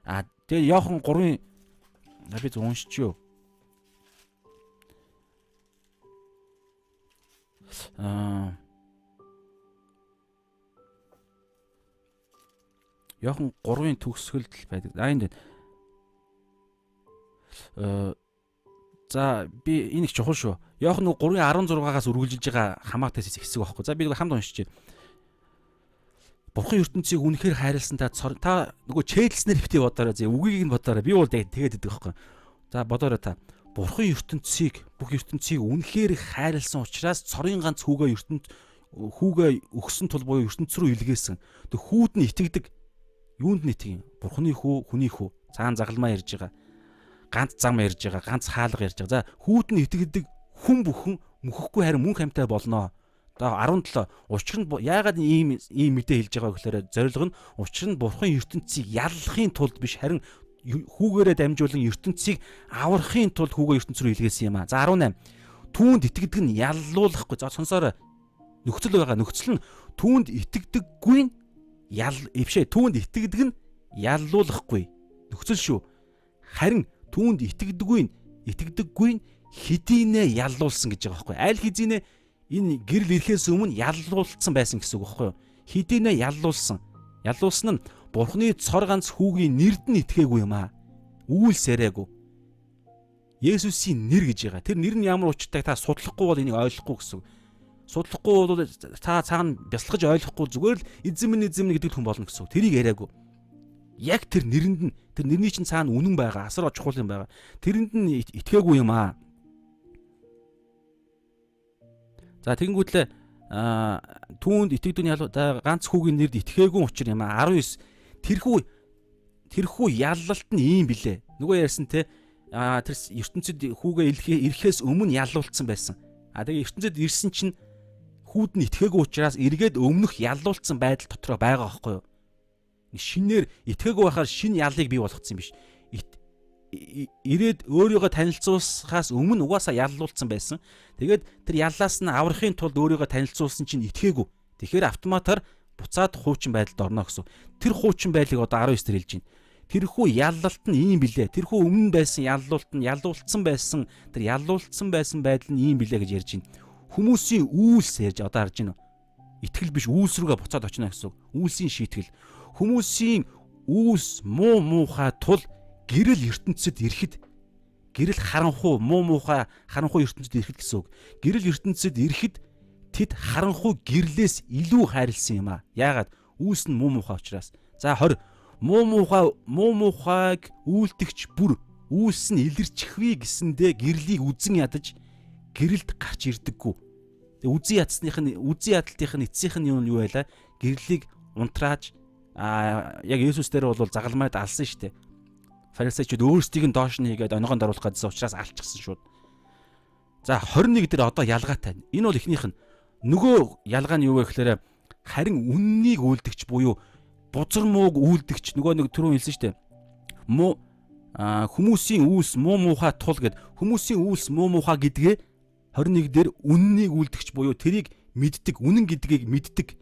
[SPEAKER 1] А тэгээ Йохан 3-ын би зөв уншчихё. Йохан 3-ын төгсгөлд л байдаг. А энд за би энэ их чухал шүү. Йохан 3-ын 16-аас үргэлжилж байгаа хамаатай хэсэг байхгүй. За би хамт уншчихъя. Бурхан ертөнцийг үнэхээр хайрласан та нөгөө чэйдэлснээр битгий бодоорой. Зэ үгийг нь бодоорой. Би бол тэгээд идэг байхгүй. За бодоорой та. Бурхан ертөнцийг бүх ертөнцийг үнэхээр хайрлсан учраас цорын ганц хүүгээ ертөнц хүүгээ өгсөн тул буюу ертөнц рүү илгээсэн. Тэг хүүд нь итгэдэг. Юунд нь итгэв? Бурханы хүү, хүний хүү. Цаан загалмаа ярьж байгаа. Ганц зам ярьж байгаа, ганц хаалга ярьж байгаа. За хүүд нь итгэдэг хүн бүхэн мөхөхгүй харин мөнх амьтай болноо. Одоо 17 учир нь яагаад ийм мэдээ хэлж байгаа гэхээр зорилго нь учир нь Бурхан ертөнцийг яллахын тулд биш харин хүүгээрээ дамжуулан ертөнцийг аврахын тулд хүүгээ ертөнц рүү илгээсэн юм а. За 18 түүнд итгэдэг нь яллуулахгүй. За сонсоорой. Нөхцөл байгаа. Нөхцөл нь түүнд итгэдэггүй нь ял эвшээ түүнд итгэдэг нь яллуулахгүй. Нөхцөл шүү. Харин түүнд итгэдэггүй нь итгэдэггүй нь хэдийнэ яллуулсан гэж байгаа байхгүй. Аль хэзээ энэ гэрэл ирэхээс өмнө яллуулсан байсан гэсэн үг байхгүй юу? Хэдийнэ яллуулсан. Яллуулсан нь Бурхны цор ганц хүүгийн нэрд нь итгээгүй юм аа. Үйлс яриаггүй. Есүсийн нэр гэж байгаа. Тэр нэр нь ямар учиртайг та судлахгүй бол энийг ойлгохгүй гэсэн үг. Судлахгүй бол та цаана бясалгаж ойлгохгүй зүгээр л эзэм нь эзэм нь гэдэг хүн болно гэсэн үг. Тэрийг яриаггүй. Яг тэр нэрэнд нь тэр нэрний чинь цаана үнэн байгаа, асар чухал юм байгаа. Тэрэнд нь итгээгүй юм аа. За тэгэнгүүтлээ түүнд итгэдэгний ганц хүүгийн нэрд итгээгүй учир юм аа. 19 тэрхүү яллалт нь ийм билээ. Нөгөө ярьсан те тэр ертөнцид хүүгээ ирэхээс өмнө яллуулсан байсан. А тэгээ ертөнцид ирсэн чинь Хүүд нь итгээгүй учраас эргээд өмнөх яллуулсан байдал дотроо байгаа байхгүй юу? Шинээр итгээгүй байхаар шинэ яллыг бий болгоцсон юм биш. Ирээд өөрийгөө танилцуулсахаас өмнө угаасаа яллуулсан байсан. Тэгээд тэр яллаас нь аврахын тулд өөрийгөө танилцуулсан чинь итгээгүй. Тэгэхээр автоматар буцаад хуучин байдалд орно гэсэн. Тэр хуучин байдлыг одоо 19 дээр хэлж байна. Тэрхүү яллалт нь ийм билээ. Тэрхүү өмнө байсан яллуулт нь яллуулсан байсан тэр яллуулсан байсан байдал нь ийм билээ гэж ярьж байна. Хүмүүсийн үйлс ярьж одоо харж байна. Итгэл биш, үйлс рүүгээ буцаад очно гэсэн. Үйлсийн шийтгэл. Хүмүүсийн үйлс муу муухай тул гэрэл ертөнцид ирэхэд, гэрэл харанхуй муу муухай харанхуй ертөнцид ирэхэд гэсэн үг. Гэрэл ертөнцид ирэхэд тэд харанхуй гэрлээс илүү хайрлсан юм а. Яагаад? Үйлс нь муу муухай учраас. За 20 муу муухай муу муухайг үйлдэгч бүр үйлс нь илэрчихвээ гэсэндээ гэрлийг үзен ядаж гэрэлд гарч ирдэггүй. Тэгээ үзен ядсных нь, үзен ядалтынх нь эцсийнх нь юу байлаа? Гэрлийг унтрааж, яг Есүс дээр бол загалмайд алсан шүү дээ. Фарисеучуд өөрсдийг нь доош нь хийгээд оногоонд оруулах гэсэн учраас алчихсан шууд. За 21 дээр одоо ялгаатай. Энэ бол эхнийх нь. Нөгөө ялгаа нь юу вэ гэхээр харин үннийг үйлдэгч буюу бузар мууг үйлдэгч, нөгөө нэг түрүүн хэлсэн шүү дээ. Муу хүмүүсийн үйлс муу муухай тул гэд, хүмүүсийн үйлс муу муухай гэдгээ 21 дээр үннийг үйлдэгч буюу тэрийг мэддэг, үнэн гэдгийг мэддэг.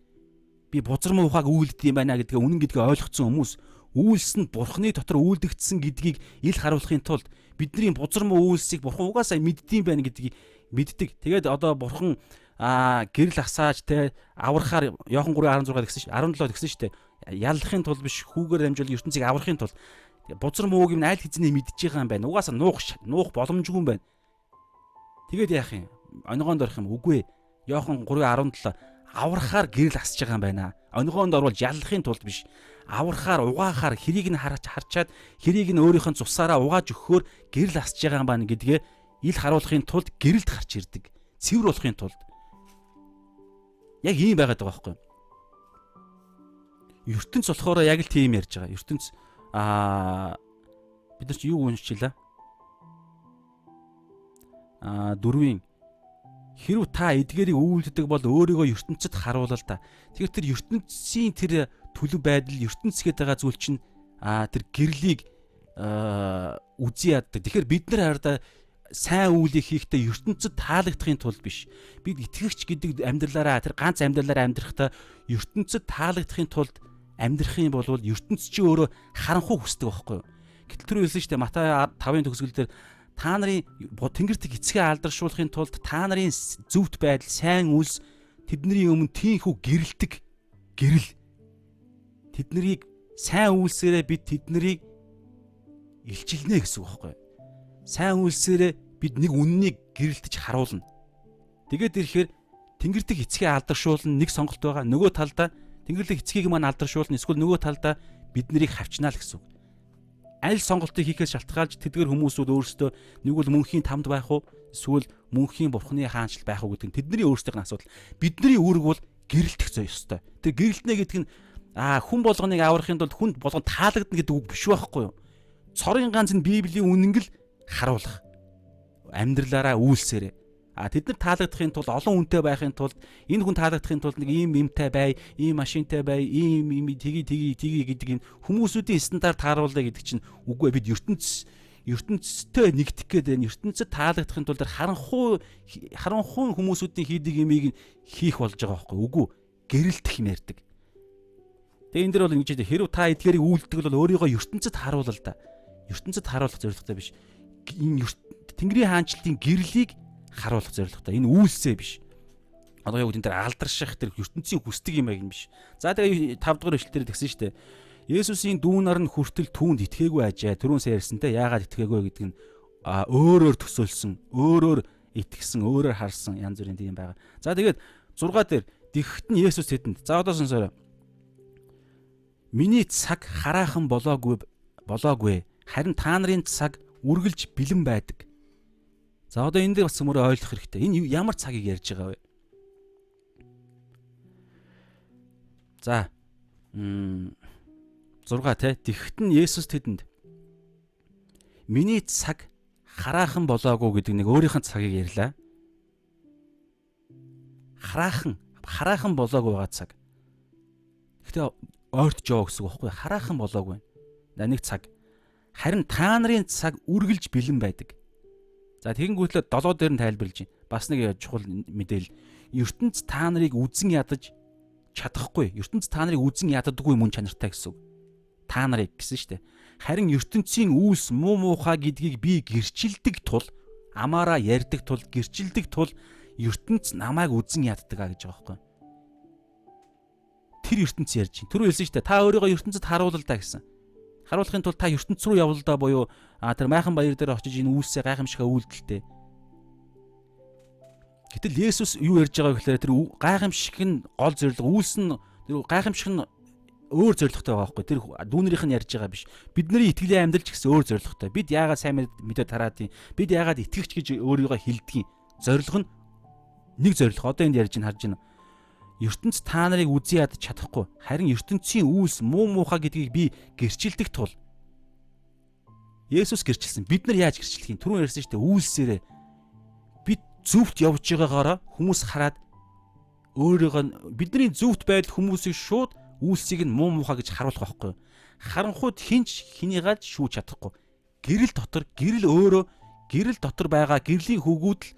[SPEAKER 1] Би бузар муухайг үйлддэг юм байна гэдгээ, үнэн гэдгээ ойлгоцсон хүмүүс үйлс нь бурхны дотор үйлдэгдсэн гэдгийг ил харуулахын тулд бидний бузар муу үйлсийг бурхан угаасаа мэддэм байх гэдгийг мэддэг. Тэгээд одоо бурхан гэрэл асааж те аврахаар Иохан 3:16 гэсэн ш 17 гэсэн шүү дээ. Яллахын тулд биш, хүүгээр дамжуул ертөнцийг аврахын тулд бузар мууг юм аль хэзээ мэдж байгаа юм байна. Угаасаа нуух боломжгүй юм байна. Тэгээд яах юм? Онигоонд орох юм? Үгүй ээ. Иохан 3:17 аврахаар гэрэл асж байгаа юм байна. Онигоонд оруулж яллахын тулд биш. Аврахаар, угаахаар, хэрийг нь харчаад хэрийг нь өөрийнх нь цусаараа угааж өгөхөөр гэрэл асж байгаа юм байна гэдгээ ил харуулахын тулд гэрэлд гарч ирдэг. Цэвэр болохын тулд. Яг ийм байгаад байгаа байхгүй юу? Ертөнц болохоор яг л тийм ярьж байгаа. Ертөнц бид нар чи юу уншчихлаа? Дөрвийн хэрв та эдгээрийг үйлддэг бол өөрийгөө ертөнцид харуулал та. Тэгэхээр тэр ертөнцийн тэр төлөв байдал, ертөнц гэдэг байгаа зүйл чинь тэр гэрлийг үзий яддаг. Тэгэхээр бид нар хараа сайн үйлийг хийхдээ ертөнцид таалагдахын тулд биш. Бид итгэгч гэдэг амьдралаараа, тэр ганц амьдралаараа амьдрахдаа ертөнцид таалагдахын тулд амьдрах юм бол ертөнц чи өөрөө харанхуй хүсдэг байхгүй юу? Гэтэл тэр хэлсэн шүү дээ. Матай 5-ын төгсгөл дээр та нарын тэнгэр дэх эцгээ алдаршуулахын тулд та нарын зөвхт байдал, сайн үйлс тэдний өмнө тийхүү гэрэлтэг гэрэл. Тэднийг сайн үйлсээрээ бид тэднийг илчилнэ гэсэн үг байхгүй юу? Сайн үйлсээрээ бид нэг үннийг гэрэлтэж харуулна. Тэгээд ирэхээр тэнгэр дэх эцгээ алдаршуулна нэг сонголт байгаа. Нөгөө талдаа тэнгэр дэх эцгийг маань алдаршуулна, эсвэл нөгөө талдаа бид нарыг хавчнаа л гэсэн үг. Аль сонголтыг хийхээс шалтгаалж тэдгэр хүмүүсүүд өөрсдөө нэг бол мөнхийн тамд байх уу, эсвэл мөнхийн бурхны хаанчл байх уу гэдэг нь тэдний өөрсдийнх нь асуудал. Бидний үүрэг бол гэрэлтэх зөө ёстой. Тэр гэрэлтнэ гэдэг нь хүн болгоныг аврахын тулд хүн болгон таалагдана гэдэг үг биш байхгүй юу? Цорын ганц нь Библийн үнэнг л харуулах. Амьдралаараа, үйлсээрээ. Тэд нар таалагдахын тулд, олон хүнтэй байхын тулд, энэ хүн таалагдахын тулд нэг ийм юмтай бай, ийм машинтай бай, ийм ийм тгий тгий тгий гэдэг энэ хүмүүсүүдийн стандарт тааруулъя гэдэг чинь үгүй. Бид ертөнцтэй нэгдэх гээд байна. Ертөнцөд таалагдахын тулд харанхуй харанхуй хүмүүсүүдийн хийдэг юмыг хийх болж байгаа байхгүй. Үгүй, гэрэлтэх юм ярьдаг. Тэгээ энэ дэр бол ингэж хэлээ. Хэрв та эдгээрийг үйлддэг бол өөрийгөө ертөнцөд харуулал да. Ертөнцөд харуулах зорилготой биш. Энэ Тэнгэрийн хаанчлалын гэрлийг харуулах зорилготой. Энэ үйлсээ биш. Одоо яг энэ дээр алдарших тэр ертөнцийн хүсдэг юм яг юм биш. За тэгээ 5 дугаар ишлэл дээр тэгсэн шүү дээ. Есүсийн дүү нар нь хүртэл түүнд итгээгүй ажээ. Түрүүн сая ярьсантай яагаад итгээгүй гэдэг нь өөрөөр төсөөлсөн, өөрөөр итгэсэн, өөрөөр харсан, янз бүрийн тийм байгаа. За тэгээд 6 дээр тэгэхэд нь Есүс тэдэнд, за одоо сонсоорой. Миний цаг хараахан болоогүй болоогүй. Харин та нарын цаг үргэлж бэлэн байдаг. За одоо энэ дээр бас мөрөө ойлгох хэрэгтэй. Энэ ямар цагийг ярьж байгаа вэ? За 6 те. Тэгэхэд нь Есүс тэдэнд миний цаг хараахан болоогүй гэдэг нэг өөрийнх нь цагийг ярьлаа. Хараахан болоогүй байгаа цаг. Гэхдээ ойртож яваа гэсэн үг байхгүй, хараахан болоогүй. Нэг цаг. Харин та нарын цаг үргэлж бэлэн байдаг. За, тэгэнгүүтлээ 7 дээр нь тайлбарлаж байна. Бас нэг чухал мэдээлэл. Ертөнц та нарыг үзен ядаж чадахгүй. Ертөнц та нарыг үзен яддаггүй мөн чанартай гэсэн үг. Та нарыг гэсэн шүү дээ. Харин ертөнцийн үйлс муу муухай гэдгийг би гэрчилдэг тул, амаараа ярьдаг тул, гэрчилдэг тул ертөнц намайг үзен яддаг а гэж байгаа байхгүй. Тэр ертөнц ярьж байна. Түрүү хэлсэн шүү дээ. Та өөрийгөө ертөнцөд харуулал да гэсэн. Харуулахын тулд та ертөнц рүү явал да, буюу тэр майхан баяр дээр очиж энэ үйлсээ гайхамшигаа үйлдэлтэй. Гэтэл Есүс юу ярьж байгаа гэхээр тэр гайхамшиг нь гол зорилго, үйлс нь, тэр гайхамшиг нь өөр зорилготой байгаа байхгүй. Тэр дүүнэрийнх нь ярьж байгаа биш. Бидний итгэлийн амьдрал ч гэсэн өөр зорилготой. Бид яагаад сайн мэдээ тараадیں۔ Бид яагаад итгэгч гэж өөрийгөө хэлдгийг. Зорилго нь нэг зорилго. Одоо энд ярьж байна, харж байна. Ертөнц та нарыг үзэн ядаж чадахгүй. Харин ертөнцийн үйлс муу муухай гэдгийг би гэрчилдэг тул. Есүс гэрчилсэн. Бид нар яаж гэрчлэх юм? Түрүүн ярьсан шүү дээ. Үйлсээрээ бид зөвхт явж байгаагаараа хүмүүс хараад өөрийгөө, бидний зөвхт байдал хүмүүсийг шууд үйлсийг нь муу муухай гэж харуулах байхгүй. Харанхуйд хинч хэнийгээ шүүж чадахгүй. Гэрэл дотор, гэрэл өөрөө, гэрэл дотор байгаа гэрлийн хөвгүүд л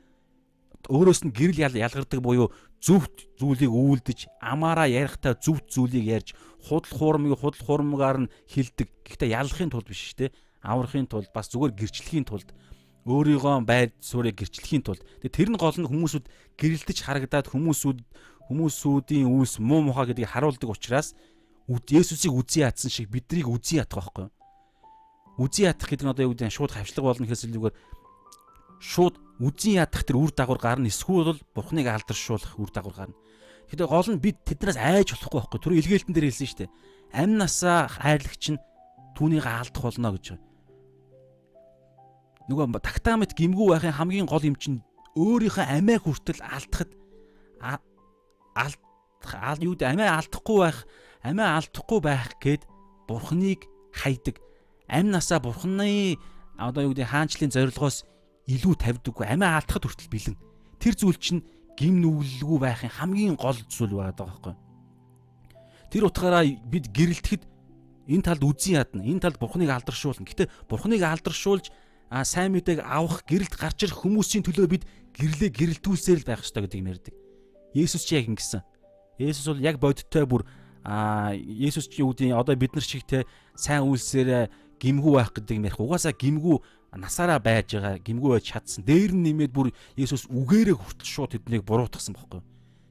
[SPEAKER 1] өөрөөс нь гэрэл ялгардаг буюу зөвхт зүйлийг үйлдэж, амаараа ярихдаа зөвхт зүйлийг ярьж, худал хуурмыг худал хуурмгаар нь хилдэг. Гэхдээ яллахын тулд биш шүү дээ. Аврахын тулд, бас зүгээр гэрчлэхийн тулд, өөрийгөө байр суурийг гэрчлэхийн тулд. Тэгээ тэр нь гол нь хүмүүсүүд гэрэлтэж харагдаад хүмүүсүүдийн үйлс муу мухай гэдгийг харуулдаг учраас Есүсийг үзэн ядсан шиг биднийг үзэн ядах байхгүй. Үзэн ядах гэдэг нь одоо юу гэдэг нь шууд хавчлага болно гэхээс илүүгээр шууд үзэн ядах тэр үр дагавар гарна, эсвэл бол Бурхныг алдаршуулах үр дагавар гарна. Тэгэхээр гол нь бид тэднээс айж болохгүй байхгүй. Түрүү илгээлтэн дээр хэлсэн шүү дээ. Амь насаа хайрлагч нь түүнийг алдах болно гэж. Нөгөө тагтаамт гимгүү байхын хамгийн гол юм чинь өөрийнхөө амиа хүртэл алдахад алдах юу гэдэг, амиа алдахгүй байх гээд Бурхныг хайдаг. Амь насаа Бурхны одоо юу гэдэг хаанчлалын зорилгоос илүү тавьдаггүй, амиа алдахад хүртэл бэлэн. Тэр зүйл чинь гим нүгэлгүй байхын хамгийн гол зүйл байгаа байхгүй. Тэр утгаараа бид гэрэлтэхэд энэ талд үзэн ядна, энэ талд Бурхныг алдаршуулна. Гэтэ Бурхныг алдаршуулж сайн мэдээг авах, гэрэлт гарч ирэх хүмүүсийн төлөө бид гэрлээ гэрэлтүүлсээр л байх ёстой гэдэг юм ярьдаг. Есүс ч яг ингэсэн. Есүс бол яг бодиттой бүр Есүс ч юу гэдэг, одоо бид нар шиг те сайн үйлсээрээ гимгүү байх гэдэг юм ярих. Угаасаа гимгүү насаараа байж байгаа, гимгүү байж чадсан. Дээр нь нэмээд бүр Есүс үгээрээ хүртэл шууд тэднийг буруутгасан байхгүй.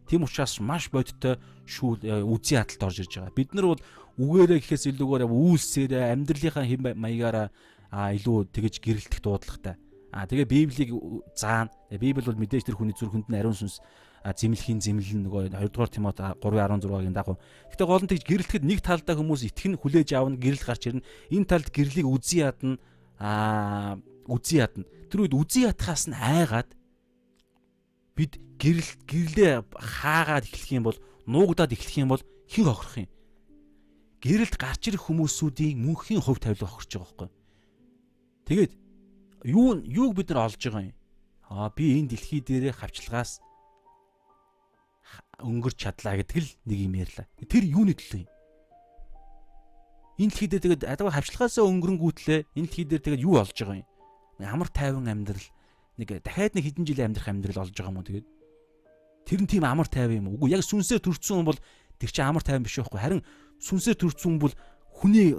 [SPEAKER 1] Тийм учраас маш бодиттой шүүл үзэн ядалт орж ирж байгаа. Бид нар бол үгээрээ гэхээс илүүгээр үйлсээрээ, амьдралынхаа хэм маягаараа илүү тэгэж гэрэлтэх дуудлагатай. Тэгээ Библийг заана. Библи бол мэдээж тэр хүний зүрхэнд нь ариун сүнс зэмлэхийн зэмлэл, нөгөө 2 дугаар Тимот 3:16-гийн дагуу. Гэтэ гол нь тэгж гэрэлтэхэд нэг талдаа хүмүүс итгэн, хүлээж авна, гэрэл гарч ирнэ. Энэ талд гэрлийг үзэн ядна. Үзэн ядна. Тэр үед үзэн ядахаас нь айгаад бид гэрэл гэрлээ хаагаад эхлэх юм бол, нуугдаад эхлэх юм бол хэн хохирох юм? Гэрэлд гарч ирэх хүмүүсүүдийн мөнхийн хувь тавилга хохирч байгаа байхгүй. Тэгээд юуг бид нар олж байгаа юм? Би энэ дэлхий дээрээ хавчлагаас өнгөрч чадлаа гэдэг л нэг юм ярьлаа. Тэр юуны төлөө юм? Энэ дэлхий дээр тэгээд адаа хавчлагаасаа өнгөрөнгүүтлээ энэ дэлхий дээр тэгээд юу олж байгаа юм? Амар тайван амьдрал, нэг дахиад нэг хэдэн жил амьдрах амьдрал олж байгаа юм уу тэгээд? Тэр нь тийм амар тайван юм уу? Үгүй, яг сүнсээр төрсөн хүн бол тэр чинь амар тайван биш байхгүй. Харин сүнсээр төрсөн хүн бол хүний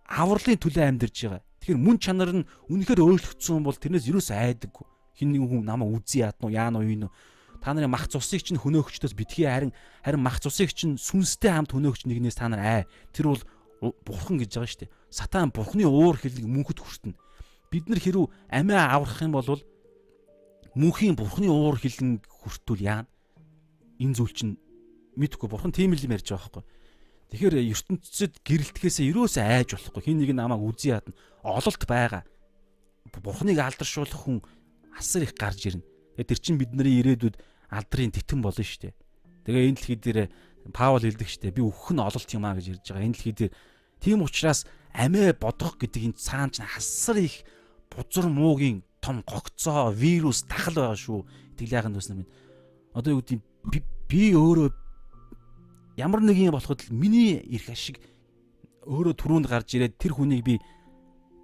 [SPEAKER 1] авралын төлөө амьдарч байгаа. Тэгэхээр мөн чанар нь үнэхээр өөрчлөгдсөн хүн бол тэрнээс юус айдаггүй. Хин нэгэн хүн намайг үзье ядна уу, яана уу, юм уу? Та нарын мах цусыг чинь хөнөөгчдөөс битгий, харин мах цусыг чинь сүнстэй хамт хөнөөгч нэгнээс та нар ай. Тэр бол бурхан гэж байгаа шүү дээ. Сатан бурхны уур хилэг мөнхөд хүртэнэ. Бид нар хэрүү амиа аврах юм бол мөнхийн бурхны уур хилэн хүртвэл яана? Энэ зүйл чинь мэдхгүй, бурхан тийм л юм ярьж байгаа байхгүй. Тэгэхээр ертөнцид гэрэлтгэхээсээ ерөөсөө айж болохгүй. Хин нэг намайг үзье ядна. Ололт байгаа. Бурхныг алдаршуулах хүн асар их гарч ирнэ. Тэгээ тэр чинь бидний ирээдүйд алдрын тэтэн болно шүү дээ. Тэгээ энэ дэлхий дээр Паул хэлдэг шүү дээ. Би өөхөх нь ололт юм а гэж ярьж байгаа. Энэ дэлхий дээр тийм учраас амиа бодох гэдэг энэ цаан чинь асар их бузар муугийн том гогцоо, вирус, тахал байгаа шүү. Итгэлийнхэн дүүс нар минь. Одоо юу гэдэг би өөрөө ямар нэг юм болоход л миний эрх ашиг өөрөө түрүүнд гарч ирээд тэр хүнийг би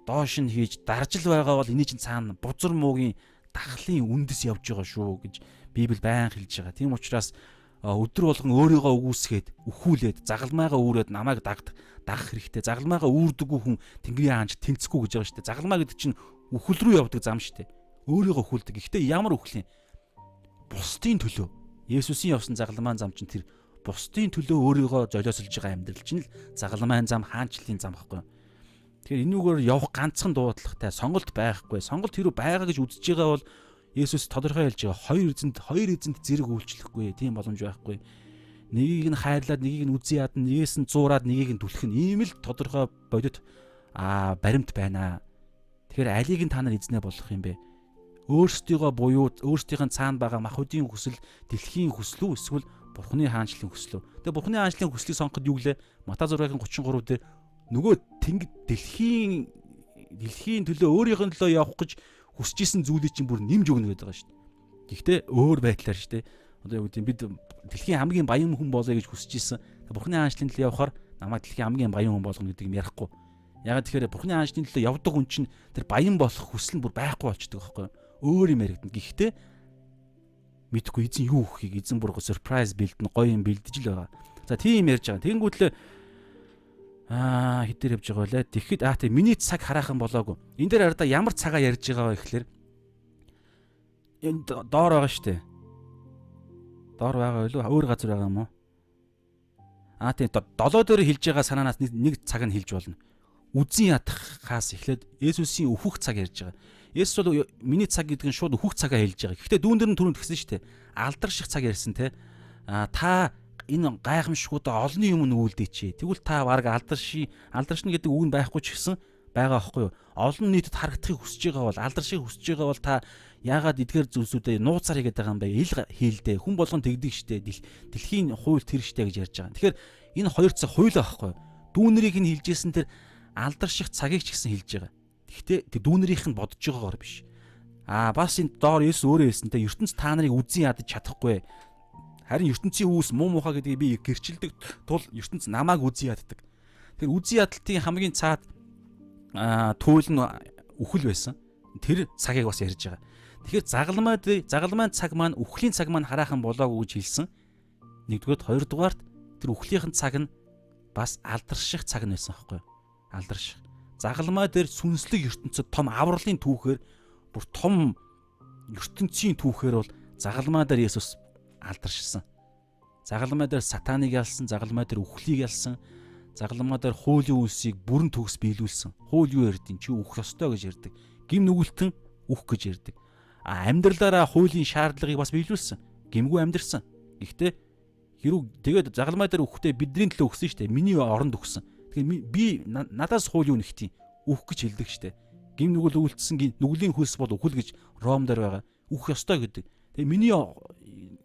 [SPEAKER 1] доош нь хийж даржил байгаа бол энэний чинь цаана бузар муугийн дахлын үндэс явж байгаа шүү гэж Библи баян хэлж байгаа. Тийм учраас өдөр болгон өөрийгөө үгүйсгээд, өхүүлээд, загалмайгаа үүрээд намайг дагах хэрэгтэй. Загалмайгаа үүрдэггүй хүн Тэнгэрийн хаанч тэнцэхгүй гэж байгаа шүү дээ. Загалмай гэдэг чинь үхэл рүү явдаг зам шүү дээ. Өөрийгөө өхүүлдэг. Гэхдээ ямар үхэл юм? Бусдын төлөө. Есүсийн явсан загалмайн зам чинь тэр бусдын төлөө өөрийгөө золиослж байгаа амьдрал чинь л загалмайн зам, хаанчлалын зам байхгүй юу? Тэгэхээр энүүгээр явах ганцхан дуудлагатай сонголт байхгүй. Сонголт хэрүү байгаа гэж үзэж байгаа бол Есүс тодорхой хэлж байгаа. Хоёр эзэнт зэрэг үйлчлэхгүй, тийм боломж байхгүй. Нэгийг нь хайрлаад, нэгийг нь үзий ядна, нэгээс нь зуураад, нэгийг нь түлхэх нь. Ийм л тодорхой бодит баримт байна. Тэгэхээр алийг нь та нар эзнээ болгох юм бэ? Өөрсдийгөө буюу өөрсдийнх нь цаана байгаа махбодийн хүсэл, дэлхийн хүсэл үү эсвэл Бурхны хаанчлалын хүсэл үү? Тэгээ Бурхны хаанчлалын хүслийг сонгоход юу гэлээ? Матай 6-ын 33 дээр нөгөө тэнгид дэлхийн төлөө өөрийнх нь төлөө явах гэж хүсэж исэн зүйлийг чинь бүр нэмж өгнө гэдэг байгаа шүү дээ. Гэхдээ өөр байдлаар шүү дээ. Одоо юу гэдэг бид дэлхийн хамгийн баян хүн болъё гэж хүсэж исэн. Бурхны хаанчлалын төлөө явахаар намайг дэлхийн хамгийн баян хүн болгоно гэдэг юм ярихгүй. Ягаад тэгэхээр Бурхны хаанчлалын төлөө явдаг хүн чинь тэр баян болох хүсэл нь бүр байхгүй болчдөг байхгүй юу? Өөр юм яригдана. Гэхдээ мэдхгүй эзэн юу өгөхийг эзэн бүр surprise бэлдэн, гоё юм бэлдэж л байгаа. За тийм ярьж байгаа. Тэнгүүтлээ хэд дээр явж байгаа вэ? Тэгэхэд тийм миний цаг хараахан болоогүй. Энэ дээр арда ямар цагаа ярьж байгаа вэ гэхлээр энэ доор байгаа шүү дээ. Доор байгаа юу? Өөр газар байгаа юм уу? Тийм долоо дээр хэлж байгаа санаанаас нэг цаг нь хэлж болно. Үзэн ядахаас эхлээд Есүсийн өөхөх цаг ярьж байгаа. Есүс бол миний цаг гэдэг нь шууд өөхөх цагаа хэлж байгаа. Гэхдээ дүүн дээр нь түрүүнд тэгсэн шүү дээ. Алдарших цаг ярьсан те. Та энэ гайхамшгуудаа олонний өмнө үйлдээч. Тэгвэл та баг алдаршина гэдэг үг нь байхгүй ч гэсэн байгаа аахгүй юу? Олон нийтэд харагдахыг хүсэж байгаа бол, алдаршийг хүсэж байгаа бол та яагаад эдгээр зүйлсүүдээ нууцаар хийгээд байгаа юм бэ? Ил хийлдэ. Хүн болгон тэгдэг штэ. Дэлхийн хууль тэр штэ гэж ярьж байгаа. Тэгэхээр энэ хоёр цаг хуйлаа аахгүй юу? Дүүнэрийг нь хэлжсэн тэр алдарших цагийг ч гэсэн хэлж байгаа. Гэхдээ тэр дүүнэрийнх нь бодож байгаагаар биш. Бас энэ доор Есүс өөрөө хэлсэн те ертөнц та нарыг үзэн ядаж чадахгүй. Харин ертөнцийн үүс муу мухай гэдгийг би гэрчилдэг тул ертөнц намайг үзэн яддаг. Тэгэхээр үзэн ядалтын хамгийн цаад туйл нь үхэл байсан. Тэр цагийг бас ярьж байгаа. Тэгэхээр загалмайн цаг маань үхлийн цаг маань хараахан болоогүй гэж хэлсэн. Нэгдүгээрт, хоёрдугаарт тэр үхлийнхэн цаг нь бас алдарших цаг нь байсан байхгүй юу? Алдарших. Загалмай дээр сүнслэг ертөнцид том авралын түүхээр бүр том ертөнцийн түүхээр бол загалмай дээр Есүс алдаршсан. Загалмай дээр сатаныг ялсан, загалмай дээр үхлийг ялсан, загалмай дээр хуулийн үйлсийг бүрэн төгс биелүүлсэн. Хууль юу ярьдیں۔ Чи үхэх ёстой гэж ярьдаг. Гим нүгэлтэн үх гэж ярьдаг. Амьдралаараа хуулийн шаардлагыг бас биелүүлсэн. Гимгүй амьдрсан. Гэхдээ хэрүү тэгээд загалмай дээр үхэхдээ бидний төлөө өгсөн шүү дээ. Миний оронд өгсөн. Тэгэхээр би надаас хууль юу нэгтий? Үх гэж хэлдэг шүү дээ. Гим нүгэл үйлдсэн нүглийн хөлс бол үхэл гэж Ром дээр байгаа. Үхэх ёстой гэдэг. Тэгээ миний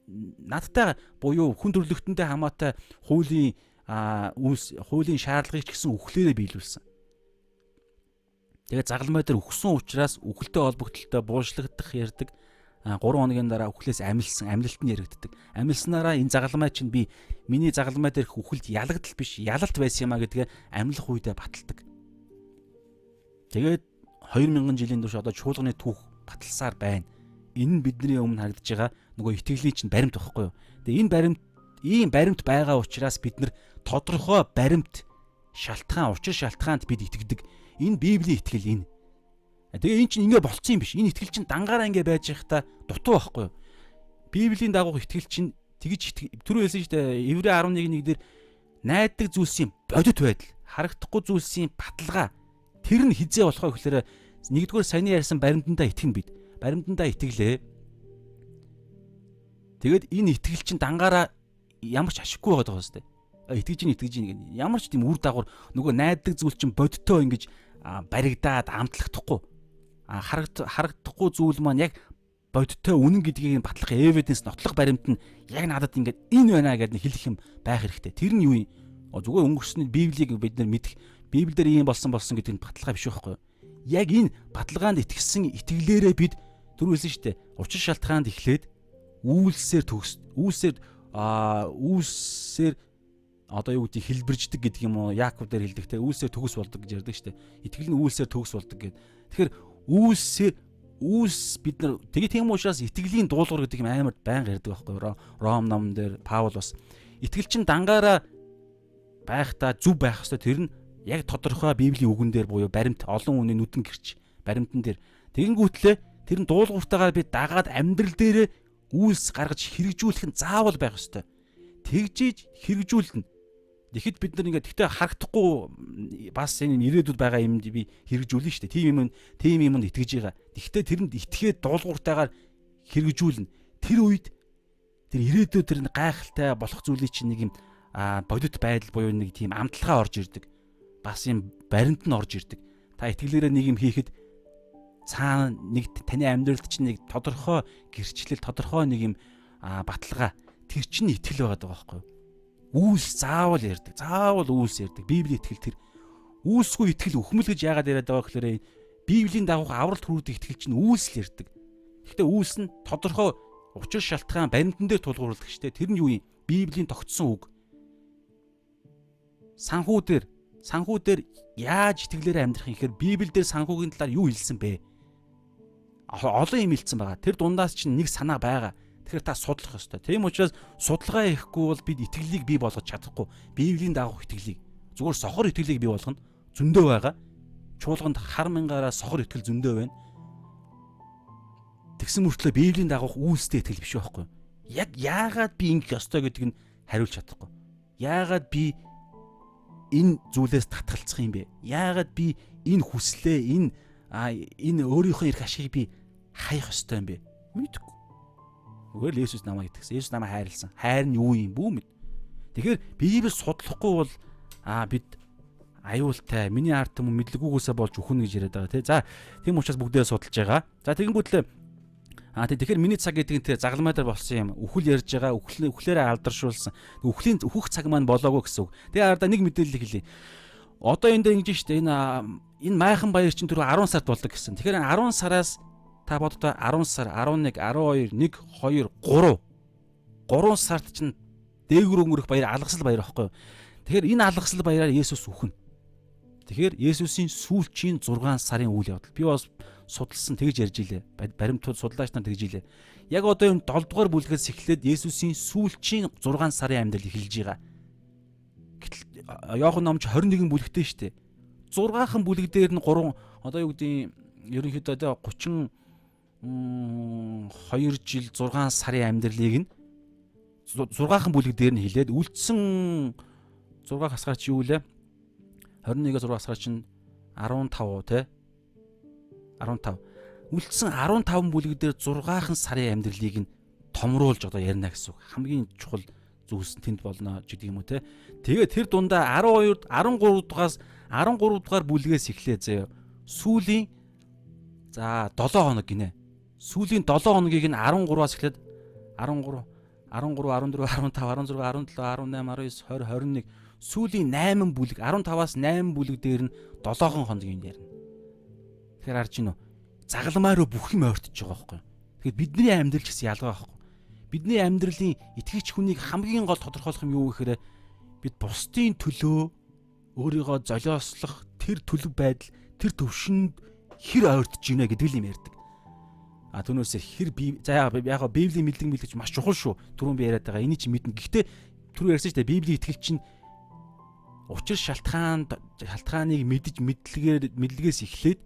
[SPEAKER 1] надтай буюу хүн төрлөختөндөө хамаатай хуулийн үйлс хуулийн шаардлагыг ч гэсэн үхлээрээ биелүүлсэн. Тэгээ загалмай дээр үхсэн учраас үхэлтэй холбогдлолтой буушлагдах ярьдаг. 3 хоногийн дараа үхлээс амилсан, амлилт нь яригддаг. Амилснараа энэ загалмай чинь би миний загалмай дээрх үхэлд ялагдал биш, ялалт байсан юм а гэдгээ амлах үедээ баталдаг. Тэгээд 2000 жилийн турш одоо чуулганы түүх баталсаар байна. Энэ нь бидний өмнө харагдаж байгаа нөгөө итгэлийн чинь баримт байхгүй юу? Тэгээ энэ баримт, ийм баримт байгаа учраас бид нар тодорхой баримт шалтгаан, учир шалтгаанд бид итгэдэг. Энэ Библийн итгэл энэ. Тэгээ энэ чинь ингэ болцсон юм биш. Энэ итгэл чинь дангаараа ингэ байж байхдаа дутуу байхгүй юу? Библийн дагуух итгэл чинь тэгж түрүү хэлсэн шүү дээ. Еврей 11:1 дээр найддаг зүйлсийн бодит байдал, харагдахгүй зүйлсийн баталгаа. Тэр нь хизээ болох вэ гэхээр нэгдүгээр саяны ярьсан баримтандаа итгэнэ бид. Баримтандаа итгэлээ. Тэгээд энэ итгэл чинь дангаараа ямар ч ашиггүй байгаа даа шүү дээ. Итгэж ин итгэж ин гэх. Ямар ч тийм үр дагавар нөгөө найддаг зүйл чинь бодиттой ингэж баригдаад амтлахдахгүй. Харагдахгүй зүйл маань яг бодиттой үнэн гэдгийг батлах evidence, нотлох баримт нь яг надад ингээд энэ байна гэдээ хэлэх юм байх хэрэгтэй. Тэр нь юу юм? Зүгээр өнгөрсний Библийг бид нар мэдэх, Библиэлд ийм болсон болсон гэдэг нь баталгаа биш байхгүй юу? Яг энэ баталгаанд итгэсэн итгэлээрээ бид түрүү хэлсэн шүү дээ. Учир шалтгаанд эхлээд үйлсээр төгс, үйлсээр үйлсээр одоо юу гэдэг хэлбэрждэг гэдэг юм уу? Яаков дээр хэлдэг те, үйлсээр төгс болдог гэж ярьдаг штэ. Итгэл нь үйлсээр төгс болдог гэдэг. Тэгэхээр үйлсээр үйлс бид нар тэгээ тийм учраас итгэлийн дуулуурвар гэдэг юм амар байнга ярьдаг байхгүй юу? Ром номон дээр Паул бас итгэл чинь дангаараа байхдаа зөв байх ёстой. Тэр нь яг тодорхой Библийн үгэн дээр буюу баримт, олон хүний нүдэн гэрч баримтан дээр тэгэнгүүтлээ тэр нь дуулууртайгаар би дагаад амьдрал дээрээ үйлс гаргаж хэрэгжүүлэх нь заавал байх ёстой. Тэгжиж хэрэгжүүлнэ. Тэгэхэд бид нар ингээд тэгтээ харагдахгүй бас энэ ирээдүйд байгаа юмд би хэрэгжүүлнэ шүү дээ. Тийм юмд итгэж байгаа. Тэгтээ тэрэнд итгээд дуулууртайгаар хэрэгжүүлнэ. Тэр үед тэр ирээдүйд тэр гайхалтай болох зүйлийн чинь нэг юм бодит байдал буюу нэг тийм амталгаа орж ирдэг. Бас юм баримт нь орж ирдэг. Та итгэлээрээ нэг юм хийхэд цаана нэг таны амьдралд чинь нэг тодорхой гэрчлэл, тодорхой нэг юм баталгаа, тэр чинь итгэл байгаа байхгүй юу? Үйлс заавал ярьдаг. Заавал үйлс ярьдаг. Библийн итгэл тэр үйлсгүй итгэл үхмэл гэж яагаад яриад байгаа гэхээр Библийн дагуух авралт хүрдэг итгэл чинь үйлс л ярьдаг. Гэхдээ үйлс нь тодорхой учир шалтгаан баримтан дээр тулгуурладаг шүү дээ. Тэр нь юу юм? Библийн тогтсон үг. Санхүү дээр яаж итгэлээр амьдрах юм гэхээр Библиэлд санхүүгийн талаар юу хэлсэн бэ? Олон юм хэлсэн байгаа. Тэр дундаас чинь нэг санаа байгаа. Тэгэхээр та судлах ёстой. Тийм учраас судалгаа хийхгүй бол бид итгэлийг бий болгож чадахгүй. Библийн дагуух итгэлийг, зүгээр сохор итгэлийг бий болгоно. Зөндөө байгаа. Чуулганд хар мянгаараа сохор итгэл зөндөө байна. Тэгсэн мөртлөө Библийн дагуух үйлстэй итгэл биш байхгүй. Яг яагаад би ингэх ёстой гэдг нь хариулж чадахгүй. Яагаад би энэ зүйлээс татгалцах юм бэ? Яагаад би энэ хүслээ, энэ өөрийнхөө эрх ашигыг би хаях ёстой юм бэ? Мэдэхгүй. Зүгээр л Есүс намайг итгэсэн. Есүс намайг хайрлсан. Хайр нь юу юм бүү мэд. Тэгэхээр Библи судлахгүй бол бид аюултай. Миний ард түмэн мэдлэггүйгээсээ болж үхнэ гэж яриад байгаа тий. За, тийм учраас бүгдээ судалж байгаа. За, тэгэнгүүтлээ тэгэхээр миний цаг гэдэг нь тэр загалмай дээр болсон юм. Үхэл ярьж байгаа. Үхэл, үхлээрээ алдаршуулсан. Үхлийн үхэх цаг маань болоогүй гэсэн үг. Тэгээ ардаа нэг мэдээлэл хэлье. Одоо энэ дээр ингэж штэ, энэ майхан баяр чинь түрүү 10 сард болдог гэсэн. Тэгэхээр 10 сараас та боддоо 10 сар, 11, 12, 1, 2, 3. 3 сард чинь дээгүр өнгөрөх баяр, алгасал баяр байхгүй юу? Тэгэхээр энэ алгасал баяраар Есүс үхнэ. Тэгэхээр Есүсийн сүүлчийн 6 сарын үйл явдал. Би бас судалсан, тэгж ярьж илээ. Баримтууд судлаач нар тэгж илээ. Яг одоо энэ 7 дугаар бүлгээс эхлээд Есүсийн сүүлчийн 6 сарын амьдрал эхэлж байгаа. Гэтэл Иохан номч 21 бүлэгтэй шүү дээ. 6хан бүлэг дээр нь 3 одоо юу гэдгийг ерөнхийдөө 30 2 жил 6 сарын амьдралыг нь 6хан бүлэг дээр нь хилээд үлдсэн 6 хасгаар чи юу лээ? 21-ээс 6 хасгаар чинь 15 те, 15. Үлдсэн 15 бүлэг дээр 6хан сарын амьдралыг нь томруулж одоо ярина гэсэн үг. Хамгийн чухал зүйлс нь тэнд болно гэдэг юм уу те. Тэгээ тэр дундаа 12 13 дугаас 13 дугаар бүлгээс эхлээ заяа. Сүүлийн за 7 хоног гинэ. Сүүлийн 7 хоногийг нь 13-аас эхлээд 13 13 14 15 16 17 18 19 20 21, сүүлийн 8 бүлэг, 15-аас 8 бүлэг дээр нь 7 хоногийн ярина. Тэгэхээр харж гинөө, загалмай руу бүх юм ойртож байгаа байхгүй юу? Тэгэхээр бидний амьдрал ч гэсэн ялгаа байхгүй. Бидний амьдралын итгэгч хүнийг хамгийн гол тодорхойлох юм юу гэхээр бид бусдын төлөө өөрийгөө золиослох тэр төлөв байдал, тэр төвшөнд хэр ойртож гинэ гэдэг л юм ярьдаг. А түүнээсээ хэр би за яг Библийн мэдлэг мэлэгч маш чухал шүү. Түрүүн би яриад байгаа. Энийг чи мэднэ. Гэхдээ түрүү ярьсан шүү дээ. Библийн итгэл чинь учир шалтгааныг мэдж мэдлэгээр мэдлэгээс эхлээд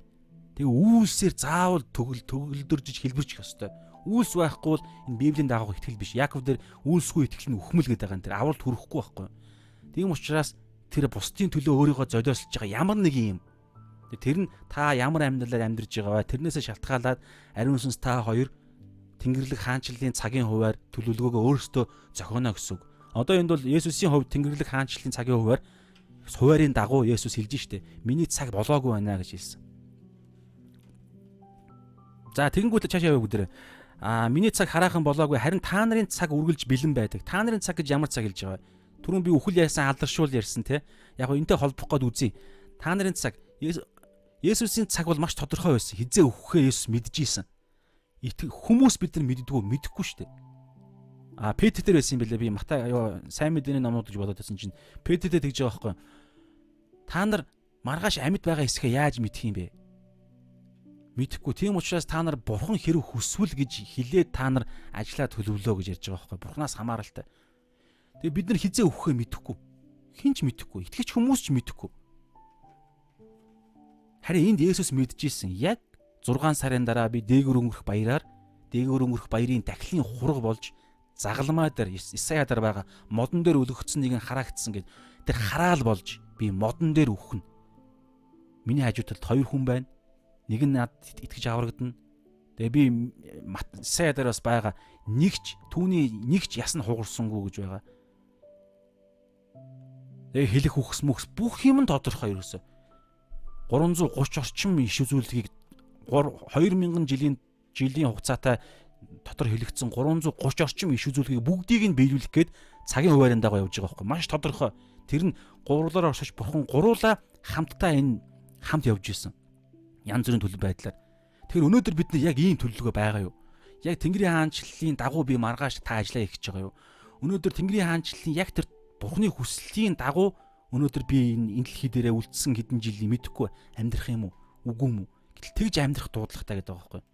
[SPEAKER 1] тэгээ үйлсээр заавал төгөлдөржиж хэлбэрчих ёстой. Үйлс байхгүй бол энэ Библийн дагуух итгэл биш. Яаков дээр үйлсгүй итгэл нь үхмэл гэдэг байгаа юм. Тэр авралт хүрэхгүй байхгүй. Тийм учраас тэр бусдын төлөө өөрийгөө золиослож байгаа ямар нэг юм. Тэр нь та ямар амьдралаар амьдарч байгаа вэ? Тэрнээсээ шалтгаалаад ариун сүнс та хоёр Тэнгэрлэг хаанчлалын цагийн хуваар төлөвлөгөөгөө өөрсдөө зохионо гэсэн үг. Одоо энд бол Есүсийн хувьд Тэнгэрлэг хаанчлалын цагийн хуваарийн дагуу Есүс хэлж штэ. Миний цаг болоогүй байна гэж хэлсэн. За, тэгэнгүүт цаашаа яваа бүгдээрээ. Миний цаг хараахан болоогүй, харин та нарын цаг үргэлж бэлэн байдаг. Та нарын цаг гэж ямар цаг хэлж байгаа вэ? Түрүүн би үхэл яасан, алдаршуул ярьсан те. Яг гоо энтэй холбох гээд үзье. Та нарын цаг, Есүсийн цаг бол маш тодорхой байсан. Хизээ үхэхээ Есүс мэдчихсэн. Хүмүүс бид нар мэддэггүй, мэдэхгүй шүү дээ. А Петр дээр байсан юм бэлээ, би Матай юу сайн мэдээний номнууд гэж бодоод байсан чинь Петр дээр тэгж байгаа байхгүй. Та нар маргааш амьд байгаа эсэхээ яаж мэдэх юм бэ? Мэдэхгүй. Тийм учраас та нар бурхан хэрэг хүсвэл гэж хэлээд та нар ажлаа төлөвлөө гэж ярьж байгаа байхгүй. Бурханаас хамааралтай. Тэгээ бид нар хизээ өгөхөө мэдэхгүй. Хэн ч мэдэхгүй. Итгэгч хүмүүс ч мэдэхгүй. Харин энд Есүс мэдчихсэн. Яг 6 сарын дараа би дээгүр өнгөрөх баяраар, дээгүр өнгөрөх баярын дахлын хураг болж загалмай дээр, Исая дээр байгаа модон дээр өлгөгдсөн нэгэн хараагдсан гэд тэр хараал болж би модон дээр үхнэ. Миний хажуу талд хоёр хүн байна. Нэг нь надад итгэж аврагдана. Тэгээ би Исая дээр бас байгаа нэгч түүний нэгч яс нь хугарсангүй гэж байгаа. Тэгээ хэлэх үхс мөхс бүх юм нь тодорхой ерөөсө. 330 орчим иш үзүүлгийг 2000 жилийн хугацаатай дотор хэлэгдсэн 330 орчим иш үзүүлгийг бүгдийг нь биелүүлэх гээд цагийн хуваарын дагуу явж байгаа байхгүй, маш тодорхой. Тэр нь гурлаар оршиж бурхан гуруулаа хамтдаа энэ хамт явж исэн. Янз бүрийн төлөв байдлаар. Тэгэхээр өнөөдөр бид нар яг ийм төлөвлөгөө байгаа юу? Яг Тэнгэрийн хаанчлалын дагуу би маргааш та ажиллаа хийх гэж байгаа юу? Өнөөдөр Тэнгэрийн хаанчлалын яг тэр бурхны хүслийн дагуу өнөөдөр би энэ дэлхий дээрээ үлдсэн хэдэн жилийн мэдэхгүй амьдрах юм уу? Үгүй юм уу? Гэтэл тэгж амьдрах дуудлагатай гэдэг байгаа байхгүй юу?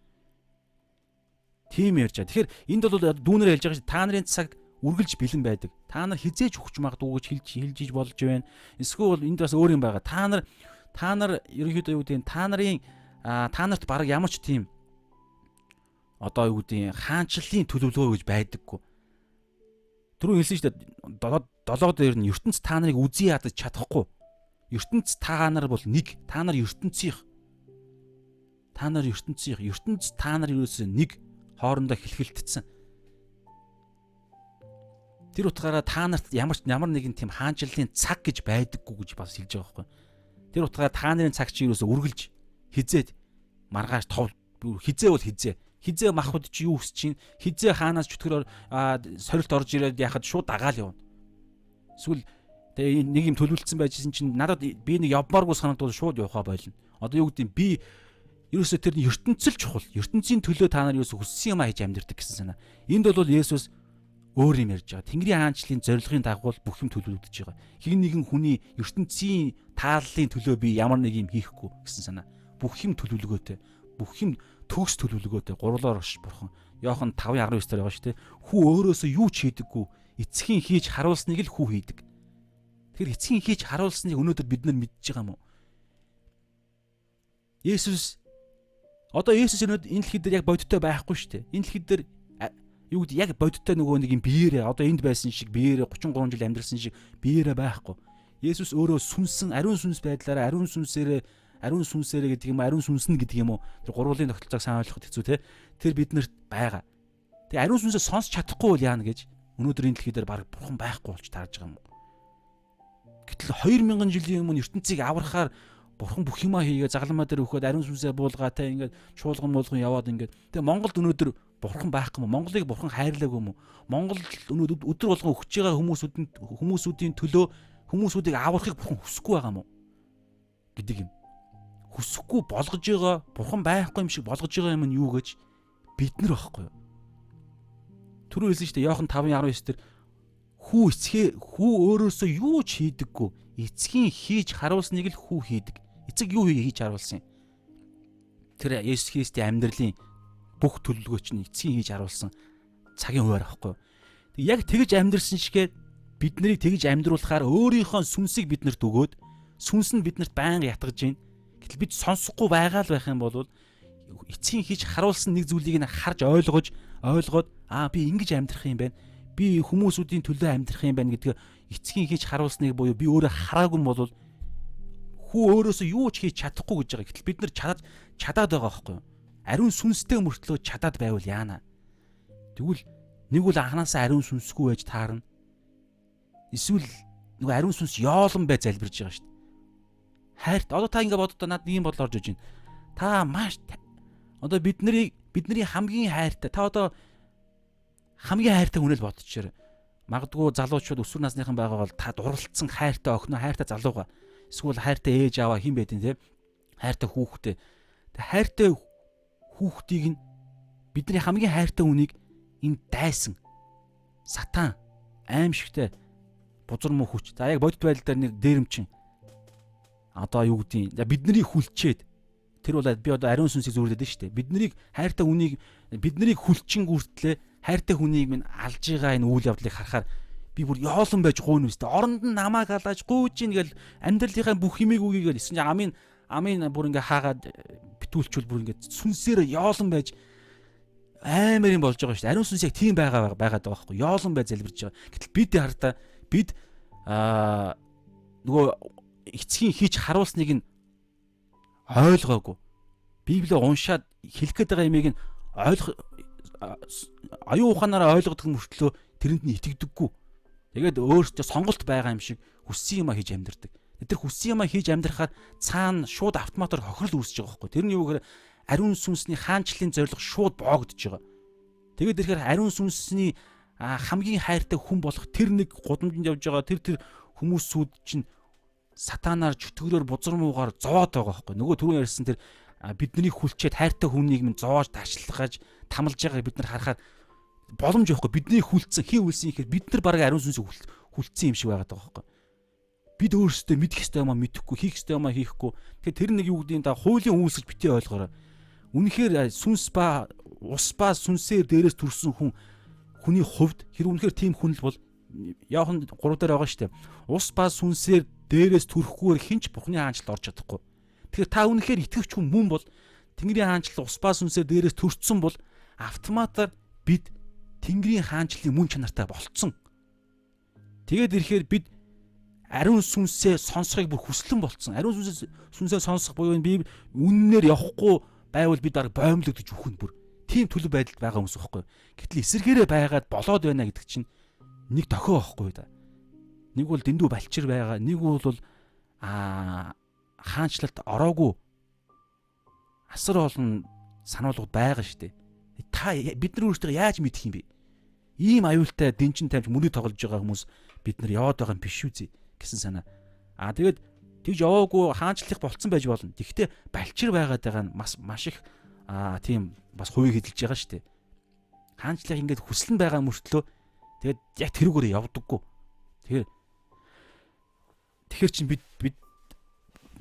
[SPEAKER 1] Тийм ярьж байгаа. Тэгэхээр энд бол дүүнээр ярьж байгаа чинь та нарын цаг үргэлж бэлэн байдаг. Та нар хизээж өгч магадгүй гэж хэлж иж болж байна. Эсвэл бол энд бас өөр юм байгаа. Та нар ерөнхийдөө юу гэдэг нь та нарын та нарт баг ямар ч тийм одоо юу гэдэг хаанчлалын төлөвлөгөө гэж байдаггүй. Түрүү хэлсэн шүү дээ. Долоо дээр нь ертөнц та нарыг үзий ядаж чадахгүй. Ертөнц та нар бол нэг. Та нар ертөнцийнх. Та нар ертөнцийнх. Ертөнц та нар ерөөсөө нэг хоорондоо хилхэлтсэн. Тэр утгаараа та нарт ямар ч ямар нэгэн тийм хаанчлалын цаг гэж байдаггүй гэж бас хэлж байгаа байхгүй. Тэр утгаараа та нарын цаг чи ерөөсөө үргэлж хизээд маргааш тов хизээ бол хизээ. Хизээ махбод чи юу хүсэж чинь, хизээ хаанаас чөтгөр сорилт орж ирээд яхад шууд дагаал явна. Эсвэл тэгээ нэг юм төлөвлөсөн байжсэн чинь надад би нэг явмааргүй санагдвал шууд явахаа болно. Одоо юу гэдэг би ерөөсөө тэр ертөнцөл чухал. Ертөнцийн төлөө та нар ерөөсөө хүссэн юмаа хийж амьдардаг гэсэн санаа. Энд бол Есүс өөр юм ярьж байгаа. Тэнгэрийн хаанчлалын зорилгын дагуу бүх юм төлөвлөгдөж байгаа. Хэн нэгэн хүний ертөнцийн тааллын төлөө би ямар нэг юм хийхгүй гэсэн санаа. Бүх юм төлөвлөгөөтэй. Бүх юм төгс төлөвлөгөөтэй. Гурлаар орш бурхан. Иохан 5:19 дээр байгаа шүү дээ. Хүү өөрөөсөө юу ч хийдэггүй. Эцгийн хийж харуулсныг л хүү хийдэг. Тэгэхээр эцгийн хийж харуулсныг өнөөдөр бид нар мэдж байгаа юм уу? Есүс одоо Есүс өнөөдөр энэ дэлхий дээр яг бодиттой байхгүй шүү дээ. Энэ дэлхий дээр юу гэдэг яг бодиттой нөгөө нэг юм биеэрээ одоо энд байсан шиг биеэрээ 33 жил амьдарсан шиг биеэрээ байхгүй. Есүс өөрөө сүнсэн, ариун сүнс байдлаараа, ариун сүнсээрээ гэдэг юм, ариун сүнсэн гэдэг юм уу? Тэр гурвуулын тогтолцоог сайн ойлгоход хэцүү те. Тэр биднэрт байгаа. Тэгээ ариун сүнсээ сонсч чадахгүй бол яана гэж өнөөдөр энэ дэлхий дээр баг бурхан байхгүй болж таарж байгаа юм уу? Гэтэл 2000 жилийн өмнө ертөнцийг аврахаар бурхан бүх юмаа хийгээ загалмаа дээр өгөхөд ариун сүнсээ буулгаа те, ингээд чуулган муулган яваад ингээд. Тэгээ Монголд өнөөдөр бурхан байхгүй юм уу? Монголыг бурхан хайрлаагүй юм уу? Монгол өнөөдөр өдөр болгон өгч байгаа хүмүүсүүдийн төлөө хүмүүсүүдийг аврахыг бурхан хүсэхгүй байгаа юм уу гэдэг юм. Хүсэхгүй болгож байгаа, бурхан байхгүй юм шиг болгож байгаа юм нь юу гэж бид нар байхгүй юу? Түрүү хэлсэн шүү дээ. Иохан 5:19 дээр хүү эцгээ хүү өөрөөсөө юу ч хийдэггүй. Эцгийн хийж харуулсныг л хүү хийдэг. Эцэг юу хийж харуулсан юм? Тэр Есүс Христийн амьдралын бүх төлөвлөгөө чинь эцгийн хийж харуулсан цагийн хуваар байхгүй юу? Тэг яг тэгж амьдрсан шигээ бид нарыг тэгж амьдруулахаар өөрийнхөө сүнсийг биднэрт өгөөд сүнс нь биднэрт байнга ятгаж байна. Гэтэл бид сонсохгүй байгаа л байх юм бол эцгийн хийж харуулсан нэг зүйлийг нь харж ойлгож ойлгоод аа, би ингэж амьдрах юм байна. Би хүмүүсүүдийн төлөө амьдрах юм байна гэдгээ эцгийн хийж харуулсныг буюу би өөрөө хараагүй юм бол хүү өөрөөсөө юу ч хийж чадахгүй гэж байгаа. Гэтэл бид нар чадаад байгаа байхгүй юу? Ариун сүнстэй мөртлөө чадаад байвал яана? Тэгвэл нэг бол анханасаа ариун сүнсгүй байж таарна. Эсвэл нөгөө ариун сүнс ёолон бай залбирж байгаа шүү дээ. Хайрт одоо та ингэ боддоо над нэг юм бодол орж иж байна. Та маш одоо бидний хамгийн хайртай, та одоо хамгийн хайртай хүнэл бодчихоор, магадгүй залуучууд, өсвөр насныхан байгаа бол та дурлалцсан хайртай охиноо, хайртай залууга, эсвэл хайртай ээж аваа хэн байдیں те, хайртай хүүхдээ. Тэг хайртай хүүхдийг нь, бидний хамгийн хайртай хүнийг энэ дайсан Сатан аимшигтай бузар муу хүч. За яг бодит байдал дээр нэг дээрэмчин одоо юу гэдгийг бидний хүлчээд тэр бол би одоо ариун сүнсийг зүйрлээд байна шүү дээ. Биднийг хайртай хүнийг биднийг хүлчин гүртлээ хайртай хүнийг минь алж байгаа энэ үйл явдлыг харахаар би бүр ёолон байж гуйна үстэй. Оронд нь намайг алааж гуйж ийн гэл амьдралынхаа бүх химийг үгийгээл эсэн чинь амын бүр ингээ хаагаад битүүлчүүл бүр ингээ сүнсээр ёолон байж амар юм болж байгаа шүү дээ. Ариун сүнс яг тийм байгаа байгаад байгаа байхгүй. Ёолон бай залбирж байгаа. Гэтэл бид хардаа бид нөгөө эцгийн хийж харуулсныг нь ойлгоогүй. Библийг уншаад хэлэх гээд байгаа юмыг нь ойлгох оюун ухаанаараа ойлгодог мөртлөө тэрэнд нь итгэдэггүй. Тэгээд өөртөө сонголт байгаа юм шиг хүссэн юмаа хийж амьдардаг. Тэр хүссэн юмаа хийж амьдрахаар цаана шууд автоматар хохирол үүсэж байгаа байхгүй. Тэр нь юу гэхээр ариун сүнсний хаанчлалын зорилго шууд боогдож байгаа. Тэгээд ирэхээр ариун сүнсний хамгийн хайртай хүн болох тэр нэг гудамжинд явж байгаа тэр хүмүүсүүд чинь сатанаар чөтгөрөөр бузар муугаар зовоод байгаа байхгүй. Нөгөө түрүүн ярьсан тэр бидний хүлчээд хайртай хүнийг минь зоож таашлагаж тамалж байгааг бид нар харахаар боломж байхгүй. Бидний хүлцсэн хин үлсэн ихээр бид нар бараг ариун сүнсийг хүлцсэн юм шиг байгаад байгаа байхгүй. Бид өөрсдөө мэдэх ёстой юмаа мэдэхгүй, хийх ёстой юмаа хийхгүй. Тэгэхээр тэр нэг юу гэдгийг да хуулийн үйлсэж битгий ойлгоорой. Үнэхээр сүнс ба ус ба сүнсээр дээрээс төрсэн хүн хүний хувьд тэр үнэхээр тийм хүн л бол Иохан 3 дээр байгаа шүү дээ. Ус ба сүнсээр дээрээс төрөхгүйгээр хинч Бурхны хаанчлалд орж чадахгүй. Тэгэхээр та үнэхээр итгэвч хүн мөн бол Тэнгэрийн хаанчлал ус ба сүнсээр дээрээс төрсөн бол автоматар бид Тэнгэрийн хаанчлалын мөн чанартай болцсон. Тэгээд ирэхээр бид ариун сүнсээ сонсохыг бүр хүслэн болцсон. Ариун сүнсээ сонсох буюу энэ Библи үннээр явахгүй байвал бид бараг боомлогдож үхэн бүр. Тийм төлөв байдалд байгаа хүмүүс байхгүй. Гэтэл эсэргээрээ байгаад болоод байна гэдэг чинь нэг дохио байхгүй да. Нэг бол дэндүү балчир байгаа, нэг бол хаанчлалд ороогүй асар олон сануулгууд байгаа шүү дээ. Та бид нар өөрсдөө яаж мэдэх юм бэ? Ийм аюултай дэнчин тавьж мөрийг тоглож байгаа хүмүүс бид нар яваад байгаа юм биш үү гэсэн санаа. Тэгээд тэгж яваагүй хаанчлах болцсон байж болно. Тэгэхдээ балчир байгаад байгаа нь бас маш их тийм бас хувийг хэдэлж байгаа шүү дээ. Хаанчлах ингээд хүсэл нь байгаа мөртлөө тэгээд яг тэрүүгээр явдаггүй. Тэгэхээр чинь бид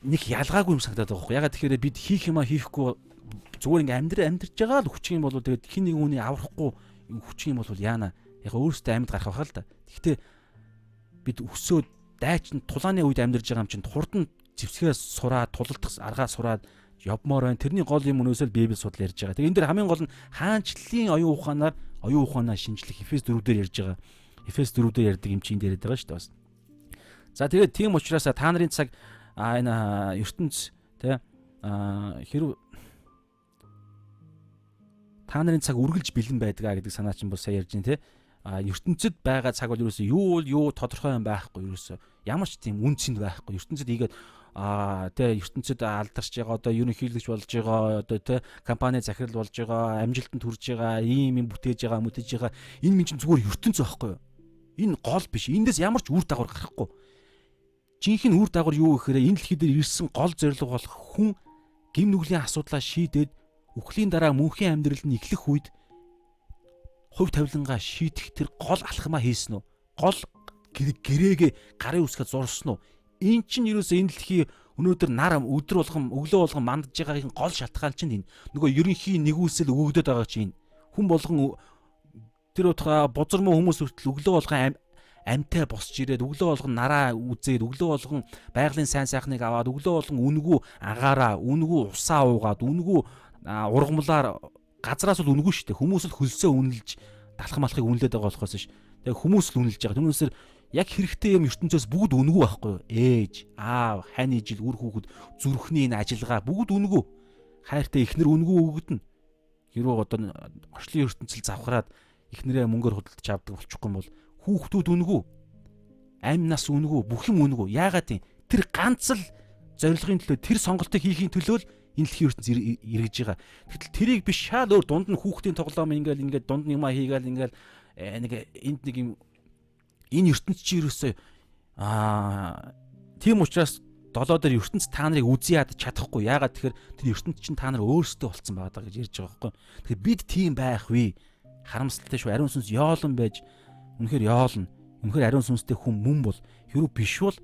[SPEAKER 1] нэг ялгаагүй юм санагдаад байгаа байхгүй. Ягаад тэгэхээр бид хийх юмаа хийхгүй зүгээр ингээ амьдрж байгаа л хүчих юм бол тэгээд хин нэг үний аврахгүй хүчих юм бол яана. Яг өөрөөсөө амьд гарах байх л да. Тэгэхдээ бид өсөөд дайчин тулааны үед амьдарч байгаа юм чинь хурдан зэвсгээ сураад тулалдах аргаа сураад явмаар байна. Тэрний гол юм өнөөсөө л Библи судал ярьж байгаа. Тэгээ энэ дэр хамгийн гол нь хаанчлалын оюун ухаанаар оюун ухаанаа шинжлэх Эфес 4 дээр ярьж байгаа. Эфес 4 дээр ярьдаг юм чинь дээр яриад байгаа шүү дээ бас. За тэгээд тийм учраас та нарын цаг энэ ертөнц тэ хэрв та нарын цаг үргэлж бэлэн байдаг гэдэг санаа чинь бол сая ярьж байна те. Ертөнцид байгаа цаг бол ерөөсөө юу юу тодорхой юм байхгүй ерөөсөө ямар ч тийм үн цэнд байхгүй. Ертөнцид ийгээд тэ ертөнцид алдарч байгаа одоо ерөнхийлөгч болж байгаа одоо тэ компани захирал болж байгаа амжилтанд хүрж байгаа ийм юм бүтээж байгаа мүтэж байгаа энэ минь чинь зүгээр ертөнц байхгүй юу? Энэ гол биш. Эндээс ямар ч үр дагавар гарахгүй. Жинхэнэ үр дагавар юу гэхээр энэ дэлхий дээр ирсэн гол зорилго болох хүн гим нүглийн асуудлаа шийдээд үхлийн дараа мөнхийн амьдрал нь эхлэх үед хувь тавилангаа шийдэх тэр гол алхмаа хийсэн үү? Гол гэрээгээ гарын үсгээ зурсан уу? Энэ чинь ерөөсөө энэ дэлхий өнөөдөр нар өдөр болгон өглөө болгон мандж байгаагийн гол шалтгаан чинь энэ. Нөгөө ерөнхий нэгүсэл өгөгдөд байгаа чинь энэ. Хүн болгон тэр утгаа бузар муу хүмүүс хүртэл өглөө болгон амьтай босч ирээд өглөө болгон нараа үзээд өглөө болгон байгалийн сайн сайхныг аваад өглөө болгон үнгүй агаараа үнгүй усаа уугаад үнгүй ургамлаар газраас бол үнгүй шүү дээ. Хүмүүс л хөлсөө үнэлж далах малахыг үнэлээд байгаа болохоос ш. Тэгээ хүмүүс л үнэлж байгаа. Түүнээсээр яг хэрэгтэй юм ертөнцөөс бүгд үнгүй байхгүй юу? Ээж, аав, хань ижил, үр хүүхэд, зүрхний энэ ажиллагаа бүгд үнгүй. Хайртай эхнэр үнгүй өгөгдөнө. Хэрвээ одоо орчлын ертөнцөл завхраад эхнэрээ мөнгөөр худалдаж авдаг болчихгүй юм бол хүүхдүүд үнгүй. Амь нас үнгүй, бүх юм үнгүй. Яагаад тийм? Тэр ганц л зорилгын төлөө, тэр сонголтыг хийхийн төлөө л энэ дэлхийн ертөнц эргэж байгаа. Гэтэл тэрийг биш шал өөр дунд нь хүүхдийн тоглоом ингээл ингээд дунд нь юмаа хийгээл ингээл нэг энд нэг юм энэ ертөнц чи ерөөсөө тийм учраас долоо дээр ертөнц та нарыг үзий ядаж чадахгүй. Яагаад тэгэхээр тэр ертөнц чинь та нар өөрсдөө болцсон байгаа даа гэж ярьж байгаа байхгүй. Тэгэхээр бид тийм байх вэ? Харамсалтай шүү. Ариун сүнс ёолон байж Үнэхээр яолно. Үнэхээр ариун сүнстэй хүн мөн бол хэрүү биш бол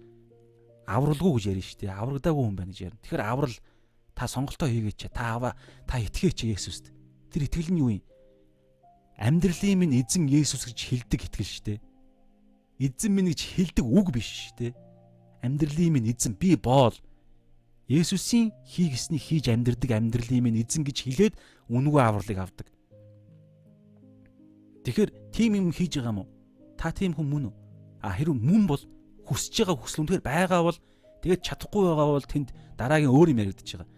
[SPEAKER 1] авралгүй гэж ярина шүү дээ. Аврагдаагүй хүн байна гэж ярина. Тэгэхээр аврал та сонголтоо хийгээч. Та аваа та итгээч Есүст. Тэр итгэл нь юу юм? Амьдралын минь эзэн Есүс гэж хэлдэг итгэл шүү дээ. Эзэн минь гэж хэлдэг үг биш шүү дээ. Амьдралын минь эзэн би боол. Есүсийн хийгснийг хийж амьдрдаг амьдралын минь эзэн гэж хэлээд үнэгүй авралыг авдаг. Тэгэхээр тийм юм хийж байгаа юм уу? Та тийм хүн мөн үү? А хэрв мөн бол хүсэж байгаа хүсэл үнэхээр байгаа бол тэгээд чадахгүй байгаа бол тэнд дараагийн өөр юм яригдчихэж байгаа.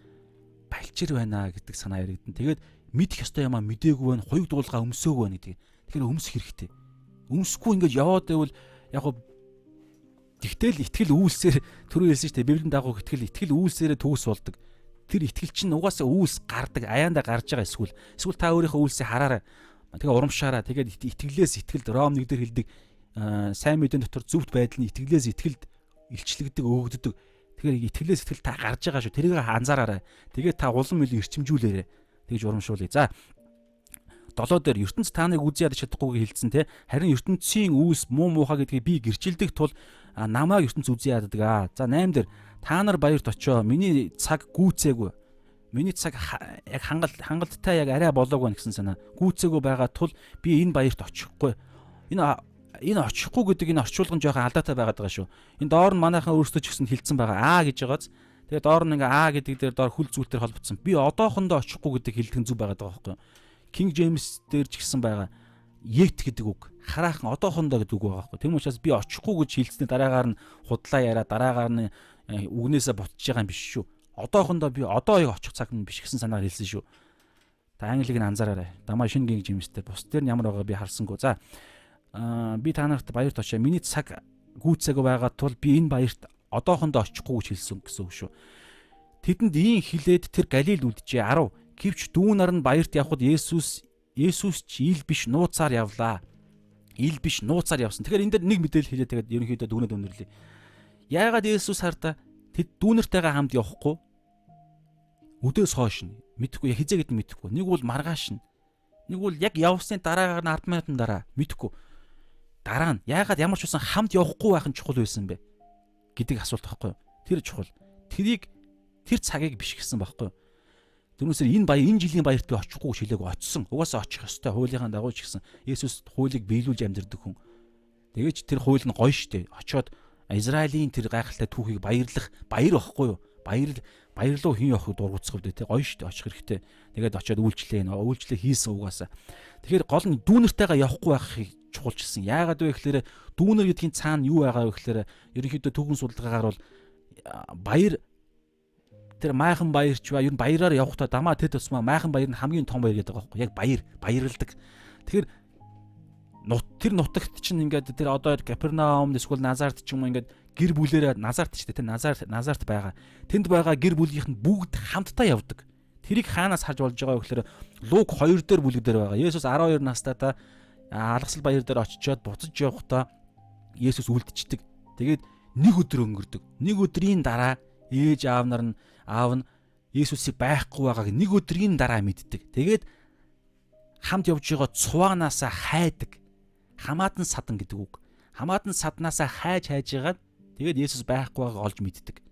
[SPEAKER 1] Балчир байна гэдэг санаа яригдана. Тэгээд мэдэх ёстой юмаа мдээгүй байна, хуйг дуулгаа өмсөөгүй байна гэдэг. Тэгэхээр өмсөх хэрэгтэй. Өмсөхгүй ингэж яваад байвал яг гоо тэгтэл итгэл үйлсээр түрүү хэлсэн шүү дээ. Библийн дагуу итгэл итгэл үйлсээрээ төгс болдог. Тэр итгэл чинь угаасаа үйлс гардаг, аяандаа гарч байгаа эсвэл эсвэл та өөрийнхөө үйлсийг хараарай. Тэгээ урамшаараа тэгээд итгэлээс итгэлд Ром 1 дээр хэлдэг сайн мэдэн дотор зөвхт байдал нь итгэлээс итгэлд илчлэгдэг, өгөгддөг. Тэгэхээр итгэлээс итгэл та гарч байгаа шүү. Тэрийг анзаараарай. Тэгээд та улам илүү эрчимжүүлээрэй. Тэгж урамшуулъя. За 7 дээр ертөнц та нарыг үзий ядаж чадахгүйг хэлсэн те. Харин ертөнцийн үйлс муу муухай гэдгийг би гэрчилдэг тул намайг ертөнц үзий яддаг аа. За 8 дээр та нар баярт очоо. Миний цаг гүйцээгүй. Миний цаг яг хангалттай яг арай болоогүй байна гэсэн санаа. Гүйцээгүй байгаа тул би энэ баярт очихгүй. Энэ очихгүй гэдэг энэ орчуулга нь жоохон алдаатай байгаад байгаа шүү. Энэ доор нь манайхан өөрсдөө ч гэсэн хэлсэн байгаа. Аа гэж байгааз. Тэгээ доор нь ингээ аа гэдэг дээр доор хүл зүйлтэр холбогдсон. Би одоохондоо очихгүй гэдэг хэлдэг нь зүв байгаад байгаа байхгүй юу? King James дээр ч гэсэн байгаа. Yet гэдэг үг. Хараахан одоохондоо гэдэг үг байгаа байхгүй. Тийм учраас би очихгүй гэж хэлсний дараагаар нь худлаа яриа дараагаар нь үгнээсээ ботж байгаа юм биш шүү. Одоохондоо би одоо яг очих цаг нь биш гэсэн санаагаар хэлсэн шүү. Та англиг нь анзаараарай. Дамаа шинэ King James дээр бус дээр нь ямар байгаа би харсангүй. За би та нарт баярт очоо. Миний цаг гүйцээгүй байгаа тул би энэ баярт одоохондоо очихгүй гэж хэлсэн гэсэн үг шүү. Тэдэнд ийм хэлээд тэр Галилд үлджээ. 10. Гэвч дүү нар нь баярт явхад Есүс ч ил биш нууцаар явлаа. Ил биш нууцаар явсан. Тэгэхээр энэ дээр нэг мэдээлэл хэлээ тэгээд ерөнхийдөө дүгнэлт өндөрлөе. Яагаад Есүс хардаа тэд дүүнэртэйгээ хамт явахгүй? Өдөөс хойш нь мэдхгүй хизээ гэдэг нь мэдхгүй. Нэг бол маргааш нь. Нэг бол яг явсны дараагаар нь 10 минутын дараа мэдхгүй. Дараа нь яагаад ямар ч үсэн хамт явахгүй байх нь чухал байсан бэ гэдэг асуулт байхгүй юу? Тэр чухал. Тэрийг тэр цагийг биш гэсэн байхгүй юу? Тэрнээсээ энэ баяр энэ жилийн баярт би очихгүй гэж хэлээг очсон. Угаасаа очих ёстой. Хуулийнхаа дагуу ч гэсэн Есүс хуулийг биелүүлж амьдардаг хүн. Тэгэж тэр хууль нь гоё штэ. Очоод Израилийн тэр гайхалтай түүхийг баярлах баяр байхгүй юу? Баярлуу хин явахыг дургуцах үү те гоё штэ очих хэрэгтэй. Тэгээд очоод үйлчлээ үйлчлээ хийсэн угаасаа. Тэгэхээр гол нь дүүнэртэйгээ явахгүй байхыг чухалчилсан. Яагаад вэ гэхээр дүүнер гэдгийн цаана юу байгаа вэ гэхээр ерөнхийдөө түүхэн судалгаагаар бол баяр тэр майхан баярч ба ер нь баяраар явахдаа дамаа тэд тусмаа майхан баяр нь хамгийн том баяр гэдэг байгаа байхгүй яг баяр баярладаг. Тэгэхээр тэр нутагт чинь ингээд тэр одоо Капернаум эсвэл Назарт ч юм уу ингээд гэр бүлээрээ Назарт ч тэр Назарт байгаа. Тэнд байгаа гэр бүлийнх нь бүгд хамтдаа явдаг. Тэрийг хаанаас харж болж байгаа вэ гэхээр Лук 2 дээр бүлэг дээр байгаа. Есүс 12 настай та алгасал баяр дээр очичоод буцаж явахдаа Есүс үлдчихдэг. Тэгээд нэг өдөр өнгөрдөг. Нэг өдрийн дараа ээж аав нар нь аав нь Есүсийг байхгүй байгааг нэг өдрийн дараа мэддэг. Тэгээд хамт явж байгаа цуваанаасаа хайдаг. Хамаатан садан гэдэг үг. Хамаатан саднаасаа хайж хайж байгаад тэгээд Есүс байхгүй байгааг олж мэддэг.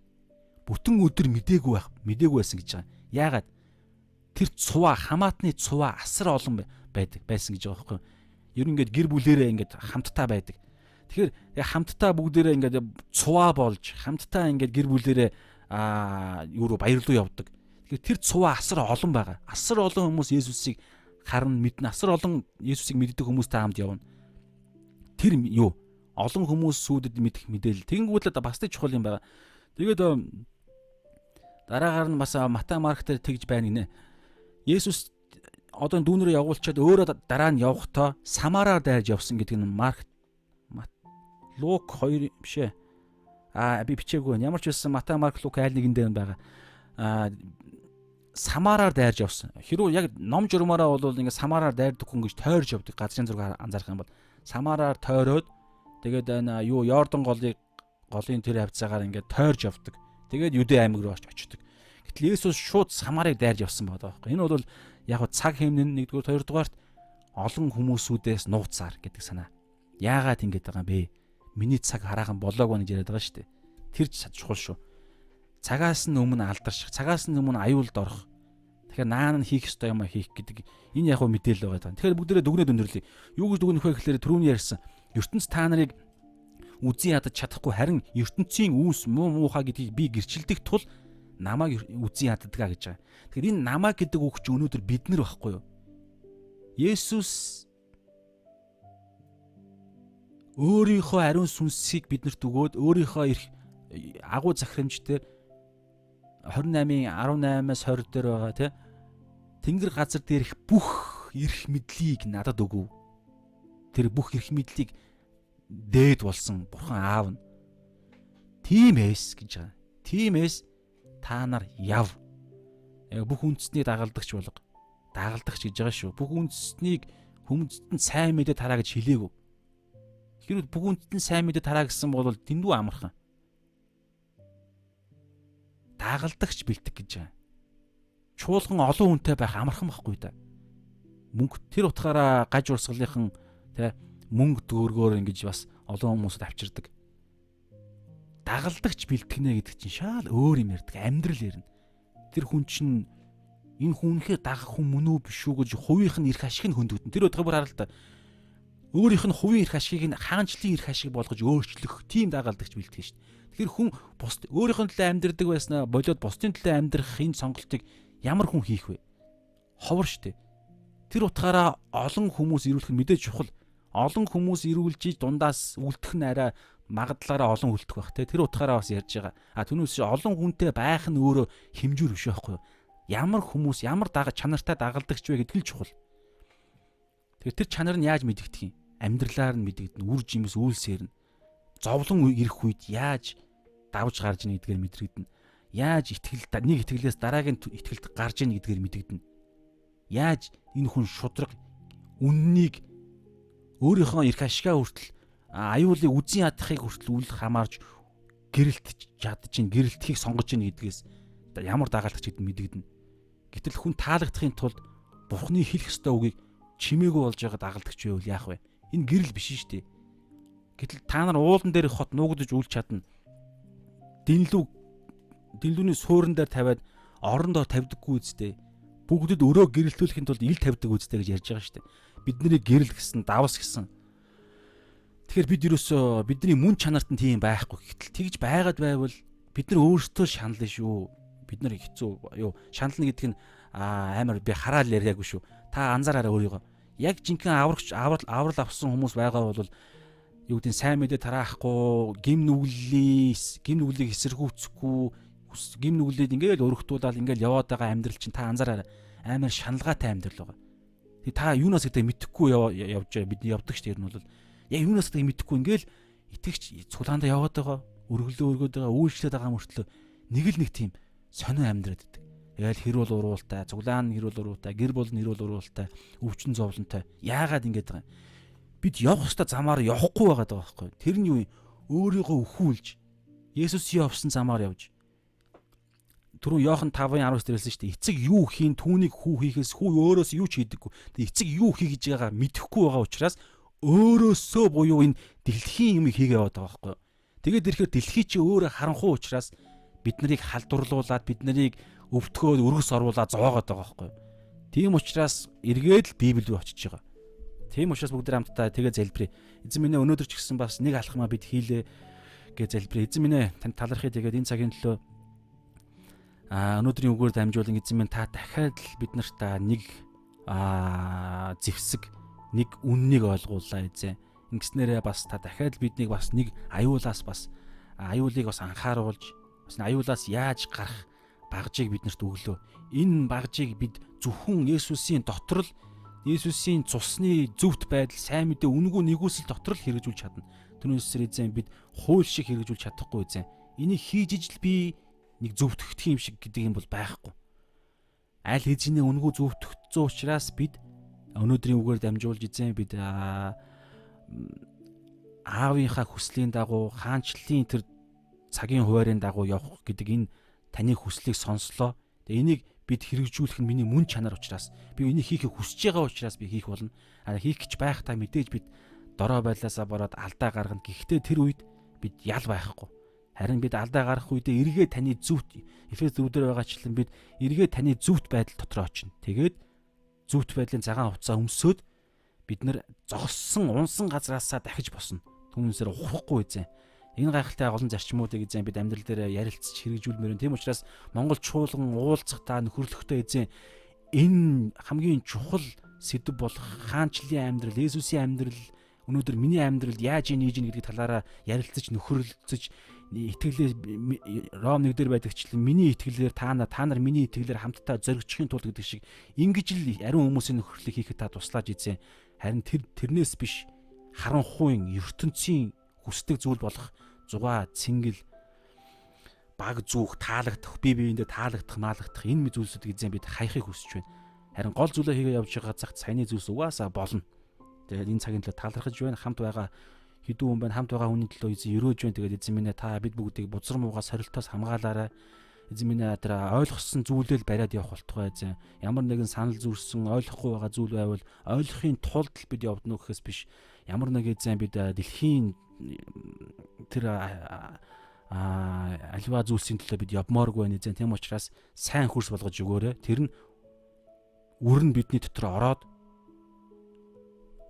[SPEAKER 1] Бүтэн өдөр мдээгүй байх, мдээгүй байсан гэж байгаа. Яагаад? Тэр цуваа, хамаатны цуваа асар олон байдаг байсан гэж байгаа байхгүй юу? Ер нь ингээд гэр бүлэрээ ингээд хамтдаа байдаг. Тэгэхээр хамтдаа бүгдээрээ ингээд цуваа болж, хамтдаа ингээд гэр бүлэрээ юу руу баяр руу явдаг. Тэгэхээр тэр цуваа асар олон байгаа. Асар олон хүмүүс Есүсийг харна, мэднэ. Асар олон Есүсийг мэддэг хүмүүстэй хамт явна. Тэр юу? Олон хүмүүс сүүдэд мэдэх мэдээлэл. Тэгэнгүүтлээ бас нэг чухал юм байгаа. Тэгээд дараагаар нь бас Матай, Марк дээр тэгж байна гинэ. Есүс одоо дүүнрээ явуулчаад өөрөө дараа нь явахдаа Самараар дайрж явсан гэдэг нь Марк, Лук 2 биш ээ. Би бичээгүй байна. Ямар ч байсан Матай, Марк, Лук айл нэгэн дээр байгаа. Самараар дайрж явсан. Хэрвээ яг ном журмаараа бол ингээ Самараар дайрдаг хүн гэж тойрж явдаг. Газрын зураг анзаарах юм бол Самараар тойроод тэгээд энэ юу Йордан голын тэр хавцаагаар ингээд тойрж явдаг. Тэгээд Юдэ аймаг руу очдог. Гэтэл Есүс шууд Самарыг дайрж явсан байгаа байхгүй. Энэ бол яг цаг хэмнэн нэгдүгээр, хоёрдугаарт олон хүмүүсүүдээс нууцаар гэдэг санаа. Яагаад ингэж байгаа юм бэ? Миний цаг хараахан болоог байна гэж яриад байгаа шүү дээ. Тэр чухал шүү. Цагаас нь өмнө алдарших, цагаас нь өмнө аюулд орох. Тэгэхээр наан нь хийх ёстой юм а хийх гэдэг энэ яг хөө мэдээлэл байгаа даа. Тэгэхээр бүгдээрээ дүгнээд өндөрлөе. Юу гэж дүгнэх вэ гэхээр түрүүний ярьсан ертөнц та нарыг үзэн ядаж чадахгүй, харин ертөнцийн үүс муу муухай гэдгийг би гэрчилдэх тул намайг үзэн яддгаа гэж байгаа. Тэгэхээр энэ намайг гэдэг үг чи өнөөдөр бид нар байхгүй юу? Есүс өөрийнхөө ариун сүнсийг биднэрт өгөөд өөрийнхөө эрх агуу захирамж дээр 28-ийн 18-аас 20 дээр байгаа тий. Тэнгэр газар дээрх бүх эрх мэдлийг надад өгөв. Тэр бүх эрх мэдлийг дээд болсон бурхан аав нь. Тиймээс гэж байгаа. Тиймээс та нар яв. Бүх үндэсний дагалдагч болго. Дагалдагч гэж байгаа шүү. Бүх үндэснийг хүмүүст нь сайн мэдээ тараа гэж хэлээгүй. Хэрвээ бүх үндэст нь сайн мэдээ тараа гэсэн бол дэндүү амархан. Дагалдагч бэлтэг гэж байгаа. Чуулган олон хүнтэй байх амархан байхгүй да. Мөнгө тэр утгаараа гаж урсгалынхан тэ мөнгө дүүргөөр ингэж бас олон хүмүүсд авчирдаг. Дагалдагч бэлтгэнэ гэдэг чинь шал өөр юм ярьдаг, амьдрал ярина. Тэр хүн чинь энэ хүн үнэхээр дагах хүн мөн үү биш үү гэж хувийнх нь эрх ашиг нь хөндөгдөн. Тэр өдгөө бүр харалта. Өөрийнх нь хувийн эрх ашигыг нь хаанчлалын эрх ашиг болгож өөрчлөх тийм дагалдагч бэлтгэн шүү дээ. Тэгэхээр хүн бус өөрийнх нь төлөө амьдрдаг байснаа болоод бусдын төлөө амьдрах энэ сонголтыг ямар хүн хийх вэ? Ховор шүү дээ. Тэр утгаараа олон хүмүүс ирүүлэх нь мэдээж чухал. Олон хүмүүс ирүүлж дундаас үлдэх нь арай магадлалаараа олон үлдэх байх те. Тэр утгаараа бас ярьж байгаа. А түүнээс олон хүнтэй байх нь өөрөө хэмжүүр биш байхгүй юу? Ямар хүмүүс ямар дага чанартай дагалдагч вэ гэдэг л чухал. Тэгэхээр тэр чанар нь яаж мэдэгдэх юм? Амьдралаар нь мэдэгдэнэ, үр жимс үйлсээр нь. Зовлон ирэх үед яаж давж гарч ийн гэдгээр мэдрэгдэнэ. Яаж итгэл нэг итгэлээс дараагийн итгэлд гарч ийн гэдгээр мэдэгдэнэ. Яаж энэ хүн шудраг үннийг өөрийнхөө эрх ашигаа хүртэл аюулыг үзэн ядахыг хүртэл үл хамаарч гэрэлтж чадж ийн, гэрэлтхийг сонгож ийн гэдгээс ямар дагалдагч гэдэг мэдэгдэнэ. Гэтэл хүн таалагдахын тулд Бурхны хэлэх ёстой үгийг чимээгүй болж байгаа дагалдагч байвал яах вэ? Энэ гэрэл биш шүү дээ. Гэтэл та нар уулан дээрх хот нуугдаж үл чадна. Дэнлүүний суурин дээр тавиад орондоо тавьдаггүй үсттэй. Бүгдэд өрөө гэрэлтүүлэхийн тулд ил тавьдаг үсттэй гэж ярьж байгаа шүү дээ. Бидний гэрэл гэсэн, давс гэсэн. Тэгэхээр бид ерөөсөө бидний мөн чанарт нь тийм байхгүй. Гэтэл тэгж байгаад байвал бид нар өөрсдөө шанална шүү. Бид нар хэцүү юу шанална гэдэг нь амар би хараал яриаггүй шүү. Та анзаараарай өөрийгөө. Яг жинхэнэ аврагч аврал авсан хүмүүс байгаа бол юу гэдэг нь сайн мэдээ тараахгүй, гим нүглийг эсэргүүцэхгүй, гим нүглээд ингээл өргөтүүлэл ингээл яваад байгаа амьдрал чинь та анзаараарай. Амар шаналгаатай амьдрал байгаа. Тэг та юунаас гэдэг мэдэхгүй явж байгаа бид явдаг шүү дээ. Ер нь бол яг юунаас гэдэг мэдэхгүй ингээл итгэгч цуглаандаа яваад байгаа, өргөлөө өргөөд байгаа, үйлчлээд байгаа мөртлөө нэг л нэг тийм сонио амьдраад идэг. Тэгэл хэрүүл уруултай, цуглаан нь хэрүүл уруултай, гэр бүл нь хэрүүл уруултай, өвчин зовлонтой. Яагаад ингэж байгаа юм? Бид явах ёстой замаар явахгүй байгаа даа байхгүй. Тэр нь юу юм? Өөрийгөө өхүүлж Есүсийн явсан замаар явж. Түрүүн Иохан 5:19 дээр хэлсэн шүү дээ. Эцэг юу хийн түүнийг хүү хийхээс хүү өөрөөс юу ч хийдэггүй. Тэгээ эцэг юу хий гэж байгаа мэдэхгүй байгаа учраас өөрөөсөө буюу энэ дэлхийн юмыг хийгээ яваад байгаа байхгүй. Тэгээд ирэхээр дэлхий чи өөрөө харанхуй учраас бид нарыг халдварлуулад бид нарыг өвтгөөд өргөс оруулаад зовоогоод байгаа байхгүй. Тийм учраас эргээд л Библи рүү очиж байгаа. Тийм учраас бүгд хамтдаа тэгээ залбирая. Эзэн минь ээ өнөөдөр ч гэсэн бас нэг алхмаа бид хийлээ гэж залбирая. Эзэн минь ээ танд талархъя тэгээд энэ цагийн төлөө өнөөдрийн үгээр дамжуулан эзэн минь та дахиад л бид нарт нэг зэвсэг нэг үннийг ойлгууллаа эзэн. Ингэснээрээ бас та дахиад л биднийг бас нэг аюулаас бас аюулыг бас анхааруулж бас аюулаас яаж гарах багжийг биднэрт өглөө. Энэ багжийг бид зөвхөн Есүсийн дотор л Есүсийн цусны зөвхт байдал сайн мэдээ үнэгүй нэгүсэл дотор л хэрэгжүүлж чадна. Түүнээс эзэн бид хууль шиг хэрэгжүүлж чадахгүй эзэн. Энийг хийж ижил би нэг зөвтгөх юм шиг гэдэг юм бол байхгүй. Аль хэзээ үнэгүй зөвтгөгдсөн учраас бид өнөөдрийн үгээр дамжуулж эзэн бид аавынхаа хүслийн дагуу хаанчлалын тэр цагийн хуваарийн дагуу явах гэдэг энэ таны хүслийг сонслоо. Тэгээ энийг бид хэрэгжүүлэх нь миний мөн чанар учраас би энийг хийхийг хүсэж байгаа учраас би хийх болно. А хийх гэж байх та мэдээж бид Дорой байдлаасаа бороод алдаа гаргана. Гэхдээ тэр үед бид ял байхгүй. Харин бид алдаа гаргах үедээ эргээ таны зөвхт Эфес 4-дээр байгаачлан бид эргээ таны зөвхт байдал дотор очино. Тэгээд зөвхт байдлын цагаан хувцас өмсөөд бид нар зогссон унсан газраасаа дахиж босно. Түүнээсээр ухрахгүй эзэн. Энэ гайхалтай олон зарчмуудыг эзэн бид амьдрал дээр ярилцж хэрэгжүүлмээр. Тийм учраас Монгол чуулган уулзах та нөхөрлөхтэй эзэн энэ хамгийн чухал сэдэв болох хаанчлалын амьдрал, Есүсийн амьдрал, өнөөдөр миний амьдралд яаж ийж ийн гэдэг талаараа ярилцаж нөхөрлөцөж итгэлээ Ром 1 дээр байдагчлан миний итгэлээр та нар миний итгэлээр хамтдаа зоригчихын тулд гэдэг шиг ингэж л ариун хүмүүсийн нөхөрлөлийг хийхэд та туслааж эзэн. Харин тэрнээс биш харанхуйн ертөнцийн хүсдэг зүйл болох зугаа цэнгэл баг зүүх таалагдах бие биендээ таалагдах маалагдах энэ зүйлсүүдийг эзэн бид хаяхыг хүсэж байна. Харин гол зүйлээ хийгээ явж байгаа цагт саяны зүйлс угаасаа болно. Тэгээд энэ цагийн төлөө талархаж байна. Хамт байгаа хэдэн хүн байна. Хамт байгаа хүний төлөө эзэн өрөөж байна. Тэгээд эзэн минь та бид бүгдийг бузар муугаа сорилтоос хамгаалаарай. Эзэн минь тэр ойлгосон зүйлээ л бариад явах болтугай эзэн. Ямар нэгэн санал зүрсэн ойлгохгүй байгаа зүйл байвал ойлгохын тулд л бид явдна уу гэхээс биш. Ямар нэг эзэн бид дэлхийн тэр альва зүйлсийн төлөө бид явмааргүй байна эзэн. Тийм учраас сайн хөрс болгож өгөөрэй. Тэр нь үр нь бидний дотор ороод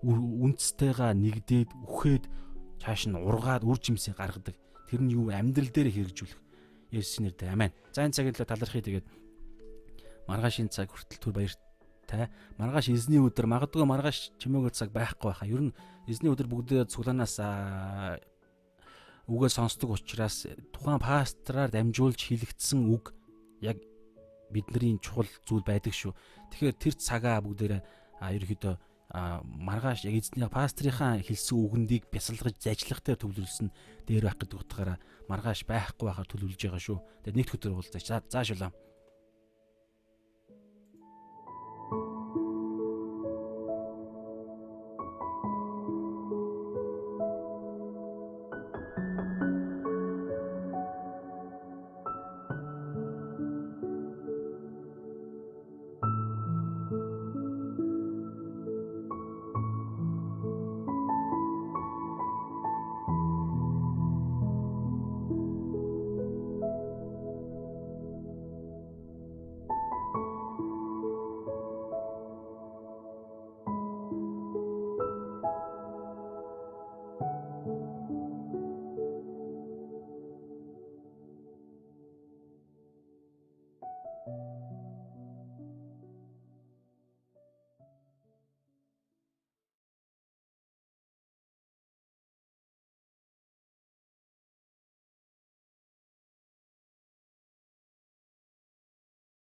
[SPEAKER 1] үнцтэйгээ нэгдээд үхээд чааш нь ургаад үр жимсийг гаргадаг. Тэр нь юу амьдрал дээр хэрэгжүүлэх. Есүсийн нэрээр амен. За энэ цагийн төлөө талархъя. Тэгээд маргаашийн цаг хүртэл түр баяртай. Маргааш эзний өдөр, магадгүй маргааш чимээгүй цаг байхгүй байхаа. Ер нь эзний өдөр бүгдээ цуглаанаас үгээ сонсдог учраас тухайн пастораар дамжуулж хэлэгдсэн үг яг бидний чухал зүйл байдаг шүү. Тэгэхээр тэр цагаа бүгдээрээ ерөнхийдөө маргааш яг эзний пастрийнхаа хэлсэн үгэндийг бясалгаж зажлах дээр төвлөрүүлсэн дээр байх гэдэг утгаараа маргааш байхгүй байхаар төлөвлөж байгаа шүү. Тэгээд нэгд өдөр уулзъя. За шулам.